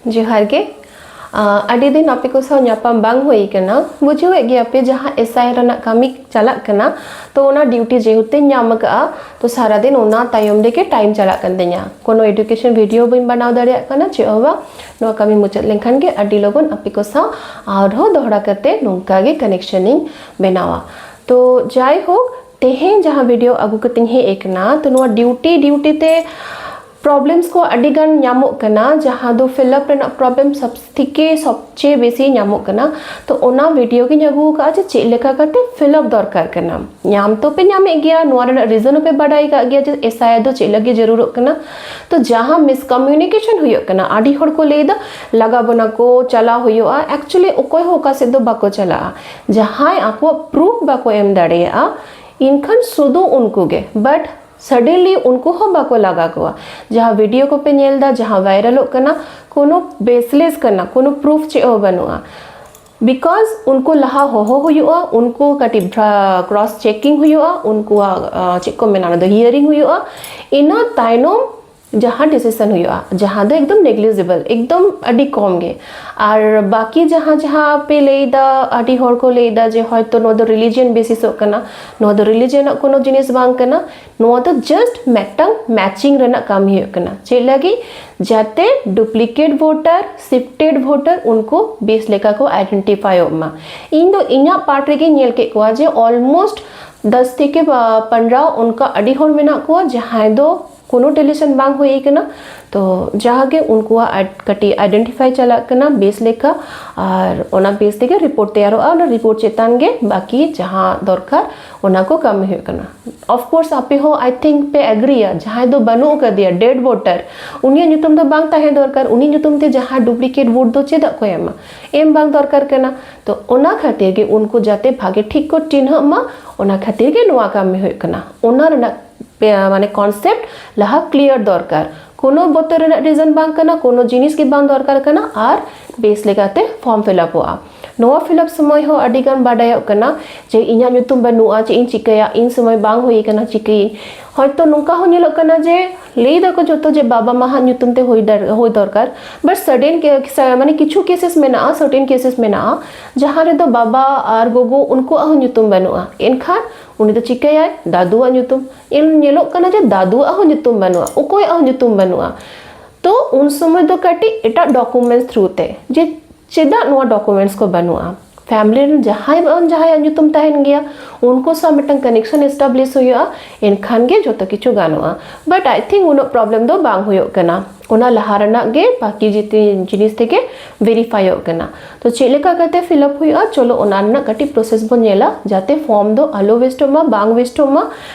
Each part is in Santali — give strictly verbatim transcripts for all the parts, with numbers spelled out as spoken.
ᱡᱚᱦᱟᱨ ᱜᱮ᱾ ᱟᱸ, ᱟᱹᱰᱤ ᱫᱤᱱ ᱟᱯᱮ ᱠᱚ ᱥᱟᱶ ᱧᱟᱯᱟᱢ ᱵᱟᱝ ᱦᱩᱭ ᱠᱟᱱᱟ᱾ ᱵᱩᱡᱷᱟᱹᱣᱮᱫ ᱜᱮᱭᱟ ᱯᱮ, ᱡᱟᱦᱟᱸ ᱮᱥ ᱟᱭ ᱨᱮᱱᱟᱜ ᱠᱟᱹᱢᱤ ᱪᱟᱞᱟᱜ ᱠᱟᱱᱟ, ᱛᱚ ᱚᱱᱟ ᱰᱤᱭᱩᱴᱤ ᱡᱮᱦᱮᱛᱩᱧ ᱧᱟᱢ ᱟᱠᱟᱫᱼᱟ, ᱛᱚ ᱥᱟᱨᱟᱫᱤᱱ ᱚᱱᱟ ᱛᱟᱭᱚᱢ ᱨᱮᱜᱮ ᱴᱟᱭᱤᱢ ᱪᱟᱞᱟᱜ ᱠᱟᱱ ᱛᱤᱧᱟ᱾ ᱠᱳᱱᱳ ᱮᱰᱩᱠᱮᱥᱚᱱ ᱵᱷᱤᱰᱤᱭᱳ ᱵᱟᱹᱧ ᱵᱮᱱᱟᱣ ᱫᱟᱲᱮᱭᱟᱜ ᱠᱟᱱᱟ, ᱪᱮᱫ ᱦᱚᱸ ᱵᱟᱝ᱾ ᱱᱚᱣᱟ ᱠᱟᱹᱢᱤ ᱢᱩᱪᱟᱹᱫ ᱞᱮᱱᱠᱷᱟᱱ ᱜᱮ ᱟᱹᱰᱤ ᱞᱚᱜᱚᱱ ᱟᱯᱮ ᱠᱚ ᱥᱟᱶ ᱟᱨᱦᱚᱸ ᱫᱚᱦᱲᱟ ᱠᱟᱛᱮ ᱱᱚᱝᱠᱟ ᱜᱮ ᱠᱟᱱᱮᱠᱥᱚᱱ ᱤᱧ ᱵᱮᱱᱟᱣᱟ᱾ ᱛᱚ ᱡᱟᱭᱦᱳᱠ, ᱛᱮᱦᱮᱧ ᱡᱟᱦᱟᱸ ᱵᱷᱤᱰᱤᱭᱳ ᱟᱹᱜᱩ ᱠᱟᱛᱮᱧ ᱦᱮᱡ ᱟᱠᱟᱱᱟ, ᱛᱚ ᱱᱚᱣᱟ ᱰᱤᱭᱩᱴᱤ, ᱰᱤᱭᱩᱴᱤ ᱛᱮ ᱯᱨᱚᱵᱞᱮᱢᱥ ᱠᱚ ᱟᱹᱰᱤ ᱜᱟᱱ ᱧᱟᱢᱚᱜ ᱠᱟᱱᱟ, ᱡᱟᱦᱟᱸ ᱫᱚ ᱯᱷᱤᱞᱟᱯ ᱨᱮᱱᱟᱜ ᱯᱨᱚᱵᱞᱮᱢ ᱥᱚᱵ ᱛᱷᱮᱠᱮ ᱥᱚᱵᱪᱮᱭᱮ ᱵᱮᱥᱤ ᱧᱟᱢᱚᱜ ᱠᱟᱱᱟ᱾ ᱛᱚ ᱚᱱᱟ ᱵᱷᱤᱰᱤᱭᱳ ᱜᱤᱧ ᱟᱹᱜᱩ ᱟᱠᱟᱫᱼᱟ ᱡᱮ ᱪᱮᱫ ᱞᱮᱠᱟ ᱠᱟᱛᱮ ᱯᱷᱤᱞᱟᱯ ᱫᱚᱨᱠᱟᱨ ᱠᱟᱱᱟ᱾ ᱧᱟᱢ ᱛᱚ ᱯᱮ ᱧᱟᱢᱮᱫ ᱜᱮᱭᱟ, ᱱᱚᱣᱟ ᱨᱮᱱᱟᱜ ᱨᱤᱡᱚᱱ ᱦᱚᱸᱯᱮ ᱵᱟᱰᱟᱭ ᱟᱠᱟᱫ ᱜᱮᱭᱟ ᱡᱮ ᱮᱥ ᱟᱭ ᱫᱚ ᱪᱮᱫ ᱞᱟᱹᱜᱤᱫ ᱡᱟᱹᱨᱩᱲᱚᱜ ᱠᱟᱱᱟ᱾ ᱛᱚ ᱡᱟᱦᱟᱸ ᱢᱤᱥᱠᱚᱢᱤᱭᱩᱱᱤᱠᱮᱥᱚᱱ ᱦᱩᱭᱩᱜ ᱠᱟᱱᱟ, ᱟᱹᱰᱤ ᱦᱚᱲ ᱠᱚ ᱞᱟᱹᱭ ᱮᱫᱟ ᱞᱟᱜᱟ ᱵᱚᱱᱟ ᱠᱚ, ᱪᱟᱞᱟᱣ ᱦᱩᱭᱩᱜᱼᱟ, ᱮᱠᱪᱩᱭᱮᱞᱤ ᱚᱠᱚᱭ ᱦᱚᱸ ᱚᱠᱟ ᱥᱮᱫ ᱫᱚ ᱵᱟᱠᱚ ᱪᱟᱞᱟᱜᱼᱟ᱾ ᱡᱟᱦᱟᱸᱭ ᱟᱠᱚᱣᱟᱜ ᱯᱨᱩᱯᱷ ᱵᱟᱠᱚ ᱮᱢ ᱫᱟᱲᱮᱭᱟᱜᱼᱟ, ᱮᱱᱠᱷᱟᱱ ᱥᱩᱫᱷᱩ ᱩᱱᱠᱩ ᱜᱮ, ᱵᱟᱴ ᱥᱟᱰᱮᱱᱞᱤ ᱩᱱᱠᱩ ᱦᱚᱸ ᱵᱟᱠᱚ ᱞᱟᱜᱟ ᱠᱚᱣᱟ᱾ ᱡᱟᱦᱟᱸ ᱵᱷᱤᱰᱤᱭᱳ ᱠᱚᱯᱮ ᱧᱮᱞ ᱮᱫᱟ, ᱡᱟᱦᱟᱸ ᱵᱷᱟᱭᱨᱟᱞᱚᱜ ᱠᱟᱱᱟ, ᱠᱳᱱᱳ ᱵᱮᱥᱞᱮᱥ ᱠᱟᱱᱟ, ᱠᱳᱱᱳ ᱯᱨᱩᱯᱷ ᱪᱮᱫ ᱦᱚᱸ ᱵᱟᱹᱱᱩᱜᱼᱟ᱾ ᱵᱤᱠᱚᱡᱽ ᱩᱱᱠᱩ ᱞᱟᱦᱟ ᱦᱚᱦᱚ ᱦᱩᱭᱩᱜᱼᱟ, ᱩᱱᱠᱩ ᱠᱟᱹᱴᱤᱡ ᱠᱨᱚᱥ ᱪᱮᱠᱤᱝ ᱦᱩᱭᱩᱜᱼᱟ, ᱩᱱᱠᱩᱣᱟᱜ ᱟᱸ, ᱪᱮᱫ ᱠᱚ ᱢᱮᱱᱟ, ᱚᱱᱟ ᱫᱚ ᱦᱤᱭᱟᱨᱤᱝ ᱦᱩᱭᱩᱜᱼᱟ᱾ ᱤᱱᱟᱹ ᱛᱟᱭᱱᱚᱢ ᱡᱟᱦᱟᱸ ᱰᱤᱥᱤᱥᱚᱱ ᱦᱩᱭᱩᱜᱼᱟ, ᱡᱟᱦᱟᱸ ᱫᱚ ᱮᱠᱫᱚᱢ ᱱᱮᱜᱽᱞᱤᱡᱤᱵᱚᱞ, ᱮᱠᱫᱚᱢ ᱟᱹᱰᱤ ᱠᱚᱢ ᱜᱮ᱾ ᱟᱨ ᱵᱟᱠᱤ ᱡᱟᱦᱟᱸ ᱡᱟᱦᱟᱸ ᱯᱮ ᱞᱟᱹᱭ ᱮᱫᱟ, ᱟᱹᱰᱤ ᱦᱚᱲ ᱠᱚ ᱞᱟᱹᱭ ᱮᱫᱟ ᱡᱮ ᱦᱚᱭᱛᱚ ᱱᱚᱣᱟ ᱫᱚ ᱨᱤᱞᱤᱡᱤᱭᱟᱱ ᱵᱮᱥᱤᱥᱚᱜ ᱠᱟᱱᱟ, ᱱᱚᱣᱟ ᱫᱚ ᱨᱤᱞᱤᱡᱤᱭᱟᱱᱟᱜ ᱠᱳᱱᱳ ᱡᱤᱱᱤᱥ ᱵᱟᱝ ᱠᱟᱱᱟ, ᱱᱚᱣᱟ ᱫᱚ ᱡᱟᱥᱴ ᱢᱤᱫᱴᱟᱝ ᱢᱮᱪᱤᱝ ᱨᱮᱱᱟᱜ ᱠᱟᱹᱢᱤ ᱦᱩᱭᱩᱜ ᱠᱟᱱᱟ᱾ ᱪᱮᱫ ᱞᱟᱹᱜᱤᱫ? ᱡᱟᱛᱮ ᱰᱩᱯᱞᱤᱠᱮᱴ ᱵᱷᱳᱴᱟᱨ, ᱥᱤᱯᱴᱮᱰ ᱵᱷᱳᱴᱟᱨ ᱩᱱᱠᱩ ᱵᱮᱥ ᱞᱮᱠᱟ ᱠᱚ ᱟᱭᱰᱮᱱᱴᱤᱯᱷᱟᱭᱚᱜ ᱢᱟ᱾ ᱤᱧ ᱫᱚ ᱤᱧᱟᱹᱜ ᱯᱟᱨᱴ ᱨᱮᱜᱮᱧ ᱧᱮᱞ ᱠᱮᱫ ᱠᱚᱣᱟ ᱡᱮ ᱚᱞᱢᱳᱥᱴ ᱫᱚᱥ ᱛᱷᱮᱠᱮ ᱯᱚᱱᱨᱚ ᱚᱱᱠᱟ ᱟᱹᱰᱤ ᱦᱚᱲ ᱢᱮᱱᱟᱜ ᱠᱚᱣᱟ ᱡᱟᱦᱟᱸᱭ ᱫᱚ ᱠᱳᱱᱳ ᱰᱤᱞᱤᱥᱚᱱ ᱵᱟᱝ ᱦᱩᱭ ᱠᱟᱱᱟ᱾ ᱛᱚ ᱡᱟᱦᱟᱸ ᱜᱮ ᱩᱱᱠᱩᱣᱟᱜ ᱟᱭ-, ᱠᱟᱹᱴᱤᱡ ᱟᱭᱰᱮᱱᱴᱤᱯᱷᱟᱭ ᱪᱟᱞᱟᱜ ᱠᱟᱱᱟ ᱵᱮᱥ ᱞᱮᱠᱟ, ᱟᱨ ᱚᱱᱟ ᱵᱮᱥ ᱛᱮᱜᱮ ᱨᱤᱯᱳᱨᱴ ᱛᱮᱭᱟᱨᱚᱜᱼᱟ᱾ ᱚᱱᱟ ᱨᱤᱯᱳᱨᱴ ᱪᱮᱛᱟᱱ ᱜᱮ ᱵᱟᱹᱠᱤ ᱡᱟᱦᱟᱸ ᱫᱚᱨᱠᱟᱨ, ᱚᱱᱟ ᱠᱚ ᱠᱟᱹᱢᱤ ᱦᱩᱭᱩᱜ ᱠᱟᱱᱟ᱾ ᱚᱯᱷ ᱠᱳᱨᱥ ᱟᱯᱮ ᱦᱚᱸ, ᱟᱭ ᱛᱷᱤᱝᱠ, ᱯᱮ ᱮᱜᱽᱨᱤᱭᱟ, ᱡᱟᱦᱟᱸᱭ ᱫᱚ ᱵᱟᱹᱱᱩᱜ ᱟᱠᱟᱫᱮᱭᱟ, ᱰᱮᱰ ᱵᱷᱳᱴᱟᱨ, ᱩᱱᱤᱭᱟᱜ ᱧᱩᱛᱩᱢ ᱫᱚ ᱵᱟᱝ ᱛᱟᱦᱮᱸ ᱫᱚᱨᱠᱟᱨ᱾ ᱩᱱᱤ ᱧᱩᱛᱩᱢ ᱛᱮ ᱡᱟᱦᱟᱸ ᱰᱩᱯᱞᱤᱠᱮᱴ ᱵᱷᱳᱴ ᱫᱚ ᱪᱮᱫᱟᱜ ᱠᱚ ᱮᱢᱟ? ᱮᱢ ᱵᱟᱝ ᱫᱚᱨᱠᱟᱨ ᱠᱟᱱᱟ᱾ ᱛᱚ ᱚᱱᱟ ᱠᱷᱟᱹᱛᱤᱨ ᱜᱮ ᱩᱱᱠᱩ ᱡᱟᱛᱮ ᱵᱷᱟᱜᱮ ᱴᱷᱤᱠ ᱠᱚ ᱪᱤᱱᱦᱟᱹᱜ ᱢᱟ, ᱚᱱᱟ ᱠᱷᱟᱹᱛᱤᱨ ᱜᱮ ᱱᱚᱣᱟ ᱠᱟᱹᱢᱤ ᱦᱩᱭᱩᱜ ᱠᱟᱱᱟ᱾ ᱚᱱᱟ ᱨᱮᱱᱟᱜ ᱯᱮ-, ᱢᱟᱱᱮ ᱠᱚᱱᱥᱮᱯᱴ ᱞᱟᱦᱟ ᱠᱞᱤᱭᱟᱨ ᱫᱚᱨᱠᱟᱨ᱾ ᱠᱳᱱᱳ ᱵᱚᱛᱚᱨ ᱨᱮᱱᱟᱜ ᱨᱤᱡᱚᱱ ᱵᱟᱝ ᱠᱟᱱᱟ, ᱠᱳᱱᱳ ᱡᱤᱱᱤᱥ ᱜᱮ ᱵᱟᱝ ᱫᱚᱨᱠᱟᱨ ᱠᱟᱱᱟ, ᱟᱨ ᱵᱮᱥ ᱞᱮᱠᱟᱛᱮ ᱯᱷᱚᱨᱢ ᱯᱷᱤᱞᱟᱯᱚᱜᱼᱟ᱾ ᱱᱚᱣᱟ ᱯᱷᱤᱞᱟᱯ ᱥᱚᱢᱚᱭ ᱦᱚᱸ ᱟᱹᱰᱤ ᱜᱟᱱ ᱵᱟᱰᱟᱭᱚᱜ ᱠᱟᱱᱟ ᱡᱮ ᱤᱧᱟᱹᱜ ᱧᱩᱛᱩᱢ ᱵᱟᱹᱱᱩᱜᱼᱟ, ᱪᱮᱫ ᱤᱧ ᱪᱤᱠᱟᱹᱭᱟ, ᱤᱧ ᱥᱚᱢᱚᱭ ᱵᱟᱝ ᱦᱩᱭ ᱟᱠᱟᱱᱟ, ᱪᱤᱠᱟᱹᱭᱟᱹᱧ? ᱦᱚᱭᱛᱚ ᱱᱚᱝᱠᱟ ᱦᱚᱸ ᱧᱮᱞᱚᱜ ᱠᱟᱱᱟ ᱡᱮ ᱞᱟᱹᱭ ᱫᱟᱠᱚ ᱡᱚᱛᱚ ᱡᱮ ᱵᱟᱵᱟ ᱢᱟᱦᱟᱜ ᱧᱩᱛᱩᱢ ᱛᱮ ᱦᱩᱭ ᱫᱟᱲ- ᱦᱩᱭ ᱫᱚᱨᱠᱟᱨ, but certain ᱠᱮ- ᱢᱟᱱᱮ ᱠᱤᱪᱷᱩ ᱠᱮᱥᱮᱥ ᱢᱮᱱᱟᱜᱼᱟ, certain ᱠᱮᱥᱮᱥ ᱢᱮᱱᱟᱜᱼᱟ ᱡᱟᱦᱟᱸ ᱨᱮᱫᱚ ᱵᱟᱵᱟ ᱟᱨ ᱜᱚᱜᱚ ᱩᱱᱠᱩᱣᱟᱜ ᱦᱚᱸ ᱧᱩᱛᱩᱢ ᱵᱟᱹᱱᱩᱜᱼᱟ, ᱮᱱᱠᱷᱟᱱ ᱩᱱᱤ ᱫᱚ ᱪᱤᱠᱟᱹᱭᱟᱭ? ᱫᱟᱫᱩᱣᱟᱜ ᱧᱩᱛᱩᱢ᱾ ᱮᱱ ᱧᱮᱞᱚᱜ ᱠᱟᱱᱟ ᱡᱮ ᱫᱟᱫᱩᱣᱟᱜ ᱦᱚᱸ ᱧᱩᱛᱩᱢ ᱵᱟᱹᱱᱩᱜᱼᱟ, ᱚᱠᱚᱭᱟᱜ ᱦᱚᱸ ᱧᱩᱛᱩᱢ ᱵᱟᱹᱱᱩᱜᱼᱟ᱾ ᱛᱚ ᱩᱱ ᱥᱚᱢᱚᱭ ᱫᱚ ᱠᱟᱹᱴᱤᱡ ᱮᱴᱟᱜ ᱰᱚᱠᱩᱢᱮᱱᱴᱥ ᱛᱷᱨᱩ ᱛᱮ ᱡᱮ ᱪᱮᱫᱟᱜ ᱱᱚᱣᱟ ᱰᱚᱠᱩᱢᱮᱱᱴᱥ ᱠᱚ ᱵᱟᱹᱱᱩᱜᱼᱟ, ᱯᱷᱮᱢᱤᱞᱤ ᱨᱮᱱ ᱡᱟᱦᱟᱸᱭ ᱵᱟᱝ ᱡᱟᱦᱟᱸᱭᱟᱜ ᱧᱩᱛᱩᱢ ᱛᱟᱦᱮᱱ ᱜᱮᱭᱟ, ᱩᱱᱠᱩ ᱥᱟᱶ ᱢᱤᱫᱴᱟᱝ ᱠᱟᱱᱮᱠᱥᱚᱱ ᱮᱥᱴᱟᱵᱞᱤᱥ ᱦᱩᱭᱩᱜᱼᱟ, ᱮᱱᱠᱷᱟᱱ ᱜᱮ ᱡᱚᱛᱚ ᱠᱤᱪᱷᱩ ᱜᱟᱱᱚᱜᱼᱟ᱾ ᱵᱟᱴ ᱟᱭ ᱛᱷᱤᱝᱠ ᱩᱱᱟᱹᱜ ᱯᱨᱚᱵᱞᱮᱢ ᱫᱚ ᱵᱟᱝ ᱦᱩᱭᱩᱜ ᱠᱟᱱᱟ, ᱚᱱᱟ ᱞᱟᱦᱟ ᱨᱮᱱᱟᱜ ᱜᱮ ᱵᱟᱠᱤ ᱡᱤᱛᱤ- ᱡᱤᱱᱤᱥ ᱛᱮᱜᱮ ᱵᱷᱮᱨᱤᱯᱷᱟᱭᱚᱜ ᱠᱟᱱᱟ᱾ ᱛᱚ ᱪᱮᱫ ᱞᱮᱠᱟ ᱠᱟᱛᱮ ᱯᱷᱤᱞᱟᱯ ᱦᱩᱭᱩᱜᱼᱟ, ᱪᱚᱞᱚ ᱚᱱᱟ ᱨᱮᱱᱟᱜ ᱠᱟᱹᱴᱤᱡ ᱯᱨᱚᱥᱮᱥ ᱵᱚᱱ ᱧᱮᱞᱟ, ᱡᱟᱛᱮ ᱯᱷᱚᱨᱢ ᱫᱚ ᱟᱞᱚ ᱣᱮᱥᱴᱚᱜ ᱢᱟ, ᱵᱟᱝ ᱣᱮᱥᱴᱚᱜ ᱢᱟ,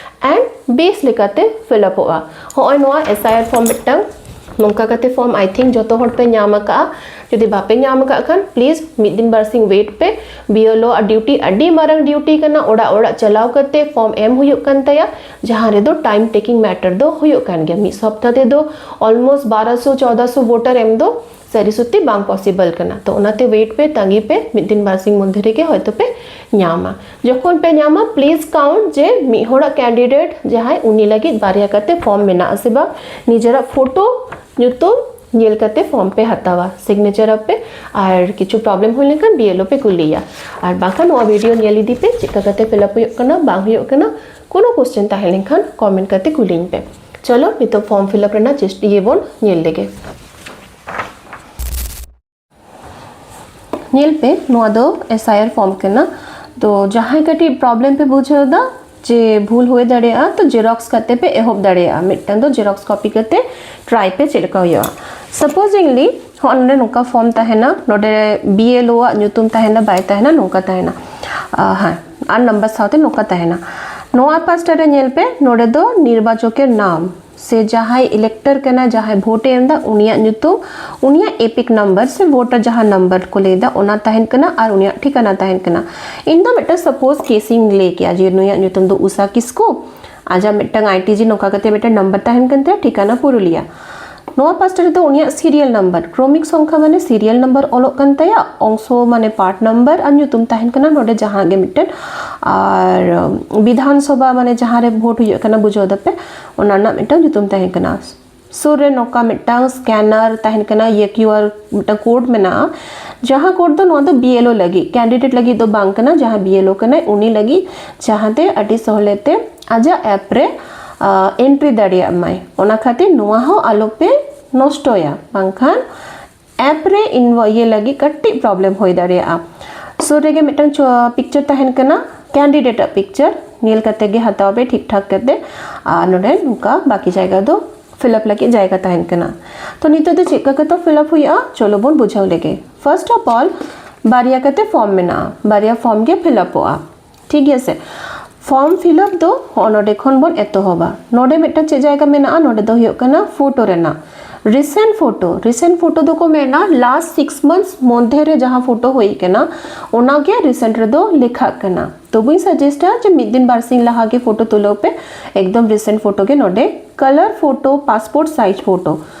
ᱮᱱᱰ ᱵᱮᱥ ᱞᱮᱠᱟᱛᱮ ᱯᱷᱤᱞᱟᱯᱚᱜᱼᱟ᱾ ᱦᱚᱸᱜᱼᱚᱭ ᱱᱚᱣᱟ ᱮᱥ ᱟᱭ ᱟᱨ ᱯᱷᱚᱨᱢ ᱢᱤᱫᱴᱟᱝ ᱱᱚᱝᱠᱟ ᱠᱟᱛᱮ ᱯᱷᱚᱨᱢ ᱟᱭ ᱛᱷᱤᱝᱠ ᱡᱚᱛᱚ ᱦᱚᱲ ᱯᱮ ᱧᱟᱢ ᱟᱠᱟᱫᱼᱟ᱾ ᱡᱩᱫᱤ ᱵᱟᱯᱮ ᱧᱟᱢ ᱟᱠᱟᱫ ᱠᱷᱟᱱ ᱯᱞᱤᱡᱽ ᱢᱤᱫ ᱫᱤᱱ ᱵᱟᱨᱥᱤᱧ ᱣᱮᱴ ᱯᱮ᱾ ᱵᱤ ᱮᱞ ᱳ ᱟᱜ ᱰᱤᱭᱩᱴᱤ ᱟᱹᱰᱤ ᱢᱟᱨᱟᱝ ᱰᱤᱭᱩᱴᱤ ᱠᱟᱱᱟ, ᱚᱲᱟᱜ ᱚᱲᱟᱜ ᱪᱟᱞᱟᱣ ᱠᱟᱛᱮ ᱯᱷᱚᱨᱢ ᱮᱢ ᱦᱩᱭᱩᱜ ᱠᱟᱱ ᱛᱟᱭᱟ, ᱡᱟᱦᱟᱸ ᱨᱮᱫᱚ ᱴᱟᱭᱤᱢ ᱴᱮᱠᱤᱝ ᱢᱮᱴᱟᱨ ᱫᱚ ᱦᱩᱭᱩᱜ ᱠᱟᱱ ᱜᱮᱭᱟ᱾ ᱢᱤᱫ ᱥᱚᱯᱛᱟ ᱛᱮᱫᱚ ᱚᱞᱢᱳᱥᱴ ᱵᱟᱨᱚᱥᱚ ᱪᱚᱣᱫᱟᱥᱚ ᱵᱷᱳᱴᱟᱨ ᱮᱢ ᱫᱚ ᱥᱟᱹᱨᱤ ᱥᱚᱛᱛᱤ ᱵᱟᱝ ᱯᱚᱥᱤᱵᱚᱞ ᱠᱟᱱᱟ᱾ ᱛᱚ ᱚᱱᱟᱛᱮ ᱣᱮᱴ ᱯᱮ, ᱛᱟᱺᱜᱤ ᱯᱮ, ᱢᱤᱫ ᱫᱤᱱ ᱵᱟᱨᱥᱤᱧ ᱢᱚᱫᱽᱫᱷᱮ ᱨᱮᱜᱮ ᱦᱚᱭᱛᱳ ᱯᱮ ᱧᱟᱢᱟ᱾ ᱡᱚᱠᱷᱚᱱ ᱯᱮ ᱧᱟᱢᱟ, ᱯᱞᱤᱡᱽ ᱠᱟᱣᱩᱱᱴ ᱡᱮ ᱢᱤᱫ ᱦᱚᱲᱟᱜ ᱠᱮᱱᱰᱤᱰᱮᱴ ᱡᱟᱦᱟᱸᱭ, ᱩᱱᱤ ᱞᱟᱹᱜᱤᱫ ᱵᱟᱨᱭᱟ ᱠᱟᱛᱮ ᱯᱷᱚᱨᱢ ᱢᱮᱱᱟᱜ ᱟᱥᱮ ᱵᱟᱝ, ᱱᱤᱡᱮᱨᱟᱜ ᱯᱷᱳᱴᱳ, ᱧᱩᱛᱩᱢ ᱧᱮᱞ ᱠᱟᱛᱮ ᱯᱷᱚᱨᱢ ᱯᱮ ᱦᱟᱛᱟᱣᱟ, ᱥᱤᱜᱽᱱᱮᱪᱟᱨ ᱟᱯᱮ, ᱟᱨ ᱠᱤᱪᱷᱩ ᱯᱨᱚᱵᱞᱮᱢ ᱦᱩᱭ ᱞᱮᱱᱠᱷᱟᱱ ᱵᱤ ᱮᱞ ᱳ ᱯᱮ ᱠᱩᱞᱤᱭᱟ, ᱟᱨ ᱵᱟᱝᱠᱷᱟᱱ ᱱᱚᱣᱟ ᱵᱷᱤᱰᱤᱭᱳ ᱧᱮᱞ ᱤᱫᱤ ᱯᱮ, ᱪᱮᱫ ᱞᱮᱠᱟ ᱠᱟᱛᱮ ᱯᱷᱤᱞᱟᱯ ᱦᱩᱭᱩᱜ ᱠᱟᱱᱟ, ᱵᱟᱝ ᱦᱩᱭᱩᱜ ᱠᱟᱱᱟ, ᱠᱳᱱᱳ ᱠᱚᱥᱪᱮᱱ ᱛᱟᱦᱮᱸ ᱞᱮᱱᱠᱷᱟᱱ ᱠᱚᱢᱮᱱᱴ ᱠᱟᱛᱮ ᱠᱩᱞᱤᱧ ᱯᱮ᱾ ᱪᱚᱞᱚ ᱱᱤᱛᱚᱜ ᱯᱷᱚᱨᱢ ᱯᱷᱤᱞᱟᱯ ᱨᱮᱱᱟᱜ ᱪᱮᱥᱴ- ᱤᱭᱟᱹ ᱵᱚᱱ ᱧᱮᱞ ᱞᱮᱜᱮ᱾ ᱧᱮᱞ ᱯᱮ, ᱱᱚᱣᱟ ᱫᱚ ᱮᱥ ᱟᱭ ᱟᱨ ᱯᱷᱚᱨᱢ ᱠᱟᱱᱟ᱾ ᱛᱚ ᱡᱟᱦᱟᱸᱭ ᱠᱟᱹᱴᱤᱡ ᱯᱨᱚᱵᱞᱮᱢ ᱯᱮ ᱵᱩᱡᱷᱟᱹᱣ ᱮᱫᱟ ᱡᱮ ᱵᱷᱩᱞ ᱦᱩᱭ ᱫᱟᱲᱮᱭᱟᱜᱼᱟ, ᱛᱚ ᱡᱮᱨᱚᱠᱥ ᱠᱟᱛᱮ ᱯᱮ ᱮᱦᱚᱵ ᱫᱟᱲᱮᱭᱟᱜᱼᱟ᱾ ᱢᱤᱫᱴᱟᱝ ᱫᱚ ᱡᱮᱨᱚᱠᱥ ᱠᱚᱯᱤ ᱠᱟᱛᱮ ᱴᱨᱟᱭ ᱯᱮ ᱪᱮᱫ ᱞᱮᱠᱟ ᱦᱩᱭᱩᱜᱼᱟ᱾ ᱥᱟᱯᱳᱡᱤᱝᱞᱤ ᱦᱚᱸ ᱱᱚᱰᱮ ᱱᱚᱝᱠᱟ ᱯᱷᱚᱨᱢ ᱛᱟᱦᱮᱱᱟ, ᱱᱚᱰᱮ ᱵᱤ ᱮᱞ ᱳ ᱟᱜ ᱧᱩᱛᱩᱢ ᱛᱟᱦᱮᱱᱟ, ᱵᱟᱭ ᱛᱟᱦᱮᱱᱟ, ᱱᱚᱝᱠᱟ ᱛᱟᱦᱮᱱᱟ, ᱟᱸ, ᱦᱮᱸ, ᱟᱨ ᱱᱟᱢᱵᱟᱨ ᱥᱟᱶᱛᱮ ᱱᱚᱝᱠᱟ ᱛᱟᱦᱮᱱᱟ᱾ ᱱᱚᱣᱟ ᱯᱟᱥᱴᱟ ᱨᱮ ᱧᱮᱞ ᱯᱮ, ᱱᱚᱰᱮ ᱫᱚ ᱱᱤᱨᱵᱟᱪᱚᱠᱮᱨ ᱱᱟᱢ ᱥᱮ ᱡᱟᱦᱟᱸᱭ ᱤᱞᱮᱠᱴᱚᱨ ᱠᱟᱱᱟ, ᱡᱟᱦᱟᱸᱭ ᱵᱷᱳᱴ ᱮ ᱮᱢ ᱮᱫᱟ, ᱩᱱᱤᱭᱟᱜ ᱧᱩᱛᱩᱢ, ᱩᱱᱤᱭᱟᱜ ᱮᱯᱤᱠ ᱱᱟᱢᱵᱟᱨ ᱥᱮ ᱵᱷᱳᱴᱟᱨ ᱡᱟᱦᱟᱸ ᱱᱟᱢᱵᱟᱨ ᱠᱚ ᱞᱟᱹᱭ ᱮᱫᱟ, ᱚᱱᱟ ᱛᱟᱦᱮᱱ ᱠᱟᱱᱟ ᱟᱨ ᱩᱱᱤᱭᱟᱜ ᱴᱷᱤᱠᱟᱹᱱᱟ ᱛᱟᱦᱮᱱ ᱠᱟᱱᱟ᱾ ᱤᱧ ᱫᱚ ᱢᱤᱫᱴᱟᱝ ᱥᱟᱯᱳᱡ ᱠᱮᱥ ᱤᱧ ᱞᱟᱹᱭ ᱠᱮᱜᱼᱟ ᱡᱮ ᱱᱩᱭᱟᱜ ᱧᱩᱛᱩᱢ ᱫᱚ ᱩᱥᱟ ᱠᱤᱥᱠᱩ, ᱟᱡᱟᱜ ᱢᱤᱫᱴᱟᱝ ᱟᱭ ᱴᱤ ᱡᱤ ᱱᱚᱝᱠᱟ ᱠᱟᱛᱮ ᱢᱤᱫᱴᱟᱝ ᱱᱟᱢᱵᱟᱨ ᱛᱟᱦᱮᱱ ᱠᱟᱱ ᱛᱟᱭᱟ, ᱴᱷᱤᱠᱟᱹᱱᱟ ᱯᱩᱨᱩᱞᱤᱭᱟ᱾ ᱱᱚᱣᱟ ᱯᱟᱥᱴᱟ ᱨᱮᱫᱚ ᱩᱱᱤᱭᱟᱜ ᱥᱤᱨᱤᱭᱟᱞ ᱱᱟᱢᱵᱟᱨ, ᱠᱨᱚᱢᱤᱠ ᱥᱚᱝᱠᱷᱟ ᱢᱟᱱᱮ ᱥᱤᱨᱤᱭᱟᱞ ᱱᱟᱢᱵᱟᱨ ᱚᱞᱚᱜ ᱠᱟᱱ ᱛᱟᱭᱟ, ᱚᱝᱥᱚ ᱢᱟᱱᱮ ᱯᱟᱨᱴ ᱱᱟᱢᱵᱟᱨ ᱟᱨ ᱧᱩᱛᱩᱢ ᱛᱟᱦᱮᱱ ᱠᱟᱱᱟ ᱱᱚᱰᱮ ᱡᱟᱦᱟᱸ ᱜᱮ ᱢᱤᱫᱴᱮᱱ, ᱟᱨ ᱵᱤᱫᱷᱟᱱ ᱥᱚᱵᱷᱟ ᱢᱟᱱᱮ ᱡᱟᱦᱟᱸ ᱨᱮ ᱵᱷᱳᱴ ᱦᱩᱭᱩᱜ ᱠᱟᱱᱟ, ᱵᱩᱡᱷᱟᱹᱣ ᱫᱟᱯᱮ, ᱚᱱᱟ ᱨᱮᱱᱟᱜ ᱢᱤᱫᱴᱟᱝ ᱧᱩᱛᱩᱢ ᱛᱟᱦᱮᱱ ᱠᱟᱱᱟ᱾ ᱥᱩᱨ ᱨᱮ ᱱᱚᱝᱠᱟ ᱢᱤᱫᱴᱟᱝ ᱥᱠᱮᱱᱟᱨ ᱛᱟᱦᱮᱱ ᱠᱟᱱᱟ, ᱤᱭᱟᱹ ᱠᱤᱭᱩ ᱟᱨ ᱢᱤᱫᱴᱟᱝ ᱠᱳᱰ ᱢᱮᱱᱟᱜᱼᱟ, ᱡᱟᱦᱟᱸ ᱠᱳᱰ ᱫᱚ ᱱᱚᱣᱟ ᱫᱚ ᱵᱤ ᱮᱞ ᱳ ᱞᱟᱹᱜᱤᱫ, ᱠᱮᱱᱰᱤᱰᱮᱴ ᱞᱟᱹᱜᱤᱫ ᱫᱚ ᱵᱟᱝ ᱠᱟᱱᱟ, ᱡᱟᱦᱟᱸ ᱵᱤ ᱮᱞ ᱳ ᱠᱟᱱᱟᱭ ᱩᱱᱤ ᱞᱟᱹᱜᱤᱫ, ᱡᱟᱦᱟᱸᱛᱮ ᱟᱹᱰᱤ ᱥᱚᱦᱞᱮ ᱛᱮ ᱟᱡᱟᱜ ᱮᱯ ᱨᱮ ᱮᱱᱴᱨᱤ ᱫᱟᱲᱮᱭᱟᱜ ᱢᱟᱭ᱾ ᱚᱱᱟ ᱠᱷᱟᱹᱛᱤᱨ ᱱᱚᱣᱟ ᱦᱚᱸ ᱟᱞᱚᱯᱮ ᱱᱚᱥᱴᱚᱭᱟ, ᱵᱟᱝᱠᱷᱟᱱ ᱮᱯ ᱨᱮ ᱤᱱ ᱤᱭᱟᱹ ᱞᱟᱹᱜᱤᱫ ᱠᱟᱹᱴᱤᱡ ᱯᱨᱚᱵᱞᱮᱢ ᱦᱩᱭ ᱫᱟᱲᱮᱭᱟᱜᱼᱟ᱾ ᱥᱩᱨ ᱨᱮᱜᱮ ᱢᱤᱫᱴᱟᱝ ᱯᱤᱠᱪᱟᱨ ᱛᱟᱦᱮᱱ ᱠᱟᱱᱟ, ᱠᱮᱱᱰᱤᱰᱮᱴ ᱟᱜ ᱯᱤᱠᱪᱟᱨ, ᱧᱮᱞ ᱠᱟᱛᱮ ᱜᱮ ᱦᱟᱛᱟᱣ ᱯᱮ ᱴᱷᱤᱠ ᱴᱷᱟᱠ ᱠᱟᱛᱮ᱾ ᱟᱨ ᱱᱚᱰᱮ ᱱᱚᱝᱠᱟ ᱵᱟᱹᱠᱤ ᱡᱟᱭᱜᱟ ᱫᱚ ᱯᱷᱤᱞᱟᱯ ᱞᱟᱹᱜᱤᱫ ᱡᱟᱭᱜᱟ ᱛᱟᱦᱮᱱ ᱠᱟᱱᱟ᱾ ᱛᱚ ᱱᱤᱛᱚᱜ ᱫᱚ ᱪᱮᱫ ᱞᱮᱠᱟ ᱠᱟᱛᱮ ᱯᱷᱤᱞᱟᱯ ᱦᱩᱭᱩᱜᱼᱟ, ᱪᱚᱞᱚ ᱵᱚᱱ ᱵᱩᱡᱷᱟᱹᱣ ᱞᱮᱜᱮ᱾ ᱯᱷᱟᱨᱥᱴ ᱚᱯᱷ ᱚᱞ, ᱵᱟᱨᱭᱟ ᱠᱟᱛᱮ ᱯᱷᱚᱨᱢ ᱢᱮᱱᱟᱜᱼᱟ, ᱵᱟᱨᱭᱟ ᱯᱷᱚᱨᱢ ᱜᱮ ᱯᱷᱤᱞᱟᱯᱚᱜᱼᱟ, ᱴᱷᱤᱠ ᱜᱮᱭᱟ ᱥᱮ? ᱯᱷᱚᱨᱢ ᱯᱷᱤᱞᱟᱯ ᱫᱚ ᱦᱚᱸᱜᱼᱚ ᱱᱚᱰᱮ ᱠᱷᱚᱱ ᱵᱚᱱ ᱮᱛᱚᱦᱚᱵᱟ᱾ ᱱᱚᱰᱮ ᱢᱤᱫᱴᱟᱝ ᱪᱮᱫ ᱡᱟᱭᱜᱟ ᱢᱮᱱᱟᱜᱼᱟ? ᱱᱚᱰᱮ ᱫᱚ ᱦᱩᱭᱩᱜ ᱠᱟᱱᱟ ᱯᱷᱳᱴᱳ ᱨᱮᱱᱟᱜ, ᱨᱤᱥᱮᱱᱴ ᱯᱷᱳᱴᱳ᱾ ᱨᱤᱥᱮᱱᱴ ᱯᱷᱳᱴᱳ ᱫᱚᱠᱚ ᱢᱮᱱᱟ ᱞᱟᱥᱴ ᱥᱤᱠᱥ ᱢᱟᱱᱛᱷᱥ ᱢᱚᱫᱽᱫᱷᱮ ᱨᱮ ᱡᱟᱦᱟᱸ ᱯᱷᱳᱴᱳ ᱦᱩᱭ ᱠᱟᱱᱟ, ᱚᱱᱟᱜᱮ ᱨᱤᱥᱮᱱᱴ ᱨᱮᱫᱚ ᱞᱮᱠᱷᱟᱜ ᱠᱟᱱᱟ᱾ ᱛᱚᱵᱩᱧ ᱥᱟᱡᱮᱥᱴᱟ ᱡᱮ ᱢᱤᱫ ᱫᱤᱱ ᱵᱟᱨᱥᱤᱧ ᱞᱟᱦᱟ ᱜᱮ ᱯᱷᱳᱴᱳ ᱛᱩᱞᱟᱹᱣ ᱯᱮ, ᱮᱠᱫᱚᱢ ᱨᱤᱥᱮᱱᱴ ᱯᱷᱳᱴᱳ ᱜᱮ ᱱᱚᱰᱮ᱾ Colour photo, passport size photo,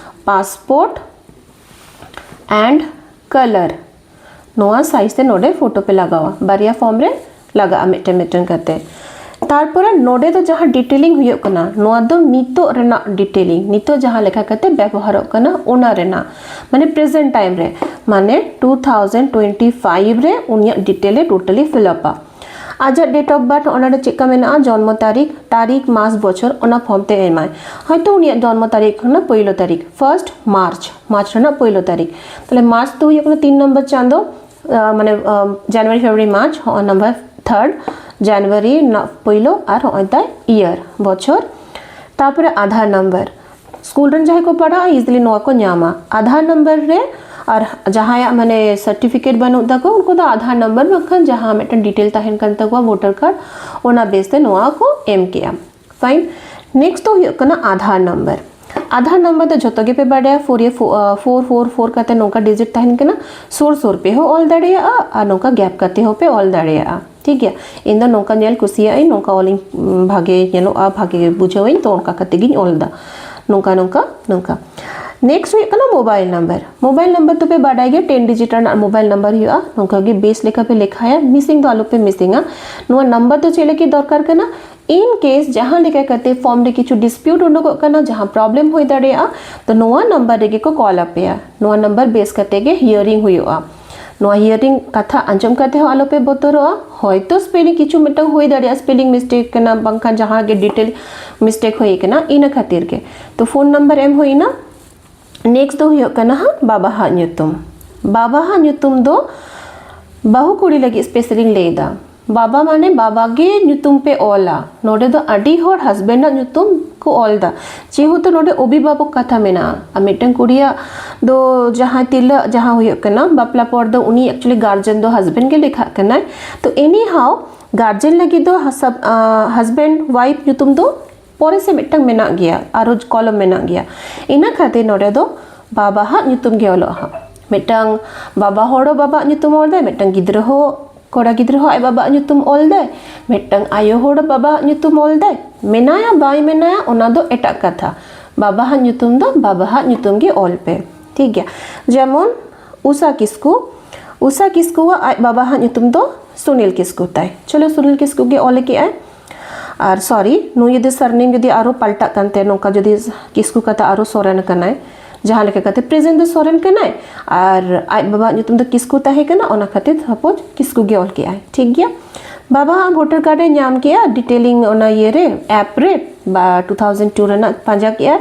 passport and colour, ᱱᱚᱣᱟ ᱥᱟᱭᱤᱡᱽ ᱛᱮ ᱱᱚᱰᱮ ᱯᱷᱳᱴᱳ ᱯᱮ ᱞᱟᱜᱟᱣᱟ, ᱵᱟᱨᱭᱟ ᱯᱷᱚᱨᱢ ᱨᱮ ᱞᱟᱜᱟᱜᱼᱟ ᱢᱤᱫᱴᱮᱱ ᱢᱤᱫᱴᱮᱱ ᱠᱟᱛᱮ᱾ ᱛᱟᱨᱯᱚᱨᱮ ᱱᱚᱰᱮ ᱫᱚ ᱡᱟᱦᱟᱸ ᱰᱤᱴᱮᱞᱤᱝ ᱦᱩᱭᱩᱜ ᱠᱟᱱᱟ, ᱱᱚᱣᱟ ᱫᱚ ᱱᱤᱛᱚᱜ ᱨᱮᱱᱟᱜ ᱰᱤᱴᱮᱞᱤᱝ, ᱱᱤᱛᱚᱜ ᱡᱟᱦᱟᱸ ᱞᱮᱠᱟ ᱠᱟᱛᱮ ᱵᱮᱵᱚᱦᱟᱨᱚᱜ ᱠᱟᱱᱟ ᱚᱱᱟ ᱨᱮᱱᱟᱜ, ᱢᱟᱱᱮ ᱯᱨᱮᱡᱮᱱᱴ ᱴᱟᱭᱤᱢ ᱨᱮ, ᱢᱟᱱᱮ ᱴᱩ ᱛᱷᱟᱣᱡᱮᱱᱰ ᱴᱩᱭᱮᱱᱴᱤ ᱯᱷᱟᱭᱤᱵᱷ ᱨᱮ ᱩᱱᱤᱭᱟᱜ ᱰᱤᱴᱮᱞ ᱮ ᱴᱳᱴᱟᱞᱤ ᱯᱷᱤᱞᱟᱯᱟ᱾ ᱟᱡᱟᱜ ᱰᱮᱴ ᱚᱯᱷ ᱵᱟᱨᱛᱷ ᱚᱱᱟ ᱨᱮ ᱪᱮᱫ ᱞᱮᱠᱟ ᱢᱮᱱᱟᱜᱼᱟ, ᱡᱚᱱᱢᱚ ᱛᱟᱹᱨᱤᱠᱷ, ᱛᱟᱹᱨᱤᱠᱷ, ᱢᱟᱥ, ᱵᱚᱪᱷᱚᱨ, ᱚᱱᱟ ᱯᱷᱚᱨᱢ ᱛᱮ ᱮᱢᱟᱭ᱾ ᱦᱚᱭᱛᱳ ᱩᱱᱤᱭᱟᱜ ᱡᱚᱱᱢᱚ ᱛᱟᱹᱨᱤᱠᱷ ᱠᱟᱱᱟ ᱯᱳᱭᱞᱳ ᱛᱟᱹᱨᱤᱠᱷ, ᱯᱷᱟᱨᱥᱴ ᱢᱟᱨᱪ, ᱢᱟᱨᱪ ᱨᱮᱱᱟᱜ ᱯᱳᱭᱞᱳ ᱛᱟᱹᱨᱤᱠᱷ, ᱛᱟᱦᱞᱮ ᱢᱟᱨᱪ ᱫᱚ ᱦᱩᱭᱩᱜ ᱠᱟᱱᱟ ᱛᱤᱱ ᱱᱚᱢᱵᱚᱨ ᱪᱟᱸᱫᱳ, ᱟᱸ, ᱢᱟᱱᱮ ᱟᱸ, ᱡᱟᱱᱩᱣᱟᱨᱤ, ᱯᱷᱮᱵᱽᱨᱩᱣᱟᱨᱤ, ᱢᱟᱨᱪ, ᱦᱚᱸᱜᱼᱚᱭ ᱱᱚᱢᱵᱚᱨ ᱛᱷᱟᱨᱰ, ᱡᱟᱱᱩᱣᱟᱨᱤ ᱨᱮᱱᱟᱜ ᱯᱳᱭᱞᱳ ᱟᱨ ᱦᱚᱸᱜᱼᱚᱭ ᱛᱟᱭ ᱤᱭᱟᱨ, ᱵᱚᱪᱷᱚᱨ᱾ ᱛᱟᱨᱯᱚᱨᱮ ᱟᱫᱷᱟᱨ ᱱᱟᱢᱵᱟᱨ, ᱥᱠᱩᱞ ᱨᱮᱱ ᱡᱟᱦᱟᱸᱭ ᱠᱚ ᱯᱟᱲᱦᱟᱜᱼᱟ, ᱤᱡᱤᱞᱤ ᱱᱚᱣᱟ ᱠᱚ ᱧᱟᱢᱟ ᱟᱫᱷᱟᱨ ᱱᱟᱢᱵᱟᱨ ᱨᱮ᱾ ᱟᱨ ᱡᱟᱦᱟᱸᱭᱟᱜ ᱢᱟᱱᱮ ᱥᱟᱨᱴᱤᱯᱷᱤᱠᱮᱴ ᱵᱟᱹᱱᱩᱜ ᱛᱟᱠᱚ, ᱩᱱᱠᱩ ᱫᱚ ᱟᱫᱷᱟᱨ ᱱᱟᱢᱵᱟᱨ ᱵᱟᱝᱠᱷᱟᱱ ᱡᱟᱦᱟᱸ ᱢᱤᱫᱴᱮᱱ ᱰᱤᱴᱮᱞ ᱛᱟᱦᱮᱱ ᱠᱟᱱ ᱛᱟᱠᱚᱣᱟ, ᱵᱷᱳᱴᱟᱨ ᱠᱟᱨᱰ, ᱚᱱᱟ ᱵᱮᱥ ᱛᱮ ᱱᱚᱣᱟ ᱠᱚ ᱮᱢ ᱠᱮᱜᱼᱟ᱾ ᱯᱷᱟᱭᱤᱱ, ᱱᱮᱠᱥᱴ ᱫᱚ ᱦᱩᱭᱩᱜ ᱠᱟᱱᱟ ᱟᱫᱷᱟᱨ ᱱᱟᱢᱵᱟᱨ᱾ ᱟᱫᱷᱟᱨ ᱱᱟᱢᱵᱟᱨ ᱫᱚ ᱡᱷᱚᱛᱚ ᱜᱮᱯᱮ ᱵᱟᱰᱟᱭᱟ, ᱯᱷᱳᱨ ᱤᱭᱟᱹ ᱯᱷᱳᱨ ᱯᱷᱳᱨ ᱯᱷᱳᱨ ᱠᱟᱛᱮ ᱱᱚᱝᱠᱟ ᱰᱤᱡᱤᱴ ᱛᱟᱦᱮᱱ ᱠᱟᱱᱟ᱾ ᱥᱩᱨ ᱥᱩᱨ ᱯᱮ ᱦᱚᱸ ᱚᱞ ᱫᱟᱲᱮᱭᱟᱜᱼᱟ ᱟᱨ ᱱᱚᱝᱠᱟ ᱜᱮᱯ ᱠᱟᱛᱮ ᱦᱚᱸᱯᱮ ᱚᱞ ᱫᱟᱲᱮᱭᱟᱜᱼᱟ, ᱴᱷᱤᱠ ᱜᱮᱭᱟ᱾ ᱤᱧ ᱫᱚ ᱱᱚᱝᱠᱟ ᱧᱮᱞ ᱠᱩᱥᱤᱭᱟᱜ ᱟᱹᱧ, ᱱᱚᱝᱠᱟ ᱚᱞᱤᱧ, ᱩᱢ, ᱵᱷᱟᱜᱮ ᱧᱮᱞᱚᱜᱼᱟ, ᱵᱷᱟᱜᱮ ᱵᱩᱡᱷᱟᱹᱣᱟᱹᱧ, ᱛᱚ ᱚᱱᱠᱟ ᱠᱟᱛᱮ ᱜᱤᱧ ᱚᱞ ᱮᱫᱟ, ᱱᱚᱝᱠᱟ ᱱᱚᱝᱠᱟ ᱱᱚᱝᱠᱟ᱾ ᱱᱮᱠᱥᱴ ᱦᱩᱭᱩᱜ ᱠᱟᱱᱟ ᱢᱳᱵᱟᱭᱤᱞ ᱱᱟᱢᱵᱟᱨ᱾ ᱢᱳᱵᱟᱭᱤᱞ ᱱᱟᱢᱵᱟᱨ ᱫᱚᱯᱮ ᱵᱟᱰᱟᱭ ᱜᱮᱭᱟ, ᱴᱮᱱ ᱰᱤᱡᱤᱴ ᱨᱮᱱᱟᱜ ᱢᱳᱵᱟᱭᱤᱞ ᱱᱟᱢᱵᱟᱨ ᱦᱩᱭᱩᱜᱼᱟ᱾ ᱱᱚᱝᱠᱟ ᱜᱮ ᱵᱮᱥ ᱞᱮᱠᱟ ᱯᱮ ᱞᱮᱠᱷᱟᱭᱟ, ᱢᱤᱥᱤᱝ ᱫᱚ ᱟᱞᱚᱯᱮ ᱢᱤᱥᱤᱝᱟ᱾ ᱱᱚᱣᱟ ᱱᱟᱢᱵᱟᱨ ᱫᱚ ᱪᱮᱫ ᱞᱟᱹᱜᱤᱫ ᱫᱚᱨᱠᱟᱨ ᱠᱟᱱᱟ? ᱤᱱ ᱠᱮᱥ ᱡᱟᱦᱟᱸ ᱞᱮᱠᱟ ᱠᱟᱛᱮ ᱯᱷᱚᱨᱢ ᱨᱮ ᱠᱤᱪᱷᱩ ᱰᱤᱥᱯᱤᱭᱩᱴ ᱩᱰᱩᱠᱚᱜ ᱠᱟᱱᱟ, ᱡᱟᱦᱟᱸ ᱯᱨᱚᱵᱞᱮᱢ ᱦᱩᱭ ᱫᱟᱲᱮᱭᱟᱜᱼᱟ, ᱛᱚ ᱱᱚᱣᱟ ᱱᱟᱢᱵᱟᱨ ᱨᱮᱜᱮ ᱠᱚ ᱠᱚᱞ ᱟᱯᱮᱭᱟ᱾ ᱱᱚᱣᱟ ᱱᱟᱢᱵᱟᱨ ᱵᱮᱥ ᱠᱟᱛᱮ ᱜᱮ ᱦᱤᱭᱟᱨᱤᱝ ᱦᱩᱭᱩᱜᱼᱟ᱾ ᱱᱚᱣᱟ ᱦᱤᱭᱟᱨᱤᱝ ᱠᱟᱛᱷᱟ ᱟᱸᱡᱚᱢ ᱠᱟᱛᱮ ᱦᱚᱸ ᱟᱞᱚᱯᱮ ᱵᱚᱛᱚᱨᱚᱜᱼᱟ᱾ ᱦᱚᱭᱛᱳ ᱥᱯᱮᱞᱤᱝ ᱠᱤᱪᱷᱩ ᱢᱤᱫᱴᱟᱝ ᱦᱩᱭ ᱫᱟᱲᱮᱭᱟᱜᱼᱟ, ᱥᱯᱮᱞᱤᱝ ᱢᱤᱥᱴᱮᱠ ᱠᱟᱱᱟ, ᱵᱟᱝᱠᱷᱟᱱ ᱡᱟᱦᱟᱸ ᱜᱮ ᱰᱤᱴᱮᱞ ᱢᱤᱥᱴᱮᱠ ᱦᱩᱭ ᱠᱟᱱᱟ, ᱤᱱᱟᱹ ᱠᱷᱟᱹᱛᱤᱨ ᱜᱮ᱾ ᱛᱚ ᱯᱷᱳᱱ ᱱᱟᱢᱵᱟᱨ ᱮᱢ ᱦᱩᱭᱱᱟ᱾ ᱱᱮᱠᱥᱴ ᱫᱚ ᱦᱩᱭᱩᱜ ᱠᱟᱱᱟ ᱦᱟᱸᱜ ᱵᱟᱵᱟᱦᱟᱜ ᱧᱩᱛᱩᱢ᱾ ᱵᱟᱵᱟᱦᱟᱜ ᱧᱩᱛᱩᱢ ᱫᱚ ᱵᱟᱹᱦᱩ ᱠᱩᱲᱤ ᱞᱟᱹᱜᱤᱫ ᱥᱯᱮᱥᱟᱞᱤᱧ ᱞᱟᱹᱭᱫᱟ᱾ ᱵᱟᱵᱟ ᱢᱟᱱᱮ ᱵᱟᱵᱟ ᱜᱮ ᱧᱩᱛᱩᱢ ᱯᱮ ᱚᱞᱟ᱾ ᱱᱚᱰᱮ ᱫᱚ ᱟᱹᱰᱤ ᱦᱚᱲ ᱦᱟᱥᱵᱮᱱᱰ ᱟᱜ ᱧᱩᱛᱩᱢ ᱠᱚ ᱚᱞ ᱫᱟ, ᱡᱮᱦᱮᱛᱩ ᱱᱚᱰᱮ ᱚᱵᱷᱤᱵᱷᱟᱵᱚᱠ ᱠᱟᱛᱷᱟ ᱢᱮᱱᱟᱜᱼᱟ᱾ ᱟᱨ ᱢᱤᱫᱴᱟᱝ ᱠᱩᱲᱤᱭᱟᱜ ᱫᱚ ᱡᱟᱦᱟᱸᱭ ᱛᱤᱨᱞᱟᱹ ᱡᱟᱦᱟᱸ ᱦᱩᱭᱩᱜ ᱠᱟᱱᱟ, ᱵᱟᱯᱞᱟ ᱯᱚᱨ ᱫᱚ ᱩᱱᱤ ᱮᱠᱪᱩᱭᱮᱞᱤ ᱜᱟᱨᱡᱮᱱ ᱫᱚ ᱦᱟᱥᱵᱮᱱᱰ ᱜᱮ ᱞᱮᱠᱷᱟᱜ ᱠᱟᱱᱟᱭ᱾ ᱛᱚ ᱮᱱᱤ ᱦᱟᱣ ᱜᱟᱨᱡᱮᱱ ᱞᱟᱹᱜᱤᱫ ᱫᱚ ᱦᱟᱥᱟᱵ-, ᱟᱸ, ᱦᱟᱥᱵᱮᱱᱰ ᱣᱟᱭᱤᱯ ᱧᱩᱛᱩᱢ ᱫᱚ ᱯᱚᱨᱮ ᱥᱮ ᱢᱤᱫᱴᱟᱝ ᱢᱮᱱᱟᱜ ᱜᱮᱭᱟ, ᱟᱨᱚ ᱠᱚᱞᱚᱢ ᱢᱮᱱᱟᱜ ᱜᱮᱭᱟ᱾ ᱤᱱᱟᱹ ᱠᱷᱟᱹᱛᱤᱨ ᱱᱚᱰᱮ ᱫᱚ ᱵᱟᱵᱟᱦᱟᱜ ᱧᱩᱛᱩᱢ ᱜᱮ ᱚᱞᱚᱜᱼᱟ ᱦᱟᱸᱜ᱾ ᱢᱤᱫᱴᱟᱝ ᱵᱟᱵᱟ ᱦᱚᱲ ᱦᱚᱸ ᱵᱟᱵᱟᱣᱟᱜ ᱧᱩᱛᱩᱢ ᱚᱞ ᱫᱟᱭ, ᱢᱤᱫᱴᱟᱝ ᱜᱤᱫᱽᱨᱟᱹ ᱦᱚᱸ, ᱠᱚᱲᱟ ᱜᱤᱫᱽᱨᱟᱹ ᱦᱚᱸ ᱟᱡ ᱵᱟᱵᱟᱣᱟᱜ ᱧᱩᱛᱩᱢ ᱚᱞ ᱫᱟᱭ, ᱢᱤᱫᱴᱟᱝ ᱟᱭᱳ ᱦᱚᱲ ᱵᱟᱵᱟᱣᱟᱜ ᱧᱩᱛᱩᱢ ᱚᱞ ᱫᱟᱭ᱾ ᱢᱮᱱᱟᱭᱟ ᱵᱟᱭ ᱢᱮᱱᱟᱭᱟ, ᱚᱱᱟ ᱫᱚ ᱮᱴᱟᱜ ᱠᱟᱛᱷᱟ᱾ ᱵᱟᱵᱟᱦᱟᱜ ᱧᱩᱛᱩᱢ ᱫᱚ ᱵᱟᱵᱟᱦᱟᱜ ᱧᱩᱛᱩᱢ ᱜᱮ ᱚᱞ ᱯᱮ, ᱴᱷᱤᱠ ᱜᱮᱭᱟ? ᱡᱮᱢᱚᱱ ᱩᱥᱟ ᱠᱤᱥᱠᱩ, ᱩᱥᱟ ᱠᱤᱥᱠᱩᱣᱟᱜ ᱟᱡ ᱵᱟᱵᱟᱦᱟᱜ ᱧᱩᱛᱩᱢ ᱫᱚ ᱥᱩᱱᱤᱞ ᱠᱤᱥᱠᱩ ᱛᱟᱭ᱾ ᱪᱚᱞᱚ, ᱥᱩᱱᱤᱞ ᱠᱤᱥᱠᱩ ᱜᱮ ᱚᱞ ᱠᱮᱜᱼᱟᱭ᱾ ᱟᱨ ᱥᱚᱨᱤ, ᱱᱩᱭ ᱡᱩᱫᱤ ᱥᱟᱨᱱᱮᱢ ᱡᱩᱫᱤ ᱟᱨᱚ ᱯᱟᱞᱴᱟᱜ ᱠᱟᱱ ᱛᱟᱭᱟ, ᱱᱚᱝᱠᱟ ᱡᱩᱫᱤ ᱠᱤᱥᱠᱩ ᱠᱟᱛᱮ ᱟᱨᱚ ᱥᱚᱨᱮᱱ ᱠᱟᱱᱟᱭ, ᱡᱟᱦᱟᱸ ᱞᱮᱠᱟ ᱠᱟᱛᱮ ᱯᱨᱮᱡᱮᱱᱴ ᱫᱚ ᱥᱚᱨᱮᱱ ᱠᱟᱱᱟᱭ ᱟᱨ ᱟᱡ ᱵᱟᱵᱟᱣᱟᱜ ᱧᱩᱛᱩᱢ ᱫᱚ ᱠᱤᱥᱠᱩ ᱛᱟᱦᱮᱸ ᱠᱟᱱᱟ, ᱚᱱᱟ ᱠᱷᱟᱹᱛᱤᱨ ᱥᱟᱯᱳᱡᱽ ᱠᱤᱥᱠᱩ ᱜᱮ ᱚᱞ ᱠᱮᱜᱼᱟᱭ, ᱴᱷᱤᱠ ᱜᱮᱭᱟ᱾ ᱵᱟᱵᱟᱣᱟᱜ ᱵᱷᱳᱴᱟᱨ ᱠᱟᱨᱰ ᱮ ᱧᱟᱢ ᱠᱮᱜᱼᱟ, ᱰᱤᱴᱮᱞᱤᱝ ᱚᱱᱟ ᱤᱭᱟᱹ ᱨᱮ, ᱮᱯ ᱨᱮ, ᱵᱟ ᱴᱩ ᱛᱷᱟᱣᱡᱮᱱᱰ ᱴᱩ ᱨᱮᱱᱟᱜ ᱯᱟᱸᱡᱟ ᱠᱮᱜᱼᱟᱭ᱾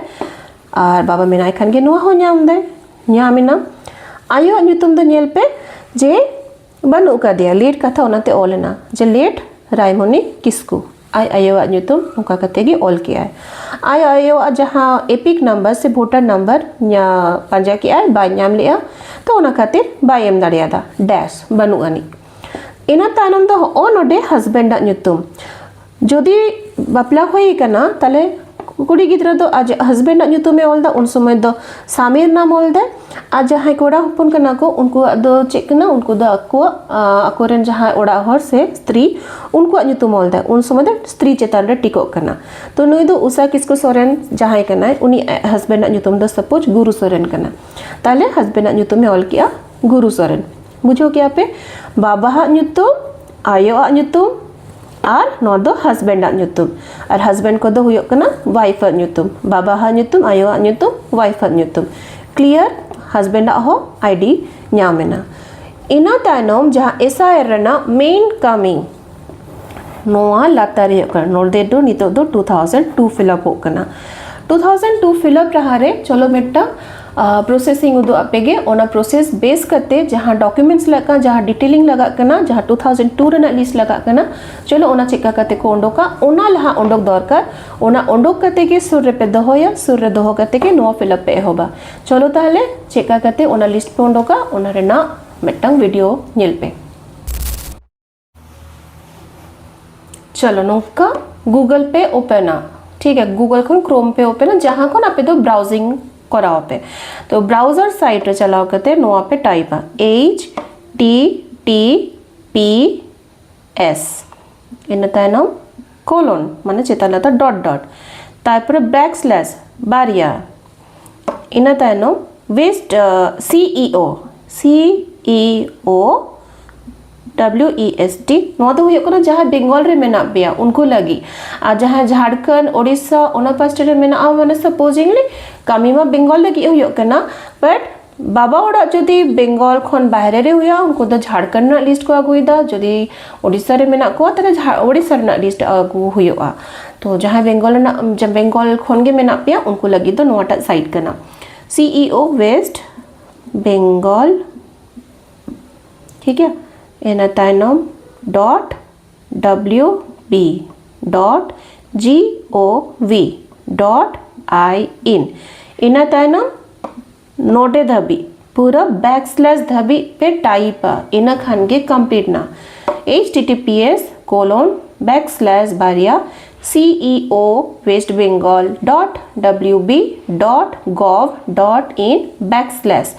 ᱟᱨ ᱵᱟᱵᱟ ᱢᱮᱱᱟᱭ ᱠᱷᱟᱱ ᱜᱮ ᱱᱚᱣᱟ ᱦᱚᱸ ᱧᱟᱢ ᱫᱟᱭ, ᱧᱟᱢ ᱮᱱᱟ᱾ ᱟᱭᱳᱣᱟᱜ ᱧᱩᱛᱩᱢ ᱫᱚ ᱧᱮᱞ ᱯᱮ ᱡᱮ ᱵᱟᱹᱱᱩᱜ ᱠᱟᱫᱮᱭᱟ, ᱞᱮᱴ ᱠᱟᱛᱷᱟ ᱚᱱᱟᱛᱮ ᱚᱞ ᱮᱱᱟ ᱡᱮ ᱞᱮᱴ ᱨᱟᱭᱢᱚᱱᱤ ᱠᱤᱥᱠᱩ᱾ ᱟᱡ ᱟᱭᱳᱣᱟᱜ ᱧᱩᱛᱩᱢ ᱚᱱᱠᱟ ᱠᱟᱛᱮ ᱜᱮ ᱚᱞ ᱠᱮᱜᱼᱟᱭ᱾ ᱟᱡ ᱟᱭᱳᱣᱟᱜ ᱡᱟᱦᱟᱸ ᱮᱯᱤᱠ ᱱᱟᱢᱵᱟᱨ ᱥᱮ ᱵᱷᱳᱴᱟᱨ ᱱᱟᱢᱵᱟᱨ ᱧᱟ-, ᱯᱟᱸᱡᱟ ᱠᱮᱜᱼᱟᱭ, ᱵᱟᱭ ᱧᱟᱢ ᱞᱮᱜᱼᱟ, ᱛᱚ ᱚᱱᱟ ᱠᱷᱟᱹᱛᱤᱨ ᱵᱟᱭ ᱮᱢ ᱫᱟᱲᱮᱭᱟᱫᱟ, ᱰᱮᱥ ᱵᱟᱹᱱᱩᱜ ᱟᱹᱱᱤᱡ᱾ ᱤᱱᱟᱹ ᱛᱟᱭᱱᱚᱢ ᱫᱚ ᱦᱚᱸᱜᱼᱚ ᱱᱚᱰᱮ ᱦᱟᱥᱵᱮᱱᱰ ᱟᱜ ᱧᱩᱛᱩᱢ᱾ ᱡᱩᱫᱤ ᱵᱟᱯᱞᱟ ᱦᱩᱭ ᱠᱟᱱᱟ, ᱛᱟᱦᱞᱮ ᱠᱩᱲᱤ ᱜᱤᱫᱽᱨᱟᱹ ᱫᱚ ᱟᱡ ᱦᱟᱥᱵᱮᱱᱰ ᱟᱜ ᱧᱩᱛᱩᱢᱮ ᱚᱞ ᱮᱫᱟ, ᱩᱱ ᱥᱚᱢᱚᱭ ᱫᱚ ᱥᱟᱢᱤᱨ ᱱᱟᱢ ᱚᱞ ᱫᱟᱭ᱾ ᱟᱨ ᱡᱟᱦᱟᱸᱭ ᱠᱚᱲᱟ ᱦᱚᱯᱚᱱ ᱠᱟᱱᱟ ᱠᱚ, ᱩᱱᱠᱩᱣᱟᱜ ᱫᱚ ᱪᱮᱫ ᱠᱟᱱᱟ? ᱩᱱᱠᱩ ᱫᱚ ᱟᱠᱚᱣᱟᱜ ᱟᱠᱚᱨᱮᱱ ᱡᱟᱦᱟᱸᱭ ᱚᱲᱟᱜ ᱦᱚᱲ ᱥᱮ ᱥᱛᱨᱤ, ᱩᱱᱠᱩᱣᱟᱜ ᱧᱩᱛᱩᱢ ᱚᱞ ᱫᱟᱭ᱾ ᱩᱱ ᱥᱚᱢᱚᱭ ᱫᱚ ᱥᱛᱨᱤ ᱪᱮᱛᱟᱱ ᱨᱮ ᱴᱤᱠᱚᱜ ᱠᱟᱱᱟ᱾ ᱛᱚ ᱱᱩᱭ ᱫᱚ ᱩᱥᱟ ᱠᱤᱥᱠᱩ ᱥᱚᱨᱮᱱ ᱡᱟᱦᱟᱸᱭ ᱠᱟᱱᱟᱭ, ᱩᱱᱤ ᱦᱟᱥᱵᱮᱱᱰ ᱟᱜ ᱧᱩᱛᱩᱢ ᱫᱚ ᱥᱟᱯᱳᱡᱽ ᱜᱩᱨᱩ ᱥᱚᱨᱮᱱ ᱠᱟᱱᱟ᱾ ᱛᱟᱦᱞᱮ ᱦᱟᱥᱵᱮᱱᱰ ᱟᱜ ᱧᱩᱛᱩᱢᱮ ᱚᱞ ᱠᱮᱜᱼᱟ ᱜᱩᱨᱩ ᱥᱚᱨᱮᱱ᱾ ᱵᱩᱡᱷᱟᱹᱣ ᱠᱮᱜᱼᱟ ᱯᱮ? ᱵᱟᱵᱟᱣᱟᱜ ᱧᱩᱛᱩᱢ, ᱟᱭᱳᱣᱟᱜ ᱧᱩᱛᱩᱢ, ᱟᱨ ᱱᱚᱣᱟ ᱫᱚ ᱦᱟᱥᱵᱮᱱᱰ ᱟᱜ ᱧᱩᱛᱩᱢ᱾ ᱟᱨ ᱦᱟᱥᱵᱮᱱᱰ ᱠᱚᱫᱚ ᱦᱩᱭᱩᱜ ᱠᱟᱱᱟ ᱣᱟᱭᱤᱯᱷ ᱟᱜ ᱧᱩᱛᱩᱢ, ᱵᱟᱵᱟᱣᱟᱜ ᱧᱩᱛᱩᱢ, ᱟᱭᱳᱣᱟᱜ ᱧᱩᱛᱩᱢ, ᱣᱟᱭᱤᱯᱷ ᱟᱜ ᱧᱩᱛᱩᱢ᱾ ᱠᱞᱤᱭᱟᱨ? ᱦᱟᱥᱵᱮᱱᱰ ᱟᱜ ᱦᱚᱸ ᱟᱭᱰᱤ ᱧᱟᱢ ᱮᱱᱟ᱾ ᱤᱱᱟᱹ ᱛᱟᱭᱱᱚᱢ ᱡᱟᱦᱟᱸ ᱮᱥ ᱟᱭ ᱟᱨ ᱨᱮᱱᱟᱜ ᱢᱮᱱ ᱠᱟᱹᱢᱤ, ᱱᱚᱣᱟ ᱞᱟᱛᱟᱨ ᱨᱮ ᱦᱩᱭᱩᱜ ᱠᱟᱱᱟ᱾ ᱱᱚᱰᱮ ᱫᱚ ᱱᱤᱛᱚᱜ ᱫᱚ ᱴᱩ ᱛᱷᱟᱣᱡᱮᱱᱰ ᱴᱩ ᱯᱷᱤᱞᱟᱯᱚᱜ ᱠᱟᱱᱟ᱾ ᱴᱩ ᱛᱷᱟᱣᱡᱮᱱᱰ ᱴᱩ ᱯᱷᱤᱞᱟᱯ ᱞᱟᱦᱟᱨᱮ ᱪᱚᱞᱚ ᱢᱤᱫᱴᱟᱝ ᱯᱨᱚᱥᱮᱥᱤᱝ ᱩᱫᱩᱜ ᱟᱯᱮ ᱜᱮ᱾ ᱚᱱᱟ ᱯᱨᱚᱥᱮᱥ ᱵᱮᱥ ᱠᱟᱛᱮ ᱡᱟᱦᱟᱸ ᱰᱚᱠᱩᱢᱮᱱᱴᱥ ᱞᱟᱜᱟᱜ ᱠᱟᱱᱟ, ᱡᱟᱦᱟᱸ ᱰᱤᱴᱮᱞᱤᱝ ᱞᱟᱜᱟᱜ ᱠᱟᱱᱟ, ᱡᱟᱦᱟᱸ ᱴᱩ ᱛᱷᱟᱣᱡᱮᱱᱰ ᱴᱩ ᱨᱮᱱᱟᱜ ᱞᱤᱥᱴ ᱞᱟᱜᱟᱜ ᱠᱟᱱᱟ, ᱪᱚᱞᱚ ᱚᱱᱟ ᱪᱮᱫᱠᱟ ᱠᱟᱛᱮ ᱠᱚ ᱚᱰᱚᱠᱟ, ᱚᱱᱟ ᱞᱟᱦᱟ ᱚᱰᱚᱠ ᱫᱚᱨᱠᱟᱨ᱾ ᱚᱱᱟ ᱚᱰᱚᱠ ᱠᱟᱛᱮ ᱜᱮ ᱥᱩᱨ ᱨᱮᱯᱮ ᱫᱚᱦᱚᱭᱟ, ᱥᱩᱨ ᱨᱮ ᱫᱚᱦᱚ ᱠᱟᱛᱮ ᱜᱮ ᱱᱚᱣᱟ ᱯᱷᱤᱞᱟᱯ ᱯᱮ ᱮᱦᱚᱵᱟ᱾ ᱪᱚᱞᱚ ᱛᱟᱦᱞᱮ ᱪᱮᱫᱠᱟ ᱠᱟᱛᱮ ᱚᱱᱟ ᱞᱤᱥᱴ ᱯᱮ ᱚᱰᱚᱠᱟ, ᱚᱱᱟ ᱨᱮᱱᱟᱜ ᱢᱤᱫᱴᱟᱝ ᱵᱷᱤᱰᱤᱭᱳ ᱧᱮᱞ ᱯᱮ᱾ ᱪᱚᱞᱚ ᱱᱚᱝᱠᱟ ᱜᱩᱜᱚᱞ ᱯᱮ ᱳᱯᱮᱱᱟ, ᱴᱷᱤᱠ ᱜᱮᱭᱟ, ᱜᱩᱜᱚᱞ ᱠᱷᱚᱱ ᱠᱨᱳᱢ ᱯᱮ ᱳᱯᱮᱱᱟ, ᱡᱟᱦᱟᱸ ᱠᱷᱚᱱ ᱟᱯᱮ ᱫᱚ ᱵᱨᱟᱣᱡᱤᱝ ᱠᱚᱨᱟᱣ ᱟᱯᱮ᱾ ᱛᱚ ᱵᱨᱟᱣᱡᱟᱨ ᱥᱟᱭᱤᱴ ᱨᱮ ᱪᱟᱞᱟᱣ ᱠᱟᱛᱮ ᱱᱚᱣᱟ ᱯᱮ ᱴᱟᱭᱤᱯᱟ, H T T P S, ᱤᱱᱟᱹ ᱛᱟᱭᱱᱚᱢ ᱠᱳᱞᱚᱱ, ᱢᱟᱱᱮ ᱪᱮᱛᱟᱱ ᱞᱟᱛᱟᱨ ᱰᱚᱴ ᱰᱚᱴ, ᱛᱟᱨᱯᱚᱨᱮ ᱵᱮᱠ ᱥᱞᱮᱥ ᱵᱟᱨᱭᱟ, ᱤᱱᱟᱹ ᱛᱟᱭᱱᱚᱢ ᱣᱮᱥᱴ, ᱥᱤ ᱤ ᱳ, ᱥᱤ E O W E S T, ᱱᱚᱣᱟ ᱫᱚ ᱦᱩᱭᱩᱜ ᱠᱟᱱᱟ ᱡᱟᱦᱟᱸᱭ ᱵᱮᱝᱜᱚᱞ ᱨᱮ ᱢᱮᱱᱟᱜ ᱯᱮᱭᱟ ᱩᱱᱠᱩ ᱞᱟᱹᱜᱤᱫ᱾ ᱟᱨ ᱡᱟᱦᱟᱸᱭ ᱡᱷᱟᱲᱠᱷᱚᱸᱰ, ᱳᱰᱤᱥᱟ, ᱚᱱᱟ ᱯᱟᱥᱴᱟ ᱨᱮ ᱢᱮᱱᱟᱜᱼᱟ, ᱢᱟᱱᱮ ᱥᱟᱯᱳᱡᱤᱝᱞᱤ ᱠᱟᱹᱢᱤ ᱢᱟ ᱵᱮᱝᱜᱚᱞ ᱞᱟᱹᱜᱤᱫ ᱦᱩᱭᱩᱜ ᱠᱟᱱᱟ, ᱵᱟᱴ ᱵᱟᱵᱟ ᱚᱲᱟᱜ ᱡᱩᱫᱤ ᱵᱮᱝᱜᱚᱞ ᱠᱷᱚᱱ ᱵᱟᱦᱨᱮ ᱨᱮ ᱦᱩᱭᱩᱜᱼᱟ, ᱩᱱᱠᱩ ᱫᱚ ᱡᱷᱟᱲᱠᱷᱚᱸᱰ ᱨᱮᱱᱟᱜ ᱞᱤᱥᱴ ᱠᱚ ᱟᱹᱜᱩᱭᱮᱫᱟ᱾ ᱡᱩᱫᱤ ᱳᱰᱤᱥᱟ ᱨᱮ ᱢᱮᱱᱟᱜ ᱠᱚᱣᱟ, ᱛᱟᱦᱞᱮ ᱡᱷᱟ-, ᱳᱰᱤᱥᱟ ᱨᱮᱱᱟᱜ ᱞᱤᱥᱴ ᱟᱹᱜᱩ ᱦᱩᱭᱩᱜᱼᱟ᱾ ᱛᱚ ᱡᱟᱦᱟᱸᱭ ᱵᱮᱝᱜᱚᱞ ᱨᱮᱱᱟᱜ, ᱡᱟ-, ᱵᱮᱝᱜᱚᱞ ᱠᱷᱚᱱ ᱜᱮ ᱢᱮᱱᱟᱜ ᱯᱮᱭᱟ, ᱩᱱᱠᱩ ᱞᱟᱹᱜᱤᱫ ᱫᱚ ᱱᱚᱣᱟᱴᱟᱜ ᱥᱟᱭᱤᱴ ᱠᱟᱱᱟ, ᱥᱤ ᱤ ᱳ ᱣᱮᱥᱴ ᱵᱮᱝᱜᱚᱞ, ᱴᱷᱤᱠ ᱜᱮᱭᱟ᱾ ᱤᱱᱟᱹ ᱛᱟᱭᱱᱚᱢ ᱰᱚᱴ ᱰᱟᱵᱽᱞᱤᱭᱩ ᱵᱤ ᱰᱚᱴ ᱡᱤ ᱳ ᱵᱷᱤ ᱰᱚᱴ ᱟᱭ ᱮᱱ᱾ ᱤᱱᱟᱹ ᱛᱟᱭᱱᱚᱢ ᱱᱚᱰᱮ ᱫᱷᱟᱹᱵᱤᱡ, ᱯᱩᱨᱟᱹ ᱵᱮᱠ ᱥᱞᱮᱥ ᱫᱷᱟᱹᱵᱤᱡ ᱯᱮ ᱴᱟᱭᱤᱯᱟ, ᱤᱱᱟᱹ ᱠᱷᱟᱱ ᱜᱮ ᱠᱚᱢᱯᱞᱤᱴ ᱱᱟ᱾ H T T P S colon back slash ᱵᱟᱨᱭᱟ C E O West Bengal dot W B dot gov dot in backslash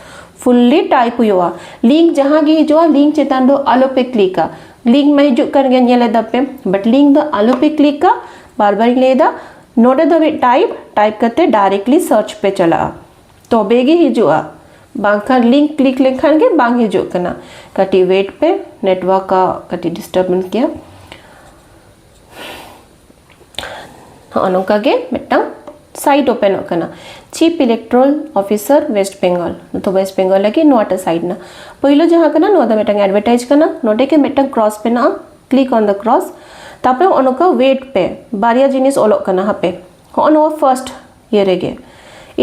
fully type ᱦᱩᱭᱩᱜᱼᱟ᱾ ᱞᱤᱝᱠ ᱡᱟᱦᱟᱸ ᱜᱮ ᱦᱤᱡᱩᱜᱼᱟ, ᱞᱤᱝᱠ ᱪᱮᱛᱟᱱ ᱫᱚ ᱟᱞᱚ ᱯᱮ ᱠᱞᱤᱠᱟ᱾ ᱞᱤᱝᱠ ᱢᱟ ᱦᱤᱡᱩᱜ ᱠᱟᱱ ᱜᱮᱭᱟ, ᱧᱮᱞ ᱮᱫᱟ ᱯᱮ, ᱵᱟᱴ ᱞᱤᱝᱠ ᱫᱚ ᱟᱞᱚ ᱯᱮ ᱠᱞᱤᱠᱟ᱾ ᱵᱟᱨ ᱵᱟᱨᱤᱧ ᱞᱟᱹᱭ ᱮᱫᱟ, ᱱᱚᱰᱮ ᱫᱷᱟᱹᱵᱤᱡ ᱴᱟᱭᱤᱯ ᱴᱟᱭᱤᱯ ᱠᱟᱛᱮ ᱰᱟᱭᱨᱮᱠᱴᱞᱤ ᱥᱟᱨᱪ ᱯᱮ ᱪᱟᱞᱟᱜᱼᱟ, ᱛᱚᱵᱮ ᱜᱮ ᱦᱤᱡᱩᱜᱼᱟ, ᱵᱟᱝᱠᱷᱟᱱ ᱞᱤᱝᱠ ᱠᱞᱤᱠ ᱞᱮᱠᱷᱟᱱ ᱜᱮ ᱵᱟᱝ ᱦᱤᱡᱩᱜ ᱠᱟᱱᱟ᱾ ᱠᱟᱹᱴᱤᱡ ᱣᱮᱴ ᱯᱮ, ᱱᱮᱴᱣᱟᱨᱠ ᱠᱟᱹᱴᱤᱡ ᱰᱤᱥᱴᱟᱨᱵᱮᱱᱥ ᱜᱮᱭᱟ᱾ ᱦᱚᱸᱜᱼᱚ ᱱᱚᱝᱠᱟ ᱜᱮ ᱢᱤᱫᱴᱟᱝ ᱥᱟᱭᱤᱴ ᱳᱯᱮᱱᱚᱜ ᱠᱟᱱᱟ, Chief Electoral Officer West Bengal᱾ ᱛᱚ ᱳᱭᱮᱥᱴ ᱵᱮᱝᱜᱚᱞ ᱞᱟᱹᱜᱤᱫ ᱱᱚᱣᱟᱴᱟᱜ ᱥᱟᱭᱤᱴ ᱱᱟ᱾ ᱯᱳᱭᱞᱳ ᱡᱟᱦᱟᱸ ᱠᱟᱱᱟ, ᱱᱚᱣᱟ ᱫᱚ ᱢᱤᱫᱴᱟᱝ ᱮᱰᱵᱷᱮᱴᱟᱭᱤᱡᱽ ᱠᱟᱱᱟ᱾ ᱱᱚᱰᱮ ᱜᱮ ᱢᱤᱫᱴᱟᱝ ᱠᱨᱚᱥ ᱢᱮᱱᱟᱜᱼᱟ, click on the cross᱾ ᱛᱟᱨᱯᱚᱨᱮ ᱦᱚᱸᱜᱼᱚ ᱱᱚᱝᱠᱟ ᱣᱮᱴ ᱯᱮ, ᱵᱟᱨᱭᱟ ᱡᱤᱱᱤᱥ ᱚᱞᱚᱜ ᱠᱟᱱᱟ᱾ ᱦᱟᱯᱮ, ᱦᱚᱸᱜᱼᱚ ᱱᱚᱣᱟ ᱯᱷᱟᱨᱥᱴ ᱤᱭᱟᱹ ᱨᱮᱜᱮ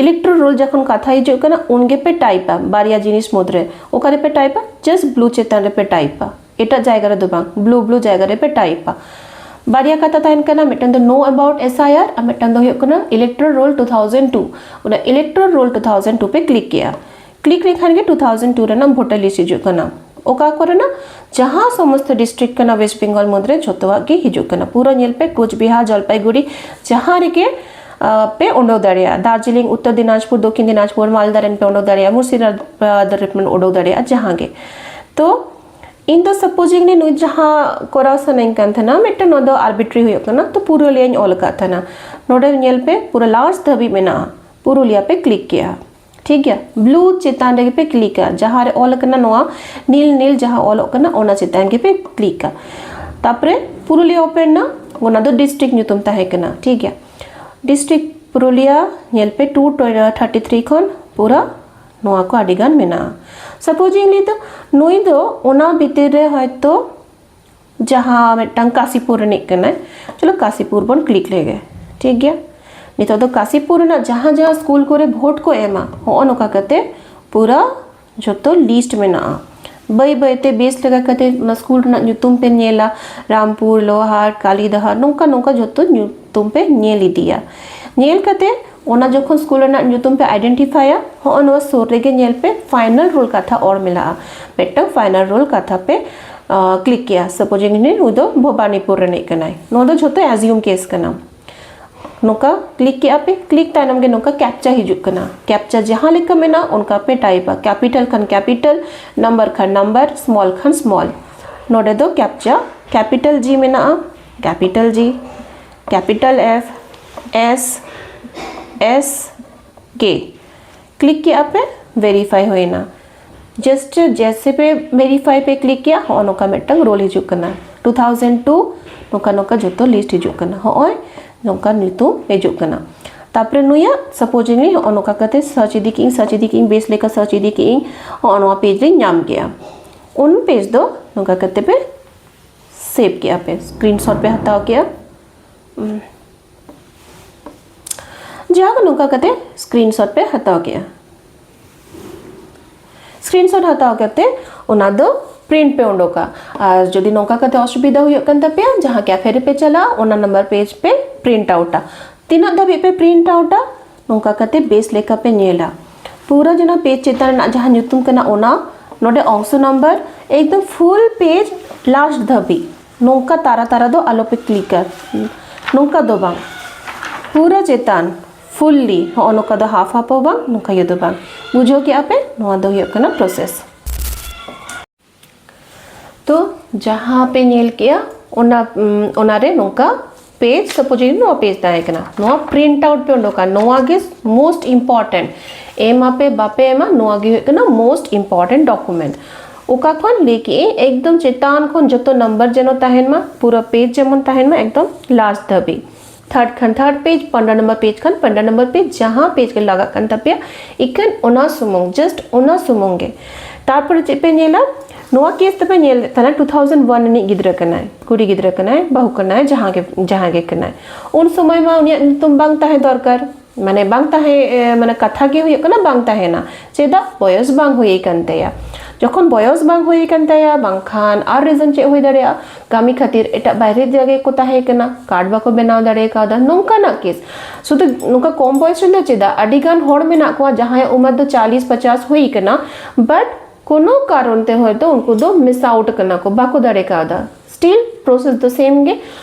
ᱤᱞᱮᱠᱴᱳᱨᱟᱞ ᱨᱳᱞ ᱡᱚᱠᱷᱚᱱ ᱠᱟᱛᱷᱟ ᱦᱤᱡᱩᱜ ᱠᱟᱱᱟ, ᱩᱱ ᱜᱮᱯᱮ ᱴᱟᱭᱤᱯᱟ᱾ ᱵᱟᱨᱭᱟ ᱡᱤᱱᱤᱥ ᱢᱩᱫᱽᱨᱮ ᱚᱠᱟ ᱨᱮᱯᱮ ᱴᱟᱭᱤᱯᱟ? ᱡᱟᱥᱴ ᱵᱞᱩ ᱪᱮᱛᱟᱱ ᱨᱮᱯᱮ ᱴᱟᱭᱤᱯᱟ, ᱮᱴᱟᱜ ᱡᱟᱭᱜᱟ ᱨᱮᱫᱚ ᱵᱟᱝ, ᱵᱞᱩ ᱵᱞᱩ ᱡᱟᱭᱜᱟ ᱨᱮᱯᱮ ᱴᱟᱭᱤᱯᱟ᱾ ᱵᱟᱨᱭᱟ ᱠᱟᱛᱷᱟ ᱛᱟᱦᱮᱱ ᱠᱟᱱᱟ, ᱢᱤᱫᱴᱟᱝ ᱫᱚ ᱱᱳ ᱟᱵᱟᱣᱩᱴ ᱮᱥ ᱟᱭ ᱟᱨ, ᱟᱨ ᱢᱤᱫᱴᱟᱝ ᱫᱚ ᱦᱩᱭᱩᱜ ᱠᱟᱱᱟ ᱤᱞᱮᱠᱴᱳᱨᱟᱞ ᱨᱳᱞ ᱴᱩ ᱛᱷᱟᱣᱡᱮᱱᱰ ᱴᱩ᱾ ᱚᱱᱟ ᱤᱞᱮᱠᱴᱳᱨᱟᱞ ᱨᱳᱞ ᱴᱩ ᱛᱷᱟᱣᱡᱮᱱᱰ ᱴᱩ ᱯᱮ ᱠᱞᱤᱠ ᱠᱮᱜᱼᱟ᱾ ᱠᱞᱤᱠ ᱞᱮᱠᱷᱟᱱ ᱜᱮ ᱴᱩ ᱛᱷᱟᱣᱡᱮᱱᱰ ᱴᱩ ᱨᱮᱱᱟᱜ ᱵᱷᱳᱴᱟᱨ ᱞᱤᱥᱴ ᱦᱤᱡᱩᱜ ᱠᱟᱱᱟ᱾ ᱚᱠᱟ ᱠᱚᱨᱮᱱᱟᱜ ᱡᱟᱦᱟᱸ ᱥᱚᱢᱚᱥᱛᱚ ᱰᱤᱥᱴᱨᱤᱠᱴ ᱠᱟᱱᱟ ᱳᱭᱮᱥᱴ ᱵᱮᱝᱜᱚᱞ ᱢᱩᱫᱽᱨᱮ, ᱡᱷᱚᱛᱚᱣᱟᱜ ᱜᱮ ᱦᱤᱡᱩᱜ ᱠᱟᱱᱟ᱾ ᱯᱩᱨᱟᱹ ᱧᱮᱞ ᱯᱮ, ᱠᱳᱪᱵᱤᱦᱟᱨ, ᱡᱚᱞᱯᱟᱭᱜᱩᱲᱤ, ᱡᱟᱦᱟᱸ ᱨᱮᱜᱮ, ᱟᱸ, ᱯᱮ ᱩᱰᱩᱠ ᱫᱟᱲᱮᱭᱟᱜᱼᱟ᱾ ᱫᱟᱨᱡᱤᱞᱤᱝ, ᱩᱛᱛᱚᱨ ᱫᱤᱱᱟᱡᱽᱯᱩᱨ, ᱫᱚᱠᱠᱷᱤᱱ ᱫᱤᱱᱟᱡᱽᱯᱩᱨ, ᱢᱟᱞᱫᱟ ᱨᱮᱱ ᱯᱮ ᱩᱰᱩᱠ ᱫᱟᱲᱮᱭᱟᱜᱼᱟ, ᱢᱩᱨᱥᱤᱫᱟᱵᱟᱫᱽ ᱨᱮ ᱯᱮ ᱩᱰᱩᱠ ᱫᱟᱲᱮᱭᱟᱜᱼᱟ, ᱡᱟᱦᱟᱸ ᱜᱮ᱾ ᱛᱚ ᱤᱧ ᱫᱚ ᱥᱟᱯᱳᱡᱤᱝᱞᱤ ᱱᱩᱭ ᱡᱟᱦᱟᱸ ᱠᱚᱨᱟᱣ ᱥᱟᱱᱟᱧ ᱠᱟᱱ ᱛᱟᱦᱮᱱᱟ, ᱢᱤᱫᱴᱮᱱ ᱱᱚᱣᱟ ᱫᱚ ᱟᱨᱵᱤᱴᱨᱤ ᱦᱩᱭᱩᱜ ᱠᱟᱱᱟ, ᱛᱚ ᱯᱩᱨᱩᱞᱤᱭᱟᱹᱧ ᱚᱞ ᱟᱠᱟᱫ ᱛᱟᱦᱮᱱᱟ᱾ ᱱᱚᱰᱮ ᱧᱮᱞ ᱯᱮ, ᱯᱩᱨᱟᱹ ᱞᱟᱥᱴ ᱫᱷᱟᱹᱵᱤᱡ ᱢᱮᱱᱟᱜᱼᱟ, ᱯᱩᱨᱩᱞᱤᱭᱟ ᱯᱮ ᱠᱞᱤᱠ ᱠᱮᱜᱼᱟ᱾ ᱴᱷᱤᱠ ᱜᱮᱭᱟ, ᱵᱞᱩ ᱪᱮᱛᱟᱱ ᱨᱮᱜᱮ ᱯᱮ ᱠᱞᱤᱠᱟ, ᱡᱟᱦᱟᱸ ᱨᱮ ᱚᱞ ᱟᱠᱟᱱᱟ ᱱᱚᱣᱟ ᱱᱤᱞ ᱱᱤᱞ ᱡᱟᱦᱟᱸ ᱚᱞᱚᱜ ᱠᱟᱱᱟ, ᱚᱱᱟ ᱪᱮᱛᱟᱱ ᱜᱮᱯᱮ ᱠᱞᱤᱠᱟ᱾ ᱛᱟᱨᱯᱚᱨᱮ ᱯᱩᱨᱩᱞᱤᱭᱟ ᱳᱯᱮᱱ ᱮᱱᱟ, ᱚᱱᱟ ᱫᱚ ᱰᱤᱥᱴᱨᱤᱠᱴ ᱧᱩᱛᱩᱢ ᱛᱟᱦᱮᱸ ᱠᱟᱱᱟ᱾ ᱴᱷᱤᱠ ᱜᱮᱭᱟ, ᱰᱤᱥᱴᱨᱤᱠᱴ ᱯᱩᱨᱩᱞᱤᱭᱟ ᱧᱮᱞ ᱯᱮ, ᱴᱩ ᱛᱷᱟᱨᱴᱤ ᱛᱷᱨᱤ ᱠᱷᱚᱱ ᱯᱩᱨᱟᱹ ᱱᱚᱣᱟ ᱠᱚ ᱟᱹᱰᱤ ᱜᱟᱱ ᱢᱮᱱᱟᱜᱼᱟ᱾ ᱥᱟᱯᱳᱡᱤᱝᱞᱤ ᱫᱚ ᱱᱩᱭ ᱫᱚ ᱚᱱᱟ ᱵᱷᱤᱛᱤᱨ ᱨᱮ ᱦᱚᱭᱛᱳ ᱡᱟᱦᱟᱸ ᱢᱤᱫᱴᱟᱝ ᱠᱟᱥᱤᱯᱩᱨ ᱨᱤᱱᱤᱡ ᱠᱟᱱᱟᱭ, ᱪᱚᱞᱚ ᱠᱟᱥᱤᱯᱩᱨ ᱵᱚᱱ ᱠᱞᱤᱠ ᱞᱮᱜᱮ᱾ ᱴᱷᱤᱠ ᱜᱮᱭᱟ, ᱱᱤᱛᱚᱜ ᱫᱚ ᱠᱟᱥᱤᱯᱩᱨ ᱨᱮᱱᱟᱜ ᱡᱟᱦᱟᱸ ᱡᱟᱦᱟᱸ ᱥᱠᱩᱞ ᱠᱚᱨᱮ ᱵᱷᱳᱴ ᱠᱚ ᱮᱢᱟ, ᱦᱚᱸᱜᱼᱚ ᱱᱚᱝᱠᱟ ᱠᱟᱛᱮ ᱯᱩᱨᱟᱹ ᱡᱷᱚᱛᱚ ᱞᱤᱥᱴ ᱢᱮᱱᱟᱜᱼᱟ᱾ ᱵᱟᱹᱭ ᱵᱟᱹᱭᱛᱮ ᱵᱮᱥ ᱞᱮᱠᱟ ᱠᱟᱛᱮ ᱚᱱᱟ ᱥᱠᱩᱞ ᱨᱮᱱᱟᱜ ᱧᱩᱛᱩᱢ ᱯᱮ ᱧᱮᱞᱟ, ᱨᱟᱢᱯᱩᱨ, ᱞᱳᱦᱟᱨ, ᱠᱟᱞᱤᱫᱟᱦᱟᱨ, ᱱᱚᱝᱠᱟ ᱱᱚᱝᱠᱟ ᱡᱷᱚᱛᱚ ᱧᱩᱛᱩᱢ ᱯᱮ ᱧᱮᱞ ᱤᱫᱤᱭᱟ᱾ ᱧᱮᱞ ᱠᱟᱛᱮ ᱚᱱᱟ ᱡᱚᱠᱷᱚᱱ ᱥᱠᱩᱞ ᱨᱮᱱᱟᱜ ᱧᱩᱛᱩᱢ ᱯᱮ ᱟᱭᱰᱮᱱᱴᱤᱯᱷᱟᱭᱟ, ᱦᱚᱸᱜᱼᱚ ᱱᱚᱣᱟ ᱥᱩᱨ ᱨᱮᱜᱮ ᱧᱮᱞ ᱯᱮ, ᱯᱷᱟᱭᱱᱟᱞ ᱨᱳᱞ ᱠᱟᱛᱷᱟ ᱚᱞ ᱢᱮᱱᱟᱜᱼᱟ᱾ ᱢᱤᱫᱴᱟᱝ ᱯᱷᱟᱭᱱᱟᱞ ᱨᱳᱞ ᱠᱟᱛᱷᱟ ᱯᱮ ᱠᱞᱤᱠ ᱠᱮᱜᱼᱟ, ᱥᱟᱯᱳᱡᱤᱝ ᱱᱩᱭ ᱫᱚ ᱵᱷᱚᱵᱟᱱᱤᱯᱩᱨ ᱨᱤᱱᱤᱡ ᱠᱟᱱᱟᱭ, ᱱᱚᱣᱟ ᱫᱚ ᱡᱷᱚᱛᱚ ᱮᱡᱤᱭᱩᱢ ᱠᱮᱥ ᱠᱟᱱᱟ᱾ ᱱᱚᱝᱠᱟ ᱠᱞᱤᱠ ᱠᱮᱜᱼᱟ ᱯᱮ, ᱠᱞᱤᱠ ᱛᱟᱭᱱᱚᱢ ᱜᱮ ᱱᱚᱝᱠᱟ ᱠᱮᱯᱪᱟ ᱦᱤᱡᱩᱜ ᱠᱟᱱᱟ᱾ ᱠᱮᱯᱪᱟ ᱡᱟᱦᱟᱸ ᱞᱮᱠᱟ ᱢᱮᱱᱟᱜᱼᱟ ᱚᱱᱠᱟ ᱯᱮ ᱴᱟᱭᱤᱯᱟ, ᱠᱮᱯᱤᱴᱟᱞ ᱠᱷᱟᱱ ᱠᱮᱯᱤᱴᱟᱞ, ᱱᱟᱢᱵᱟᱨ ᱠᱷᱟᱱ ᱱᱟᱢᱵᱟᱨ, ᱥᱢᱚᱞ ᱠᱷᱟᱱ ᱥᱢᱚᱞ᱾ ᱱᱚᱰᱮ ᱫᱚ ᱠᱮᱯᱪᱟ ᱠᱮᱯᱤᱴᱟᱞ ᱡᱤ ᱢᱮᱱᱟᱜᱼᱟ, ᱠᱮᱯᱤᱴᱟᱞ ᱡᱤ, ᱠᱮᱯᱤᱴᱟᱞ ᱮᱯᱷ, ᱮᱥ, ᱮᱥ, ᱠᱮ᱾ ᱠᱞᱤᱠ ᱠᱮᱜᱼᱟ ᱯᱮ, ᱵᱷᱮᱨᱤᱯᱷᱟᱭ ᱦᱩᱭᱱᱟ᱾ ᱡᱟᱥᱴ ᱡᱮᱥᱮ ᱯᱮ ᱵᱷᱮᱨᱤᱯᱷᱟᱭ ᱯᱮ ᱠᱞᱤᱠ ᱠᱮᱜᱼᱟ, ᱦᱚᱸᱜᱼᱚ ᱱᱚᱝᱠᱟ ᱢᱤᱫᱴᱟᱝ ᱨᱳᱞ ᱦᱤᱡᱩᱜ ᱠᱟᱱᱟ, ᱴᱩ ᱛᱷᱟᱣᱡᱮᱱᱰ ᱴᱩ, ᱱᱚᱝᱠᱟ ᱱᱚᱝᱠᱟ ᱡᱚᱛᱚ ᱞᱤᱥᱴ ᱦᱤᱡᱩᱜ ᱠᱟᱱᱟ᱾ ᱦᱚᱸᱜᱼᱚᱭ ᱱᱚᱝᱠᱟ ᱧᱩᱛᱩᱢ ᱦᱤᱡᱩᱜ ᱠᱟᱱᱟ᱾ ᱛᱟᱨᱯᱚᱨᱮ ᱱᱩᱭᱟᱜ ᱥᱟᱯᱳᱡᱤᱝᱞᱤ ᱦᱚᱸᱜᱼᱚ ᱱᱚᱝᱠᱟ ᱠᱟᱛᱮ ᱥᱟᱨᱪ ᱤᱫᱤ ᱠᱮᱜᱼᱤᱧ, ᱥᱟᱨᱪ ᱤᱫᱤ ᱠᱮᱜᱼᱤᱧ, ᱵᱮᱥ ᱞᱮᱠᱟ ᱥᱟᱨᱪ ᱤᱫᱤ ᱠᱮᱜᱼᱤᱧ, ᱦᱚᱸᱜᱼᱚ ᱱᱚᱣᱟ ᱯᱮᱡᱽ ᱨᱤᱧ ᱧᱟᱢ ᱠᱮᱜᱼᱟ᱾ ᱩᱱ ᱯᱮᱡᱽ ᱫᱚ ᱱᱚᱝᱠᱟ ᱠᱟᱛᱮ ᱯᱮ ᱥᱮᱵᱷ ᱠᱮᱜᱼᱟ ᱯᱮ, ᱥᱠᱨᱤᱱᱥᱚᱴ ᱯᱮ ᱦᱟᱛᱟᱣ ᱠᱮᱜᱼᱟ᱾ ᱡᱟᱦᱟᱸ ᱱᱚᱝᱠᱟ ᱠᱟᱛᱮ ᱥᱠᱨᱤᱱᱥᱚᱴ ᱯᱮ ᱦᱟᱛᱟᱣ ᱠᱮᱜᱼᱟ᱾ ᱥᱠᱨᱤᱱᱥᱚᱴ ᱦᱟᱛᱟᱣ ᱠᱟᱛᱮ ᱚᱱᱟ ᱫᱚ ᱯᱨᱤᱱᱴ ᱯᱮ ᱩᱰᱩᱠᱟ᱾ ᱟᱨ ᱡᱩᱫᱤ ᱱᱚᱝᱠᱟ ᱠᱟᱛᱮ ᱚᱥᱩᱵᱤᱫᱷᱟ ᱦᱩᱭᱩᱜ ᱠᱟᱱ ᱛᱟᱯᱮᱭᱟ, ᱡᱟᱦᱟᱸ ᱠᱮᱯᱷᱮ ᱨᱮᱯᱮ ᱪᱟᱞᱟᱜᱼᱟ, ᱚᱱᱟ ᱱᱟᱢᱵᱟᱨ ᱯᱮᱡᱽ ᱯᱮ ᱯᱨᱤᱱᱴ ᱟᱣᱩᱴᱟ᱾ ᱛᱤᱱᱟᱹᱜ ᱫᱷᱟᱹᱵᱤᱡ ᱯᱮ ᱯᱨᱤᱱᱴ ᱟᱣᱩᱴᱟ, ᱱᱚᱝᱠᱟ ᱠᱟᱛᱮ ᱵᱮᱥ ᱞᱮᱠᱟ ᱯᱮ ᱧᱮᱞᱟ᱾ ᱯᱩᱨᱟᱹ ᱡᱮᱱᱚ ᱯᱮᱡᱽ ᱪᱮᱛᱟᱱ ᱨᱮᱱᱟᱜ ᱡᱟᱦᱟᱸ ᱧᱩᱛᱩᱢ ᱠᱟᱱᱟ ᱚᱱᱟ, ᱱᱚᱰᱮ ᱚᱝᱥᱚ ᱱᱟᱢᱵᱟᱨ ᱮᱠᱫᱚᱢ ᱯᱷᱩᱞ ᱯᱮᱡᱽ ᱞᱟᱥᱴ ᱫᱷᱟᱹᱵᱤᱡ᱾ ᱱᱚᱝᱠᱟ ᱛᱟᱨᱟ ᱛᱟᱨᱟ ᱫᱚ ᱟᱞᱚ ᱯᱮ ᱠᱞᱤᱠᱟ, ᱱᱚᱝᱠᱟ ᱫᱚ ᱵᱟᱝ, ᱯᱩᱨᱟᱹ ᱪᱮᱛᱟᱱ ᱯᱷᱩᱞᱞᱤ᱾ ᱦᱚᱸᱜᱼᱚ ᱱᱚᱝᱠᱟ ᱫᱚ ᱦᱟᱯ ᱦᱟᱯ ᱦᱚᱸ ᱵᱟᱝ, ᱱᱚᱝᱠᱟ ᱤᱭᱟᱹ ᱫᱚ ᱵᱟᱝ᱾ ᱵᱩᱡᱷᱟᱹᱣ ᱠᱮᱜᱼᱟ ᱯᱮ? ᱱᱚᱣᱟ ᱫᱚ ᱦᱩᱭᱩᱜ ᱠᱟᱱᱟ ᱯᱨᱚᱥᱮᱥ᱾ ᱛᱚ ᱡᱟᱦᱟᱸ ᱯᱮ ᱧᱮᱞ ᱠᱮᱜᱼᱟ ᱚᱱᱟ, ᱩᱢ, ᱚᱱᱟᱨᱮ ᱱᱚᱝᱠᱟ ᱯᱮᱡᱽ, ᱥᱟᱯᱳᱡ ᱱᱚᱣᱟ ᱯᱮᱡᱽ ᱛᱟᱦᱮᱸ ᱠᱟᱱᱟ, ᱱᱚᱣᱟ ᱯᱨᱤᱱᱴ ᱟᱣᱩᱴ ᱯᱮ ᱩᱰᱩᱠᱟ᱾ ᱱᱚᱣᱟ ᱜᱮ ᱢᱳᱥᱴ ᱤᱢᱯᱚᱨᱴᱮᱱᱴ᱾ ᱮᱢ ᱟᱯᱮ ᱵᱟᱯᱮ ᱮᱢᱟ, ᱱᱚᱣᱟ ᱜᱮ ᱦᱩᱭᱩᱜ ᱠᱟᱱᱟ ᱢᱳᱥᱴ ᱤᱢᱯᱚᱨᱴᱮᱱᱴ ᱰᱚᱠᱩᱢᱮᱱᱴ᱾ ᱚᱠᱟ ᱠᱷᱚᱱ ᱞᱟᱹᱭ ᱠᱮᱜ ᱟᱹᱧ, ᱮᱠᱫᱚᱢ ᱪᱮᱛᱟᱱ ᱠᱷᱚᱱ ᱡᱚᱛᱚ ᱱᱟᱢᱵᱟᱨ ᱡᱮᱱᱚ ᱛᱟᱦᱮᱱ ᱢᱟ, ᱯᱩᱨᱟᱹ ᱯᱮᱡᱽ ᱡᱮᱢᱚᱱ ᱛᱟᱦᱮᱱ ᱢᱟ ᱮᱠᱫᱚᱢ ᱞᱟᱥᱴ ᱫᱷᱟᱹᱵᱤᱡ, ᱛᱷᱟᱨᱰ ᱠᱷᱟᱱ third page, Panda number page ᱠᱷᱟᱱ ᱯᱚᱱᱰᱟ ᱱᱟᱢᱵᱟᱨ ᱯᱮᱡᱽ, ᱡᱟᱦᱟᱸ ᱯᱮᱡᱽ ᱜᱮ ᱞᱟᱜᱟᱜ ᱠᱟᱱ ᱛᱟᱯᱮᱭᱟ, ᱤᱠᱷᱟᱹᱱ ᱚᱱᱟ ᱥᱩᱢᱩᱝ, ᱡᱟᱥᱴ ᱚᱱᱟ ᱥᱩᱢᱩᱝ ᱜᱮ᱾ ᱛᱟᱨᱯᱚᱨᱮ ᱪᱮᱫ ᱯᱮ ᱧᱮᱞᱟ, ᱱᱚᱣᱟ ᱠᱮᱥ ᱫᱚᱯᱮ ᱧᱮᱞ ᱞᱮᱫ ᱛᱟᱦᱮᱱᱟ, ᱴᱩ ᱛᱷᱟᱣᱡᱮᱱᱰ ᱳᱣᱟᱱ ᱨᱤᱱᱤᱡ ᱜᱤᱫᱽᱨᱟᱹ ᱠᱟᱱᱟᱭ, ᱠᱩᱲᱤ ᱜᱤᱫᱽᱨᱟᱹ ᱠᱟᱱᱟᱭ, ᱵᱟᱹᱦᱩ ᱠᱟᱱᱟᱭ, ᱡᱟᱦᱟᱸ ᱜᱮ, ᱡᱟᱦᱟᱸ ᱜᱮ ᱠᱟᱱᱟᱭ, ᱩᱱ ᱥᱚᱢᱚᱭ ᱢᱟ ᱩᱱᱤᱭᱟᱜ ᱧᱩᱛᱩᱢ ᱵᱟᱝ ᱛᱟᱦᱮᱸ ᱫᱚᱨᱠᱟᱨ, ᱢᱟᱱᱮ ᱵᱟᱝ ᱛᱟᱦᱮᱸ, ᱮ, ᱢᱟᱱᱮ ᱠᱟᱛᱷᱟ ᱜᱮ ᱦᱩᱭᱩᱜ ᱠᱟᱱᱟ ᱵᱟᱝ ᱛᱟᱦᱮᱱᱟ᱾ ᱪᱮᱫᱟᱜ? ᱵᱚᱭᱚᱥ ᱵᱟᱝ ᱦᱩᱭ ᱟᱠᱟᱱ ᱛᱟᱭᱟ᱾ ᱡᱚᱠᱷᱚᱱ ᱵᱚᱭᱚᱥ ᱵᱟᱝ ᱦᱩᱭ ᱟᱠᱟᱱ ᱛᱟᱭᱟ, ᱵᱟᱝᱠᱷᱟᱱ ᱟᱨ ᱨᱤᱡᱚᱱ ᱪᱮᱫ ᱦᱩᱭ ᱫᱟᱲᱮᱭᱟᱜᱼᱟ, ᱠᱟᱹᱢᱤ ᱠᱷᱟᱹᱛᱤᱨ ᱮᱴᱟᱜ ᱵᱟᱭᱨᱮ ᱡᱟᱭᱜᱟ ᱠᱚ ᱛᱟᱦᱮᱸ ᱠᱟᱱᱟ, ᱠᱟᱨᱰ ᱵᱟᱠᱚ ᱵᱮᱱᱟᱣ ᱫᱟᱲᱮ ᱠᱟᱣᱫᱟ, ᱱᱚᱝᱠᱟᱱᱟᱜ ᱠᱮᱥ᱾ ᱥᱩᱫᱷᱩ ᱱᱚᱝᱠᱟ ᱠᱚᱢ ᱵᱚᱭᱚᱥ ᱨᱮᱱ ᱫᱚ ᱪᱮᱫᱟᱜ, ᱟᱹᱰᱤ ᱜᱟᱱ ᱦᱚᱲ ᱢᱮᱱᱟᱜ ᱠᱚᱣᱟ ᱡᱟᱦᱟᱸᱭᱟᱜ ᱩᱢᱮᱨ ᱫᱚ ᱪᱟᱞᱤᱥ ᱯᱚᱪᱟᱥ ᱦᱩᱭ ᱠᱟᱱᱟ, ᱵᱟᱴ ᱠᱳᱱᱳ ᱠᱟᱨᱚᱱ ᱛᱮ ᱦᱚᱭᱛᱳ ᱩᱱᱠᱩ ᱫᱚ ᱢᱤᱥ ᱟᱣᱩᱴ ᱠᱟᱱᱟ ᱠᱚ, ᱵᱟᱠᱚ ᱫᱟᱲᱮ ᱠᱟᱣᱫᱟ᱾ ᱥᱴᱤᱞ ᱯᱨᱚᱥᱮᱥ ᱫᱚ ᱥᱮᱢ ᱜᱮ᱾